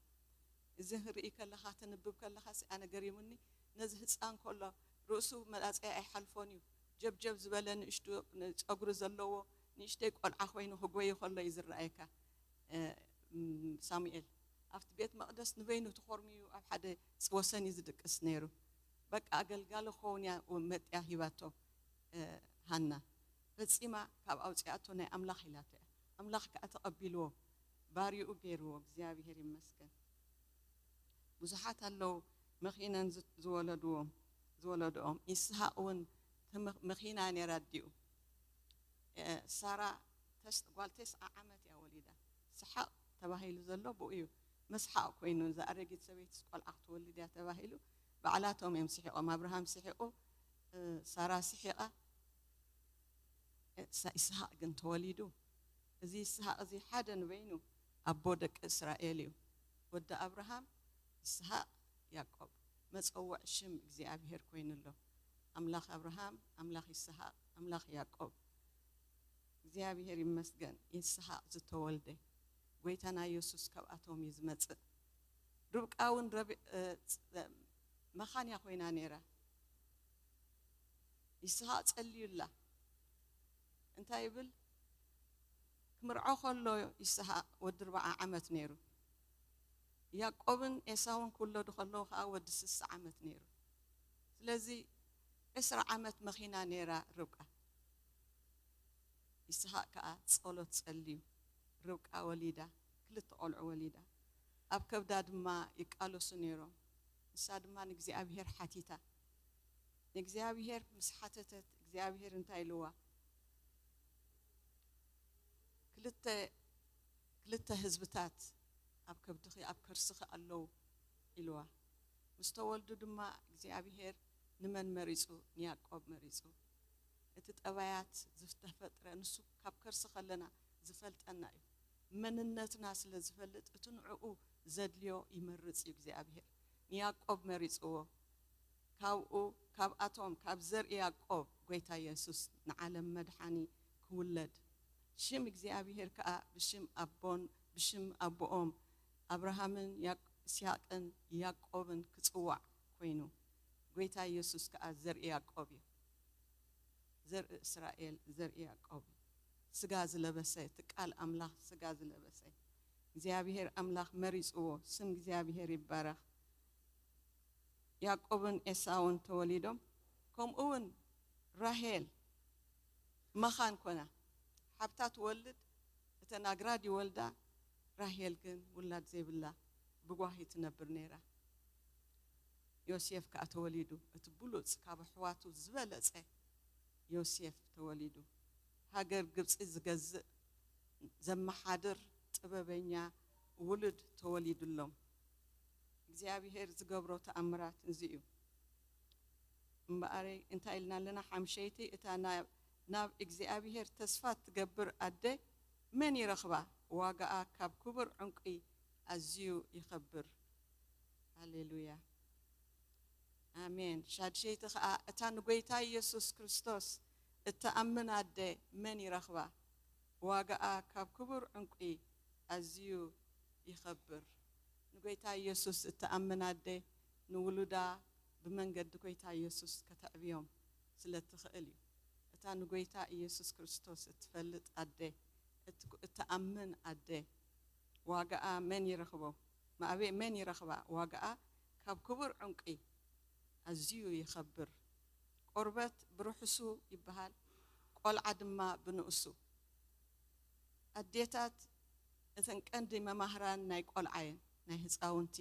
እዚ ርኢ ከለኻ፣ ተንብብ ከለኻ ሲ ኣነ ገሪሙኒ። ነዚ ህፃን ከሎ ርእሱ መላፀያ ኣይሓልፎን እዩ። ጀብጀብ ዝበለ ንእሽቱ ጸጉሪ ዘለዎ ንእሽተይ ቆልዓ ኮይኑ ክጎይ ከሎ እዩ ዝረኣየካ። እ፣ ም፣ ሳሙኤል ኣብቲ ቤት መቕደስ ንበይኑ ተኾርምዩ ኣብ ሓደ ወሰን እዩ ዝድቅስ ነይሩ። በቃ ኣገልጋሊ ክኸውን እያ መጥያ ሂባቶ፣ እ፣ ሃና። ፈጺማ ካብ ኣውጽኣቶ ናይ ኣምላኽ ኢላቶ እያ። ኣምላኽ ከኣ ተቐቢልዎ፣ ባርይኡ ገይርዎ። እግዚኣብሄር ይመስገን። ብዙሓት ኣለዉ መኺነን ዝ-፣ ዝወለድዎም፣ ዝወለድኦም። ይስሃቅ እውን ተመ-፣ መኺና ነይራ ኣዲኡ። እ፣ ሳራ ተስ-፣ ጓል ተስዓ ዓመት እያ ወሊዳ። ሰሓቅ ተባሂሉ ዘሎ ብኡ እዩ። መስሓቅ ኮይኑ፣ እዛ ኣረጊት ሰበይትስ ቆልዓ ክትወልድ እያ ተባሂሉ። ባዕላቶም እዮም ስሒቆም። ኣብርሃም ስሒቁ፣ እ፣ ሳራ ስሒቃ፣ እ፣ ሳ-፣ ይስሃቅ ግን ተወሊዱ። እዚ ይስሃቅ እዚ ሓደ ንበይኑ ኣቦ ደቂ እስራኤል እዩ። ወዲ ኣብርሃም፣ ይስሃቅ፣ ያዕቆብ። መጸውዕ ሽም እግዚኣብሄር ኮይኑ ኣሎ። ኣምላኽ ኣብርሃም፣ ኣምላኽ ይስሃቅ፣ ኣምላኽ ያዕቆብ። እግዚኣብሄር ይመስገን፣ ይስሃቅ ዝተወልደ ጐይታና የሱስ ካብኣቶም እዩ ዝመጽእ። ርብቃ እውን ረቢ-፣ እ፣ ፅ-፣ መኻን እያ ኮይና ነይራ። ይስሃቅ ጸልዩላ። እንታይ ይብል? ክምርዖ ከሎ ይስሐቅ ወዲ ኣርብዓ ዓመት ነይሩ። ያዕቆብን ኤሳውን ክውለዱ ከለዉ ከዓ ወዲ ስሳ ዓመት ነይሩ። ስለዚ ዕስራ ዓመት መኺና ነይራ ርብቃ። ይስሐቅ ከዓ ጸሎት ጸልዩ ርብቃ ወሊዳ፣ ክልተ ቆልዑ ወሊዳ። ኣብ ከብዳ ድማ ይቃለሱ ነይሮም። ንሳ ድማ ንእግዚኣብሔር ሓቲታ። ንእግዚኣብሔር ምስ ሓተተት እግዚኣብሔር እንታይ ኢልዋ? ክልተ ክልተ ህዝብታት ኣብ ከብድኺ ኣብ ከርስኺ ኣለዉ ኢልዋ። ምስ ተወልዱ ድማ እግዚኣብሔር ንመን መሪጹ? ንያዕቆብ መሪጹ። እቲ ጠባያት ዝተፈጥረ ንሱ ካብ ከርሲ ከለና ዝፈልጠና እዩ። መንነትና ስለ ዝፈልጥ እቲ ንዕኡ ዘድልዮ ይመርጽ እዩ እግዚኣብሔር። ንያዕቆብ መሪጽዎ። ካብኡ ካብኣቶም ካብ ዘርኢ ያዕቆብ ጎይታ የሱስ ንዓለም መድሓኒ ክውለድ ሽም እግዚኣብሔር ከኣ ብሽም ኣቦን ብሽም ኣቦኦም ኣብርሃምን ያቅ- ይስሐቅን ያዕቆብን ክጽዋዕ ኮይኑ። ጎይታ የሱስ ከኣ ዘርኢ ያዕቆብ እዩ። ዘርኢ እስራኤል፣ ዘርኢ ያዕቆብ እዩ። ስጋ ዝለበሰ፣ እቲ ቃል ኣምላኽ ስጋ ዝለበሰ እግዚኣብሔር ኣምላኽ መሪጽዎ። ስም እግዚኣብሔር ይባረኽ። ያዕቆብን ኤሳውን ተወሊዶም። ከምኡ እውን ራሄል መኻን ኮና፣ ሓብታ ትወልድ፣ እተን ኣግራድ ይወልዳ፣ ራሄል ግን ውላድ ዘይብላ ብጓሂ ትነብር ነይራ። ዮሴፍ ከኣ ተወሊዱ፣ እቲ ብሉጽ ካብ ኣሕዋቱ ዝበለጸ ዮሴፍ ተወሊዱ። ሃገር ግብጺ ዝገዝእ ዘመሓድር ጥበበኛ ውሉድ ተወሊዱሎም። እግዚኣብሔር ዝገብሮ ተኣምራት እዚ እዩ። እምበኣረይ እንታይ ኢልና ኣለና? ሓምሸይቲ፣ እታ ናብ እግዚኣብሔር ተስፋ ትገብር ኣደ መን ይረኽባ? ዋጋኣ ካብ ክቡር ዕንቂ ኣዝዩ ይኸብር። ሃሌሉያ ኣሜን። ሻድሸይቲ ኸኣ እታ ንጎይታ ኢየሱስ ክርስቶስ እትኣምን ኣደ መን ይረኽባ? ዋጋኣ ካብ ክቡር ዕንቂ ኣዝዩ ይኸብር። ንጎይታ ኢየሱስ እትኣምን ኣደ ንውሉዳ ብመንገዲ ጎይታ ኢየሱስ ከተዕብዮም ስለ እትኽእል እዩ። እታ ንጎይታ ኢየሱስ ክርስቶስ እትፈልጥ ኣደ፣ እት- እትኣምን ኣደ ዋጋኣ መን ይረኽቦ? ማዕበ መን ይረኽባ? ዋጋኣ ካብ ክቡር ዕንቂ ኣዝዩ ይኸብር። ቆርበት ብርሑሱ ይበሃል፣ ቆልዓ ድማ ብንኡሱ። ኣዴታት እተን ቀንዲ መማህራን ናይ ቆልዓ እየን፣ ናይ ህፃውንቲ።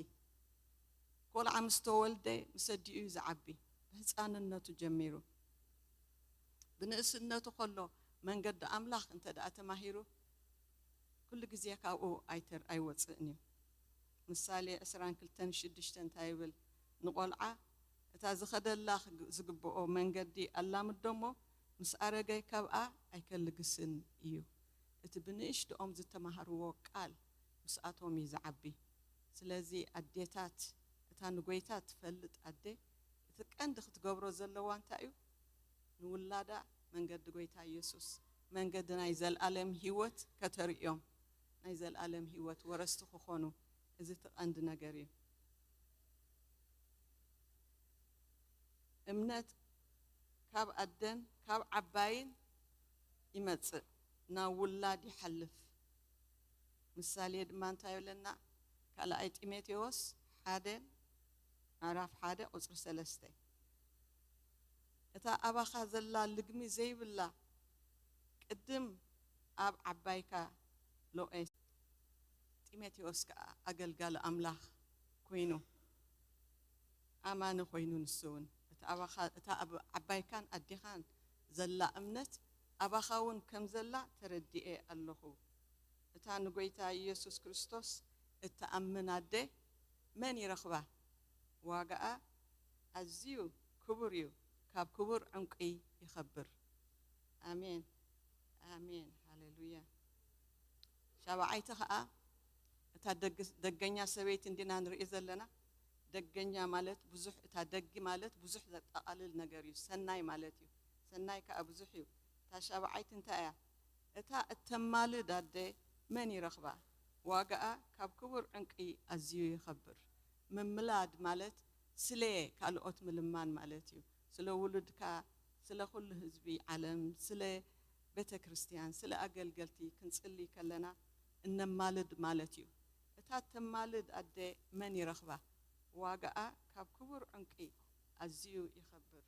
ቆልዓ ምስ ተወልደ ምስ ኣዲኡ እዩ ዝዓቢ፣ ብህፃንነቱ ጀሚሩ። ብንእስነቱ ከሎ መንገዲ ኣምላኽ እንተ ደኣ ተማሂሩ፣ ኩሉ ግዜ ካብኡ ኣይተር ኣይወፅእን እዩ። ምሳሌ ዕስራን ክልተን ሽዱሽተ እንታይ ይብል? ንቆልዓ እታ ዝኸደላ ክግ- ዝግብኦ መንገዲ ኣላምዶ እሞ፣ ምስ ኣረገ ካብኣ ኣይከልግስን እዩ። እቲ ብንእሽትኦም ዝተማሃርዎ ቃል ምስኣቶም እዩ ዝዓቢ። ስለዚ ኣዴታት፣ እታ ንጎይታ ትፈልጥ ኣደ፣ እቲ ቀንዲ ክትገብሮ ዘለዋ እንታይ እዩ? ንውላዳ መንገዲ ጎይታ ኢየሱስ፣ መንገዲ ናይ ዘለኣለም ህይወት ከተርእዮም፣ ናይ ዘለኣለም ህይወት ወረስቲ ክኾኑ፣ እዚ እቲ ቀንዲ ነገር እዩ። እምነት ካብ ኣደን ካብ ዓባይን ይመጽእ፣ ናብ ውላድ ይሓልፍ። ምሳሌ ድማ እንታይ ይብለና? ካልኣይ ጢሞቴዎስ ሓደ ምዕራፍ ሓደ ቁጽሪ ሰለስተ፣ እታ ኣባኻ ዘላ ልግሚ ዘይብላ ቅድም ኣብ ዓባይካ ሎኤ። ጢሞቴዎስ ከኣ ኣገልጋሊ ኣምላኽ ኮይኑ፣ ኣማኒ ኮይኑ፣ ንሱ እውን እቲ ኣባኻ- እታ ኣብ ዓባይካን ኣዴኻን ዘላ እምነት ኣባኻ እውን ከም ዘላ ተረዲኤ ኣለኹ። እታ ንጎይታ ኢየሱስ ክርስቶስ እትኣምን ኣደ መን ይረኽባ? ዋጋኣ ኣዝዩ ክቡር እዩ፣ ካብ ክቡር ዕንቂ ይኸብር። ኣሜን፣ ኣሜን፣ ሃሌሉያ። ሻብዓይቲ ኸኣ እታ ደግ- ደገኛ ሰበይቲ እንዲና ንርኢ ዘለና። ደገኛ ማለት ብዙሕ፣ እታ ደጊ ማለት ብዙሕ ዘጠቓልል ነገር እዩ፣ ሰናይ ማለት እዩ። ሰናይ ከኣ ብዙሕ እዩ። እታ ሻብዓይቲ እንታይ እያ? እታ እተማልድ ኣደ መን ይረኽባ? ዋጋኣ ካብ ክቡር ዕንቂ ኣዝዩ ይኸብር። ምምላድ ማለት ስለ ካልኦት ምልማን ማለት እዩ። ስለ ውሉድካ፣ ስለ ኩሉ ህዝቢ ዓለም፣ ስለ ቤተ ክርስቲያን፣ ስለ ኣገልገልቲ ክንጽሊ ከለና እነማልድ ማለት እዩ። እታ ተማልድ ኣደ መን ይረኽባ? ዋጋኣ ካብ ክቡር ዕንቂ ኣዝዩ ይኸብር።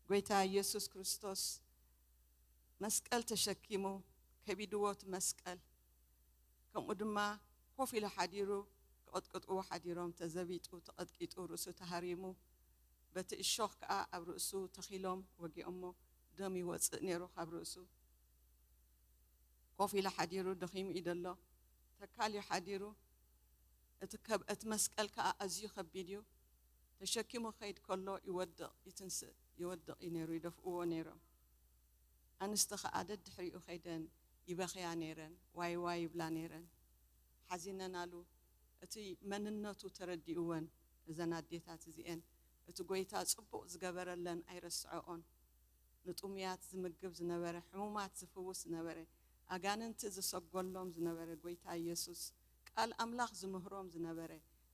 ጎይታ ኢየሱስ ክርስቶስ መስቀል ተሸኪሙ፣ ከቢድዎ እቲ መስቀል፣ ከምኡ ድማ ኮፍ ኢሉ ሓዲሩ፣ ክቕጥቅጥዎ ሓዲሮም፣ ተዘቢጡ፣ ተቐጥቂጡ፣ ርእሱ ተሃሪሙ፣ በቲ እሾኽ ከኣ ኣብ ርእሱ ተኺሎም ወጊኦሞ፣ ደም ይወጽእ ነይሩ ካብ ርእሱ። ኮፍ ኢሉ ሓዲሩ፣ ደኺሙ እዩ ዘሎ። ተካልዩ ሓዲሩ፣ እቲ ከብ-፣ እቲ መስቀል ከኣ ኣዝዩ ከቢድ እዩ። ተሸኪሙ ክኸይድ ከሎ ይወድቕ፣ ይትንስእ፣ ይወድቕ እዩ ነይሩ፣ ይደፍእዎ ነይሮም። ኣንስቲ ከኣ ደድሕሪኡ ከይደን ይበኽያ ነይረን፣ ዋይ ዋይ ይብላ ነይረን። ሓዚነናሉ። እቲ መንነቱ ተረዲእወን እዘን ኣዴታት እዚኤን። እቲ ጎይታ ጽቡቕ ዝገበረለን ኣይረስዐኦን። ንጥሙያት ዝምግብ ዝነበረ፣ ሕሙማት ዝፍውስ ዝነበረ፣ ኣጋንንቲ ዝሰጎሎም ዝነበረ ጎይታ ኢየሱስ፣ ቃል ኣምላኽ ዝምህሮም ዝነበረ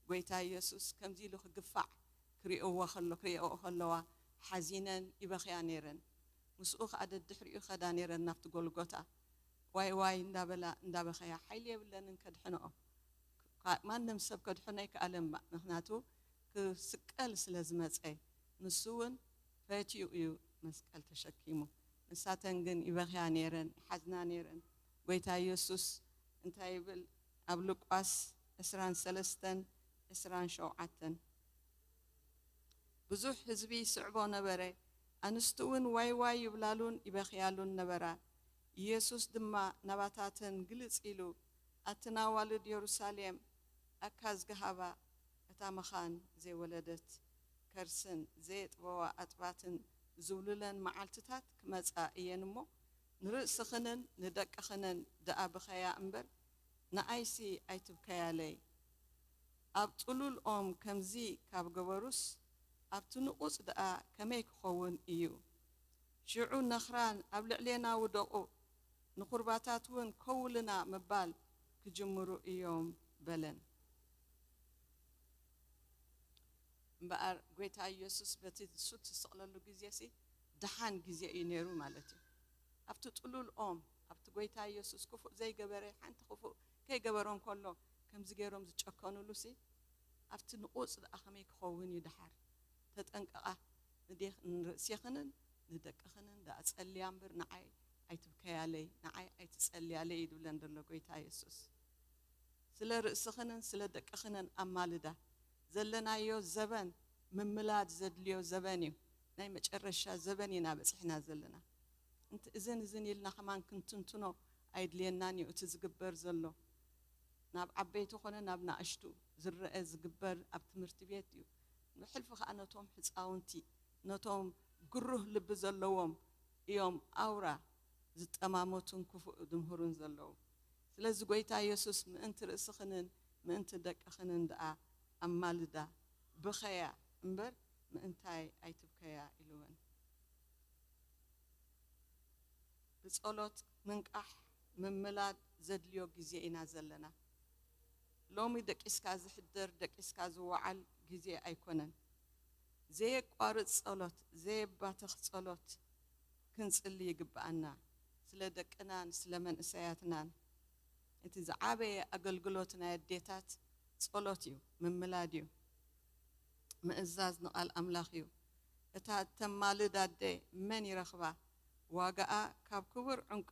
ጎይታ ኢየሱስ ከምዚ ኢሉ ክግፋዕ ክርእይዎ ከሎ-፣ ክርእይኦ ከለዋ ሓዚነን ይበኽያ ነይረን። ምስኡ ከኣ ደድሕሪኡ ከዳ ነይረን ናብቲ ጎልጎታ። ዋይ ዋይ እንዳበላ እንዳበኸያ ሓይሊ የብለንን ከድሕንኦ። ካ-፣ ማንም ሰብ ከድሕኖ ኣይከኣለን። ማ-፣ ምኽንያቱ ክስቀል ስለ ዝመጸ፣ ንሱ እውን ፈትዩ እዩ መስቀል ተሸኪሙ። ንሳተን ግን ይበኽያ ነይረን፣ ይሓዝና ነይረን። ጎይታ ኢየሱስ እንታይ ይብል? ኣብ ሉቃስ ዕስራን ሰለስተን ዕስራን ሸውዓተን፣ ብዙሕ ህዝቢ ይስዕቦ ነበረ፣ ኣንስቲ እውን ዋይ ዋይ ይብላሉን ይበኽያሉን ነበራ። ኢየሱስ ድማ ናባታተን ግልጽ ኢሉ፣ ኣትን ኣዋልድ የሩሳሌም፣ ኣካ ዝገሃባ እታ መኻን ዘይወለደት ከርስን ዘየጥበዋ ኣጥባትን ዝብሉለን መዓልትታት ክመጻ እየን እሞ፣ ንርእስኽንን ንደቅኽንን ደኣ ብኸያ እምበር፣ ንኣይሲ ኣይትብከያለይ። ኣብ ጥሉል ኦም ከምዚ ካብ ገበሩስ፣ ኣብቲ ንቑጽ ደኣ ከመይ ክኸውን እዩ? ሽዑ ነኽራን ኣብ ልዕሌና ውደቑ፣ ንኹርባታት እውን ከውልና ምባል ክጅምሩ እዮም በለን። እምበኣር ጎይታ ኢየሱስ በቲ ንሱ እትስቕለሉ ግዜሲ ደሓን ግዜ እዩ ነይሩ ማለት እዩ። ኣብቲ ጥሉል ኦም፣ ኣብቲ ጎይታ ኢየሱስ ክፉእ ዘይገበረ፣ ሓንቲ ክፉእ ከይገበሮም ከሎ ከምዚ ገይሮም ዝጨከኑሉሲ፣ ኣብቲ ንቑጽ ደኣ ከመይ ክኸውን እዩ ደሓር? ተጠንቀቓ፣ ንዴኽ-፣ ንርእሴኽንን ንደቅኽንን ደኣ ጸልያ እምበር ንዓይ ኣይትብከያለይ፣ ንዓይ ኣይትጸልያለይ እዩ ዝብለን ዘሎ ጎይታ የሱስ። ስለ ርእስኽንን ስለ ደቅኽንን ኣማልዳ። ዘለናዮ ዘበን ምምላድ ዘድልዮ ዘበን እዩ። ናይ መጨረሻ ዘበን ኢና በጺሕና ዘለና። እንት-፣ እዝን እዝን ኢልና ከማን ክንትንትኖ ኣይድልየናን እዩ። እቲ ዝግበር ዘሎ ናብ ዓበይቲ ኮነ ናብ ናእሽቱ ዝረአ ዝግበር ኣብ ትምህርቲ ቤት እዩ። ብሕልፊ ከኣ ነቶም ሕጻውንቲ፣ ነቶም ግሩህ ልቢ ዘለዎም እዮም ኣውራ ዝጠማመቱን ክፉእ ዝምህሩን ዘለዉ። ስለዚ ጎይታ የሱስ ምእንቲ ርእስኽንን ምእንቲ ደቅኽንን ደኣ ኣማልዳ፣ ብኸያ እምበር ምእንታይ ኣይትብከያ ኢልወን። ብጸሎት ምንቃሕ ምምላድ ዘድልዮ ግዜ ኢና ዘለና። ሎሚ ደቂስካ ዝሕደር፣ ደቂስካ ዝወዓል ግዜ ኣይኮነን። ዘየቋርጽ ጸሎት፣ ዘየባትኽ ጸሎት ክንጽሊ ይግብኣና። ስለ ደቅናን ስለ መንእሰያትናን። እቲ ዝዓበየ ኣገልግሎት ናይ ኣዴታት ጸሎት እዩ፣ ምምላድ እዩ። ምእዛዝ ንቓል ኣምላኽ እዩ። እታ እተማልድ ኣደ መን ይረኽባ? ዋጋኣ ካብ ክቡር ዕንቂ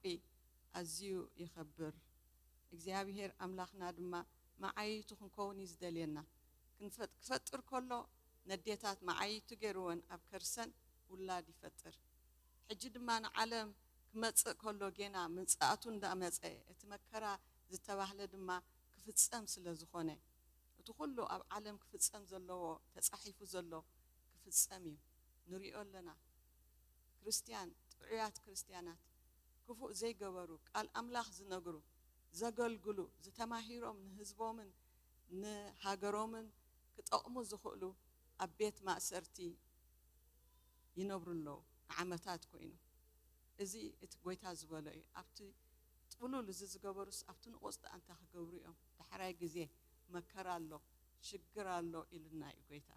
ኣዝዩ ይኸብር። እግዚኣብሄር ኣምላኽና ድማ መዓይይቱ ክንከውን እዩ ዝደልየና። ክንፈጥ-፣ ክፈጥር ከሎ ነዴታት መዓይይቱ ገይርወን ኣብ ከርሰን ውላድ ይፈጥር። ሕጂ ድማ ንዓለም ክመጽእ ከሎ ጌና ምጽኣቱ እንዳመጸ እቲ መከራ ዝተባህለ ድማ ክፍጸም ስለ ዝኾነ፣ እቲ ኩሉ ኣብ ዓለም ክፍጸም ዘለዎ ተጻሒፉ ዘሎ ክፍጸም እዩ። ንሪኦ ኣለና። ክርስትያን፣ ጥዑያት ክርስትያናት፣ ክፉእ ዘይገበሩ፣ ቃል ኣምላኽ ዝነግሩ፣ ዘገልግሉ፣ ዝተማሂሮም ንህዝቦምን ንሃገሮምን ክጠቕሙ ዝኽእሉ ኣብ ቤት ማእሰርቲ ይነብሩ ኣለዉ። ንዓመታት ኮይኑ። እዚ እቲ ጎይታ ዝበሎ እዩ። ኣብቲ ጥሉል እዚ ዝገበሩስ ኣብቲ ንቑጽ ደኣ እንታይ ክገብሩ እዮም? ዳሕራይ ግዜ መከራ ኣሎ፣ ሽግር ኣሎ ኢሉና እዩ ጎይታ።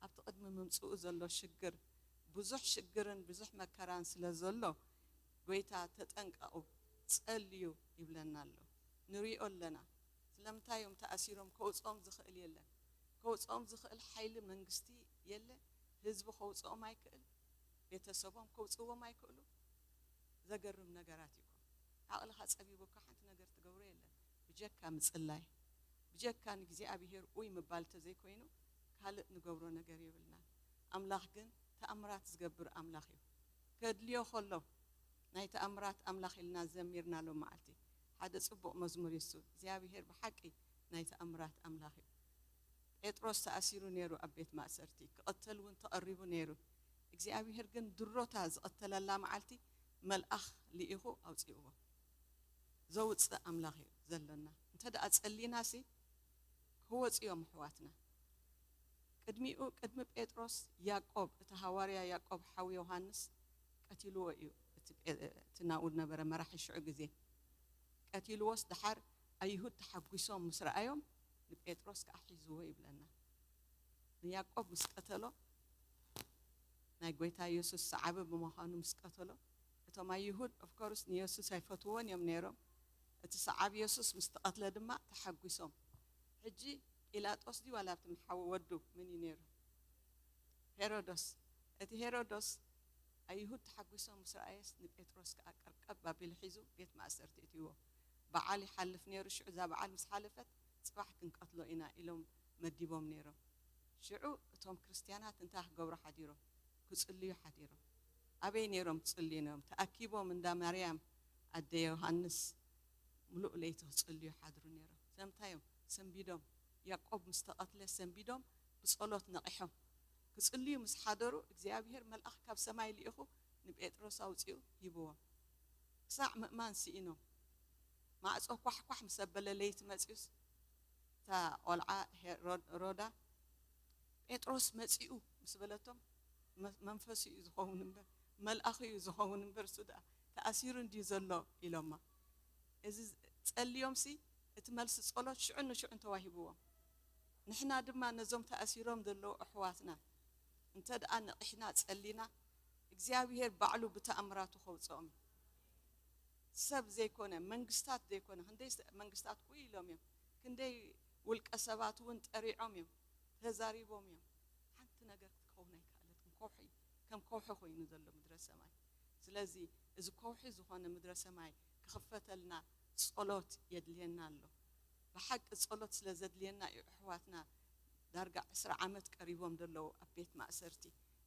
ኣብቲ ቅድሚ ምምጽኡ ዘሎ ሽግር፣ ብዙሕ ሽግርን ብዙሕ መከራን ስለ ዘሎ፣ ጎይታ ተጠንቀቑ፣ ጸልዩ ይብለና ኣሎ። ንሪኦ ኣለና። ስለምንታይ እዮም ተኣሲሮም? ከውፅኦም ዝኽእል የለን። ከውፅኦም ዝኽእል ሓይሊ መንግስቲ የለ። ህዝቢ ከውፅኦም ኣይክእል። ቤተሰቦም ከውፅዎም ኣይክእሉ። ዘገርም ነገራት እዩ። ዓቕልኻ ፀቢቡካ ሓንቲ ነገር ትገብሮ የለን። ብጀካ ምፅላይ፣ ብጀካ ንእግዚኣብሔር ኡይ ምባል ተዘይኮይኑ ካልእ ንገብሮ ነገር የብልናን። ኣምላኽ ግን ተኣምራት ዝገብር ኣምላኽ እዩ። ከድልዮ ከሎ ናይ ተኣምራት ኣምላኽ ኢልና ዘሚርና ሎም መዓልቲ። ሓደ ጽቡቕ መዝሙር እዩ እሱ። እግዚኣብሔር ብሓቂ ናይ ተኣምራት ኣምላኽ እዩ። ጴጥሮስ ተኣሲሩ ነይሩ ኣብ ቤት ማእሰርቲ። ክቕተል እውን ተቐሪቡ ነይሩ። እግዚኣብሔር ግን ድሮታ ዝቐተለላ መዓልቲ መልኣኽ ልኢኹ ኣውጺእዎ። ዘውጽእ ኣምላኽ እዩ ዘሎና። እንተ ደኣ ጸሊናሲ ክወጽኡ እዮም ኣሕዋትና። ቅድሚኡ፣ ቅድሚ ጴጥሮስ ያዕቆብ፣ እቲ ሃዋርያ ያዕቆብ ሓው ዮሃንስ ቀቲልዎ እዩ። እቲ ጴ-፣ እቲ ናብኡ ዝነበረ መራሒ ሽዑ ግዜ ቀቲልዎስ፣ ደሓር ኣይሁድ ተሓጒሶም ምስ ረኣዮም ንጴጥሮስ ከኣ ሒዝዎ ይብለና። ንያዕቆብ ምስ ቀተሎ፣ ናይ ጐይታ የሱስ ሰዓቢ ብምዃኑ ምስ ቀተሎ፣ እቶም ኣይሁድ ኦፍኮርስ ንየሱስ ኣይፈትውዎን እዮም ነይሮም። እቲ ሰዓቢ የሱስ ምስ ተቐትለ ድማ ተሓጒሶም። ሕጂ ጲላጦስ ድዩ ዋላ ኣብቲ ምሓዊ ወዱ መን እዩ ነይሩ? ሄሮዶስ። እቲ ሄሮዶስ ኣይሁድ ተሓጒሶም ምስ ረኣየስ ንጴጥሮስ ከኣ ቀርቀብ ኣቢሉ ሒዙ ቤት ማእሰርቲ እትይዎ። በዓል ይሓልፍ ነይሩ። ሽዑ እዛ በዓል ምስ ሓለፈት ጽባሕ ክንቀትሎ ኢና ኢሎም መዲቦም ነይሮም። ሽዑ እቶም ክርስትያናት እንታይ ክገብሩ ሓዲሮም? ክጽልዩ ሓዲሮም። ኣበይ ነይሮም ክጽልዩ ነይሮም? ተኣኪቦም እንዳ ማርያም ኣደ ዮሃንስ ምሉእ ለይቲ ክጽልዩ ሓድሩ ነይሮም። ስለምንታይ እዮም ሰንቢዶም? ያዕቆብ ምስ ተቐትለ ሰንቢዶም ብጸሎት ነቒሖም። ክጽልዩ ምስ ሓደሩ እግዚኣብሔር መልኣኽ ካብ ሰማይ ልኢኹ ንጴጥሮስ ኣውጺኡ ሂብዎም። ክሳዕ ምእማን ስኢኖም። ማዕጾ ኳሕኳሕ ምስ ኣበለ ለይቲ መጺኡስ እታ ቖልዓ ሄ-፣ ሮ-፣ ሮዳ ጴጥሮስ መጺኡ ምስ በለቶም፣ መ-፣ መንፈሱ እዩ ዝኸውን እምበር፣ መልኣኹ እዩ ዝኸውን እምበር፣ እሱ ደኣ ተኣሲሩ እንድዩ ዘሎ ኢሎማ። እዚ ጸልዮምሲ እቲ መልሲ ጸሎት ሽዑን ንሽዑን ተዋሂብዎም። ንሕና ድማ ነዞም ተኣሲሮም ዘለዉ ኣሕዋትና እንተ ደኣ ነቒሕና ጸሊና፣ እግዚኣብሄር ባዕሉ ብተኣምራቱ ከውጽኦም እዩ። ሰብ ዘይኮነ፣ መንግስታት ዘይኮነ፣ ክንደይ ስ-፣ መንግስታት ኡይ ኢሎም እዮም። ክንደይ ውልቀ ሰባት እውን ጠሪዖም እዮም፣ ተዛሪቦም እዮም። ሓንቲ ነገር ክትከውን ኣይከኣለትን። ከውሒ፣ ከም ከውሒ ኮይኑ ዘሎ ምድረ ሰማይ። ስለዚ እዚ ከውሒ ዝኾነ ምድረ ሰማይ ክኽፈተልና ጸሎት የድልየና ኣሎ። ብሓቂ ጸሎት ስለ ዘድልየና እዩ ኣሕዋትና ዳርጋ ዕስራ ዓመት ቀሪቦም ዘለዉ ኣብ ቤት ማእሰርቲ።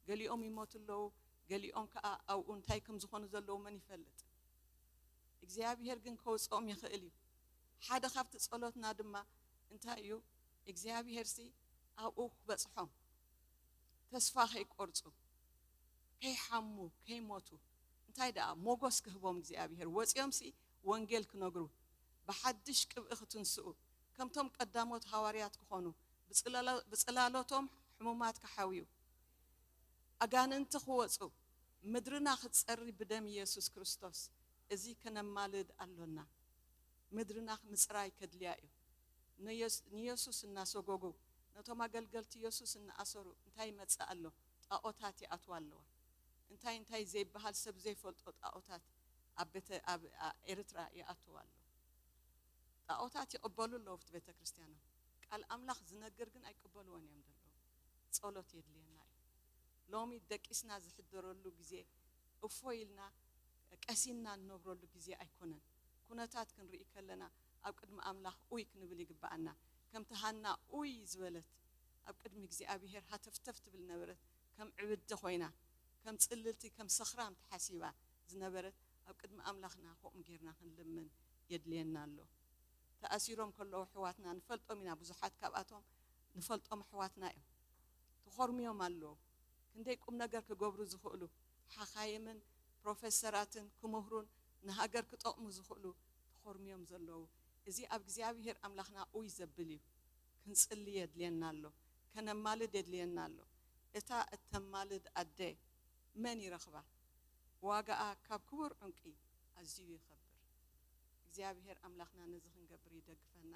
ገሊኦም ይሞቱ ኣለዉ፣ ገሊኦም ከኣ ኣብኡ እንታይ ከም ዝኾኑ ዘለዉ መን ይፈልጥ? እግዚኣብሄር ግን ከውጽኦም ይኽእል እዩ። ሓደ ካብቲ ጸሎትና ድማ እንታይ እዩ? እግዚኣብሄርሲ ኣብኡ ክበጽሖም፣ ተስፋ ከይቆርጹ፣ ከይሓሙ፣ ከይሞቱ፣ እንታይ ደኣ ሞጎስ ክህቦም እግዚኣብሄር፣ ወጺኦምሲ ወንጌል ክነግሩ፣ ብሓድሽ ቅብኢ ክትንስኡ፣ ከምቶም ቀዳሞት ሃዋርያት ክኾኑ፣ ብጽላሎ-፣ ብጽላሎቶም ሕሙማት ክሓውዩ፣ ኣጋንንቲ ክወጹ፣ ምድርና ክትጸሪ ብደም ኢየሱስ ክርስቶስ፣ እዚ ከነማልድ ኣሎና። ምድርና ምጽራይ ከድልያ እዩ። ንየስ-፣ ንየሱስ እናሰጎጉ፣ ነቶም ኣገልገልቲ የሱስ እናኣሰሩ እንታይ ይመጽእ ኣሎ? ጣኦታት ይኣትዋ ኣለዋ። እንታይ እንታይ ዘይበሃል ሰብ ዘይፈልጦ ጣኦታት ኣብ ቤተ-፣ ኣብ፣ ኣ-፣ ኤርትራ ይኣትዋ ኣሎ። ጣኦታት ይቕበሉ ኣለዉ ኣብቲ ቤተ ክርስቲያኖም። ቃል ኣምላኽ ዝነግር ግን ኣይቅበልዎን እዮም ዘለዉ። ጸሎት የድልየና እዩ። ሎሚ ደቂስና ዝሕደረሉ ግዜ፣ እፎይ ኢልና ቀሲንና እንነብረሉ ግዜ ኣይኮነን። ኩነታት ክንርኢ ከለና ኣብ ቅድሚ ኣምላኽ ኡይ ክንብል ይግብኣና። ከምቲ ሃና ኡይ ዝበለት ኣብ ቅድሚ እግዚኣብሄር ሃተፍተፍ ትብል ነበረት። ከም ዕብድቲ ኮይና፣ ከም ጽልልቲ፣ ከም ሰኽራም ተሓሲባ ዝነበረት ኣብ ቅድሚ ኣምላኽና ከምኡ ጌርና ክንልምን የድልየና ኣሎ። ተኣሲሮም ከለዉ ኣሕዋትና ንፈልጦም ኢና፣ ብዙሓት ካብኣቶም ንፈልጦም ኣሕዋትና እዮም። ተኾርምዮም ኣለዉ። ክንደይ ቁም ነገር ክገብሩ ዝኽእሉ ሓኻይምን ፕሮፌሰራትን ክምህሩን ንሃገር ክጠቕሙ ዝኽእሉ ተኾርምዮም ዘለዉ። እዚ ኣብ እግዚኣብሄር ኣምላኽና ኡይ ዘብል እዩ። ክንጽሊ የድልየና ኣሎ። ከነማልድ የድልየና ኣሎ። እታ እተማልድ ኣደ መን ይረኽባ? ዋጋኣ ካብ ክቡር ዕንቂ ኣዝዩ ይኸብር። እግዚኣብሄር ኣምላኽና ነዚ ክንገብር ይደግፈና።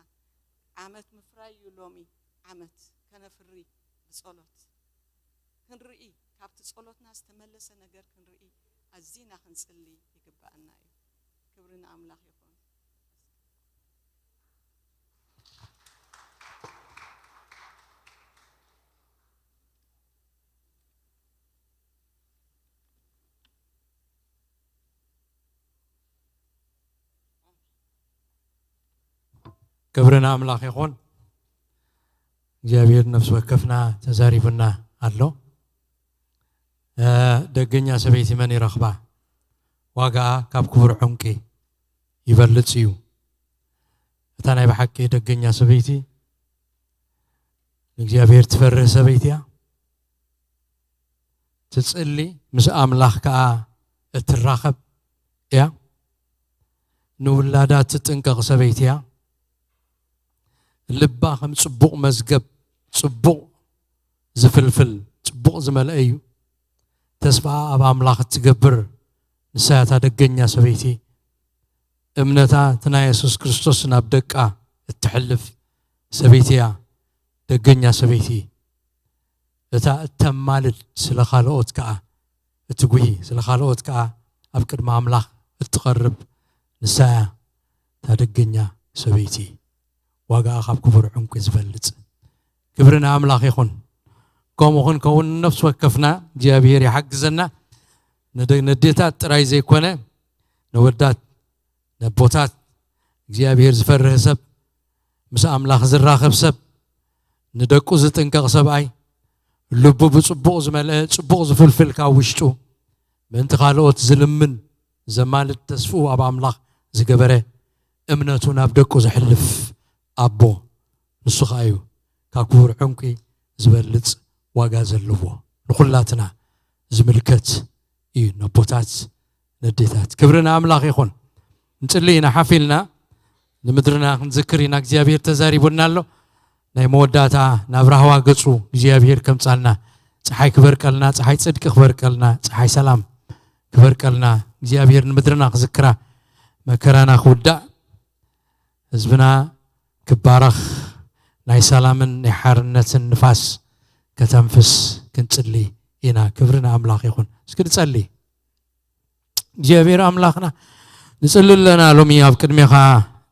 ዓመት ምፍራይ እዩ ሎሚ ዓመት። ከነፍሪ ብጸሎት ክንርኢ፣ ካብቲ ጸሎትና ዝተመለሰ ነገር ክንርኢ ኣዚና ክንጽሊ ይግባኣና እዩ። ክብሪ ንኣምላኽ ይኹን። ክብሪ ንኣምላኽ ይኹን። እግዚኣብሔር ነፍሲ ወከፍና ተዛሪቡና ኣሎ። ደገኛ ሰበይቲ መን ይረኽባ? ዋጋኣ ካብ ክቡር ዕንቂ ይበልጽ እዩ። እታ ናይ ብሓቂ ደገኛ ሰበይቲ ንእግዚኣብሔር ትፈርህ ሰበይቲ እያ። ትጽሊ፣ ምስ ኣምላኽ ከኣ እትራኸብ እያ። ንውላዳ ትጥንቀቕ ሰበይቲ እያ። ልባ ከም ጽቡቕ መዝገብ፣ ጽቡቕ ዝፍልፍል፣ ጽቡቕ ዝመልአ እዩ። ተስፋኣ ኣብ ኣምላኽ እትገብር ንሳ እያ እታ ደገኛ ሰበይቲ። እምነታ እቲ ናይ የሱስ ክርስቶስ ናብ ደቃ እትሕልፍ ሰበይቲ እያ ደገኛ ሰበይቲ። እታ እተማልድ ስለ ካልኦት ከኣ እትጉሂ፣ ስለ ካልኦት ከኣ ኣብ ቅድሚ ኣምላኽ እትቐርብ ንሳ እያ እታ ደገኛ ሰበይቲ። ዋጋኣ ካብ ክቡር ዕንቂ ዝበልጽ። ክብሪ ንኣምላኽ ይኹን። ከምኡ ክንከውን ነፍሲ ወከፍና እግዚኣብሔር ይሓግዘና። ነደ- ነዴታት ጥራይ ዘይኮነ ነወዳት ነቦታት እግዚኣብሔር ዝፈርህ ሰብ፣ ምስ ኣምላኽ ዝራኸብ ሰብ፣ ንደቁ ዝጥንቀቕ ሰብኣይ፣ ልቡ ብጽቡቕ ዝመልአ ጽቡቕ ዝፍልፍል ካብ ውሽጡ ምእንቲ ካልኦት ዝልምን ዘማልድ ተስፍኡ ኣብ ኣምላኽ ዝገበረ እምነቱ ናብ ደቁ ዘሕልፍ ኣቦ ንሱ ኸኣ እዩ ካብ ክቡር ዕንቂ ዝበልጽ ዋጋ ዘለዎ ንኹላትና ዝምልከት እዩ። ነቦታት ነዴታት ክብሪ ንኣምላኽ ይኹን። ንጽሊ ኢና ሓፊልና ንምድርና ክንዝክር ኢና። እግዚኣብሔር ተዛሪቡና ኣሎ። ናይ መወዳእታ ናብ ራህዋ ገጹ እግዚኣብሔር ከምጻልና ጸሓይ ክበርቀልና፣ ጸሓይ ጽድቂ ክበርቀልና፣ ጸሓይ ሰላም ክበርቀልና እግዚኣብሔር ንምድርና ክዝክራ መከራና ክውዳእ ህዝብና ክባረኽ ናይ ሰላምን ናይ ሓርነትን ንፋስ ከተንፍስ ክንጽሊ ኢና። ክብሪ ንኣምላኽ ይኹን። እስኪ ንጸሊ። እግዚኣብሔር ኣምላኽና ንጽሊ ኣለና። ሎሚ ኣብ ቅድሜኻ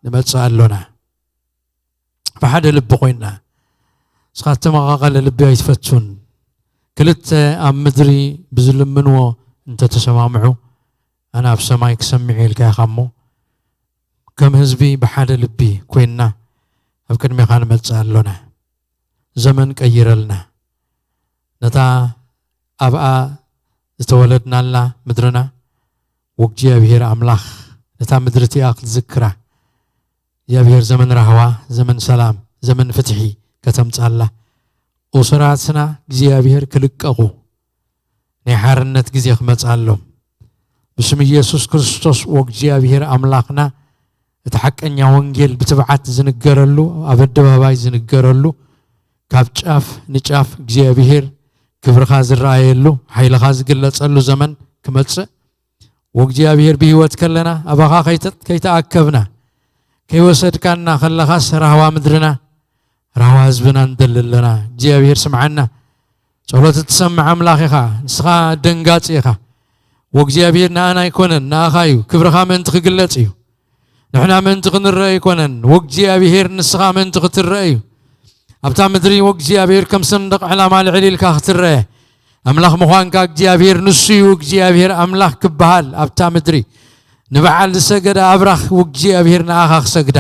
ንመጽእ ኣሎና ብሓደ ልቢ ኮይንና። ንስኻ እተመቓቐለ ልቢ ኣይትፈቱን። ክልተ ኣብ ምድሪ ብዝልምንዎ እንተተሰማምዑ ኣነ ኣብ ሰማይ ክሰምዕ ኢልካ ኢኻ እሞ ከም ህዝቢ ብሓደ ልቢ ኮይንና ኣብ ቅድሜኻ ንመጽእ ኣሎና። ዘመን ቀይረልና። ነታ ኣብኣ ዝተወለድናላ ምድርና ወእግዚኣብሔር ኣምላኽ ነታ ምድሪ እቲኣ ክትዝክራ እግዚኣብሔር ዘመን ራህዋ፣ ዘመን ሰላም፣ ዘመን ፍትሒ ከተምጻላ። ኡስራትና እግዚኣብሔር ክልቀቑ ናይ ሓርነት ግዜ ክመጽኣሎም ብስም ኢየሱስ ክርስቶስ ወእግዚኣብሔር ኣምላኽና እቲ ሓቀኛ ወንጌል ብትብዓት ዝንገረሉ ኣብ ኣደባባይ ዝንገረሉ ካብ ጫፍ ንጫፍ እግዚኣብሔር ክብርኻ ዝረኣየሉ ሓይልኻ ዝግለጸሉ ዘመን ክመጽእ ወእግዚኣብሔር ብህይወት ከለና ኣባኻ ከይተ- ከይተኣከብና ከይወሰድካና ከለኻስ ራህዋ ምድርና ራህዋ ህዝብና ንደሊ ኣለና። እግዚኣብሔር ስምዓና። ጸሎት እትሰምዕ ኣምላኽ ኢኻ። ንስኻ ደንጋጺ ኢኻ። ወእግዚኣብሔር ንኣና ኣይኮነን ንኣኻ እዩ። ክብርኻ ምእንቲ ክግለጽ እዩ። ንሕና ምእንቲ ክንረአ ኣይኮነን። ወእግዚኣብሔር ንስኻ ምእንቲ ክትረአ እዩ። ኣብታ ምድሪ ወእግዚኣብሔር ከም ሰንደቕ ዕላማ ልዕል ኢልካ ክትረአ ኣምላኽ ምዃንካ እግዚኣብሔር ንሱ እዩ እግዚኣብሔር ኣምላኽ ክበሃል ኣብታ ምድሪ ንበዓል ዝሰገደ ኣብራኽ እግዚኣብሔር ንኣኻ ክሰግዳ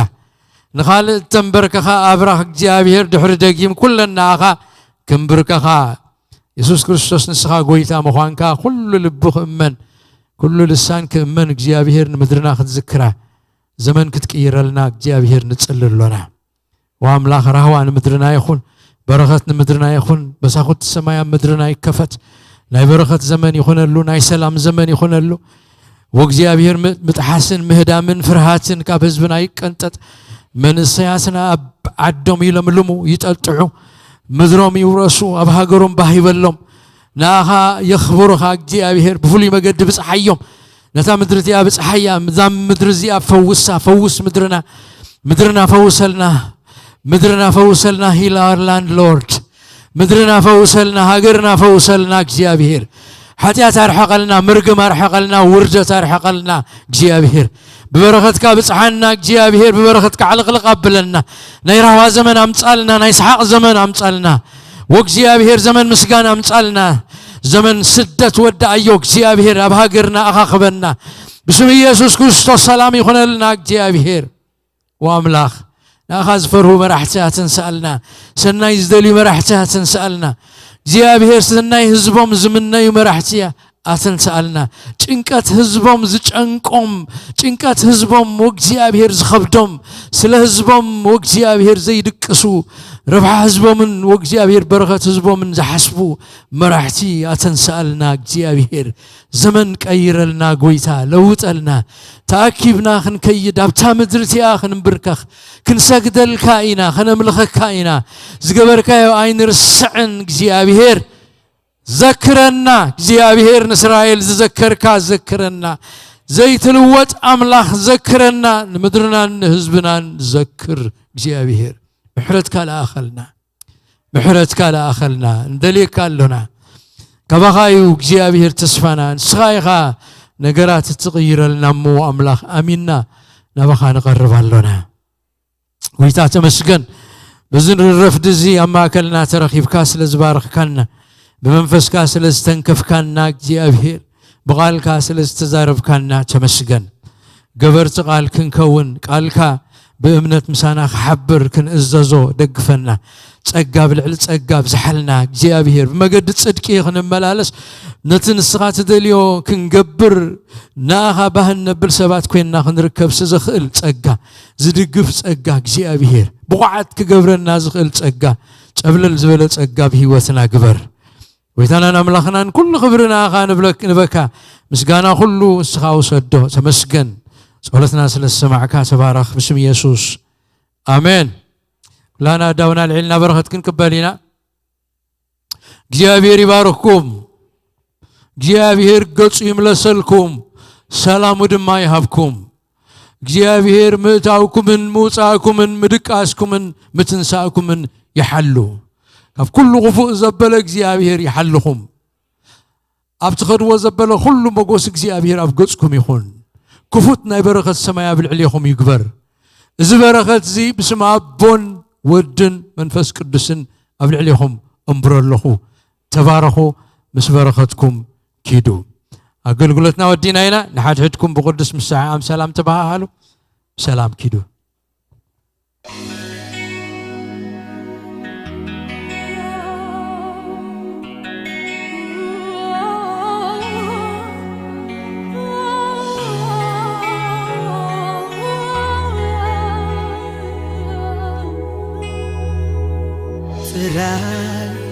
ንኻልእ እተንበርከኻ ኣብራኽ እግዚኣብሔር ድሕሪ ደጊም ኩለን ንኣኻ ክንብርከኻ የሱስ ክርስቶስ ንስኻ ጎይታ ምዃንካ ኩሉ ልቢ ክእመን ኩሉ ልሳን ክእመን እግዚኣብሔር ንምድርና ክትዝክራ ዘመን ክትቅይረልና እግዚኣብሔር ንጽሊ ኣሎና። ወኣምላኽ ራህዋ ንምድርና ይኹን፣ በረኸት ንምድርና ይኹን፣ መሳኹቲ ሰማይ ኣብ ምድርና ይከፈት። ናይ በረኸት ዘመን ይኹነሉ፣ ናይ ሰላም ዘመን ይኹነሉ። ወእግዚኣብሔር ም- ምጥሓስን ምህዳምን ፍርሃትን ካብ ህዝብና ይቀንጠጥ። መንእሰያትና ኣብ ዓዶም ይለምልሙ፣ ይጠጥዑ፣ ምድሮም ይውረሱ፣ ኣብ ሃገሮም ባህ ይበሎም። ንኣኻ የኽብሩኻ እግዚኣብሔር ብፍሉይ መገዲ ብፅሓዮም ነታ ምድሪ እዚኣ ብፅሓያ እዛ ምድሪ እዚኣ ፈውሳ ፈውስ ምድርና ምድርና ፈውሰልና ምድርና ፈውሰልና heal our land Lord ምድርና ፈውሰልና ሃገርና ፈውሰልና እግዚኣብሔር ሓጢኣት ኣርሕቐልና፣ ምርግም ኣርሕቐልና፣ ውርደት ኣርሕቐልና እግዚኣብሔር። ብበረኸትካ ብጽሓና እግዚኣብሔር፣ ብበረኸትካ ዕልቕልቕ ኣብለና። ናይ ራህዋ ዘመን ኣምጻልና፣ ናይ ሰሓቕ ዘመን ኣምጻልና። ወእግዚኣብሔር ዘመን ምስጋና ኣምጻልና። ዘመን ስደት ወዳኣዮ እግዚኣብሔር፣ ኣብ ሃገርና ኣኻኽበና። ብስም ኢየሱስ ክርስቶስ ሰላም ይኹነልና እግዚኣብሔር። ወኣምላኽ፣ ንኣኻ ዝፈርሁ መራሕቲ ኣተንስኣልና። ሰናይ ዝደልዩ መራሕቲ ኣተንስኣልና። እግዚኣብሔር ሰናይ ህዝቦም ዝምነዩ መራሕቲ ኣተንስኣልና። ጭንቀት ህዝቦም ዝጨንቆም፣ ጭንቀት ህዝቦም ወእግዚኣብሔር ዝኸብዶም፣ ስለ ህዝቦም ወእግዚኣብሔር ዘይድቅሱ፣ ረብሓ ህዝቦምን ወእግዚኣብሔር በረኸት ህዝቦምን ዝሓስቡ መራሕቲ ኣተንስኣልና እግዚኣብሔር። ዘመን ቀይረልና ጎይታ፣ ለውጠልና። ተኣኪብና ክንከይድ፣ ኣብታ ምድሪ እቲኣ ክንንብርከኽ፣ ክንሰግደልካ ኢና፣ ከነምልኸካ ኢና። ዝገበርካዮ ኣይንርስዕን እግዚኣብሔር። ዘክረና እግዚኣብሔር፣ ንእስራኤል ዝዘከርካ ዘክረና። ዘይትልወጥ ኣምላኽ ዘክረና፣ ንምድርናን ንህዝብናን ዘክር እግዚኣብሔር። ምሕረትካ ለኣኸልና፣ ምሕረትካ ለኣኸልና። እንደልየካ ኣሎና። ካባኻ እዩ እግዚኣብሔር ተስፋና። ንስኻ ኢኻ ነገራት እትቕይረልና እሞ ኣምላኽ፣ ኣሚንና ናባኻ ንቐርብ ኣሎና። ጎይታ ተመስገን። በዚ ረፍዲ እዚ ኣብ ማእከልና ተረኺብካ ስለ ዝባረኽካና፣ ብመንፈስካ ስለ ዝተንከፍካና እግዚኣብሔር፣ ብቓልካ ስለ ዝተዛረብካና ተመስገን። ገበርቲ ቃል ክንከውን፣ ቃልካ ብእምነት ምሳና ክሓብር ክንእዘዞ ደግፈና። ጸጋ ብልዕሊ ጸጋ ኣብዝሓልና እግዚኣብሔር። ብመገዲ ጽድቂ ክንመላለስ፣ ነቲ ንስኻ ትደልዮ ክንገብር፣ ንኣኻ ባህን ነብል ሰባት ኮይንና ክንርከብ ዘኽእል ጸጋ፣ ዝድግፍ ጸጋ እግዚኣብሔር፣ ብቑዓት ክገብረና ዝኽእል ጸጋ፣ ጨብለል ዝበለ ጸጋ ኣብ ህይወትና ግበር። ጎይታናን ኣምላኽናን፣ ኩሉ ክብሪ ንኣኻ ንብለክ-፣ ንበካ። ምስጋና ኩሉ ንስኻ ውሰዶ። ተመስገን። ጸሎትና ስለ ዝሰማዕካ ተባረኽ። ብስም የሱስ። ኣሜን። ኩላና ኣዳውና ልዒልና በረኸት ክንቅበል ኢና። እግዚኣብሔር ይባርኽኩም። እግዚኣብሔር ገጹ ይምለሰልኩም። ሰላሙ ድማ ይሃብኩም። እግዚኣብሔር ምእታውኩምን ምውጻእኩምን ምድቃስኩምን ምትንሳእኩምን ይሓሉ። ካብ ኩሉ ክፉእ ዘበለ እግዚኣብሔር ይሓልኹም። ኣብ ትኸድዎ ዘበለ ኩሉ ሞጎስ እግዚኣብሔር ኣብ ገጽኩም ይኹን። ክፉት ናይ በረኸት ሰማይ ኣብ ልዕሌኹም ይግበር። እዚ በረኸት እዚ ብስም ኣቦን ወድን መንፈስ ቅዱስን ኣብ ልዕሌኹም እምብሮ ኣለኹ። ተባረኹ፣ ምስ በረኸትኩም ኪዱ። ኣገልግሎትና ወዲና ኢና። ንሓድሕድኩም ብቅዱስ ምሳሕኣም ሰላም ተበሃሃሉ። ሰላም ኪዱ። ጥራይ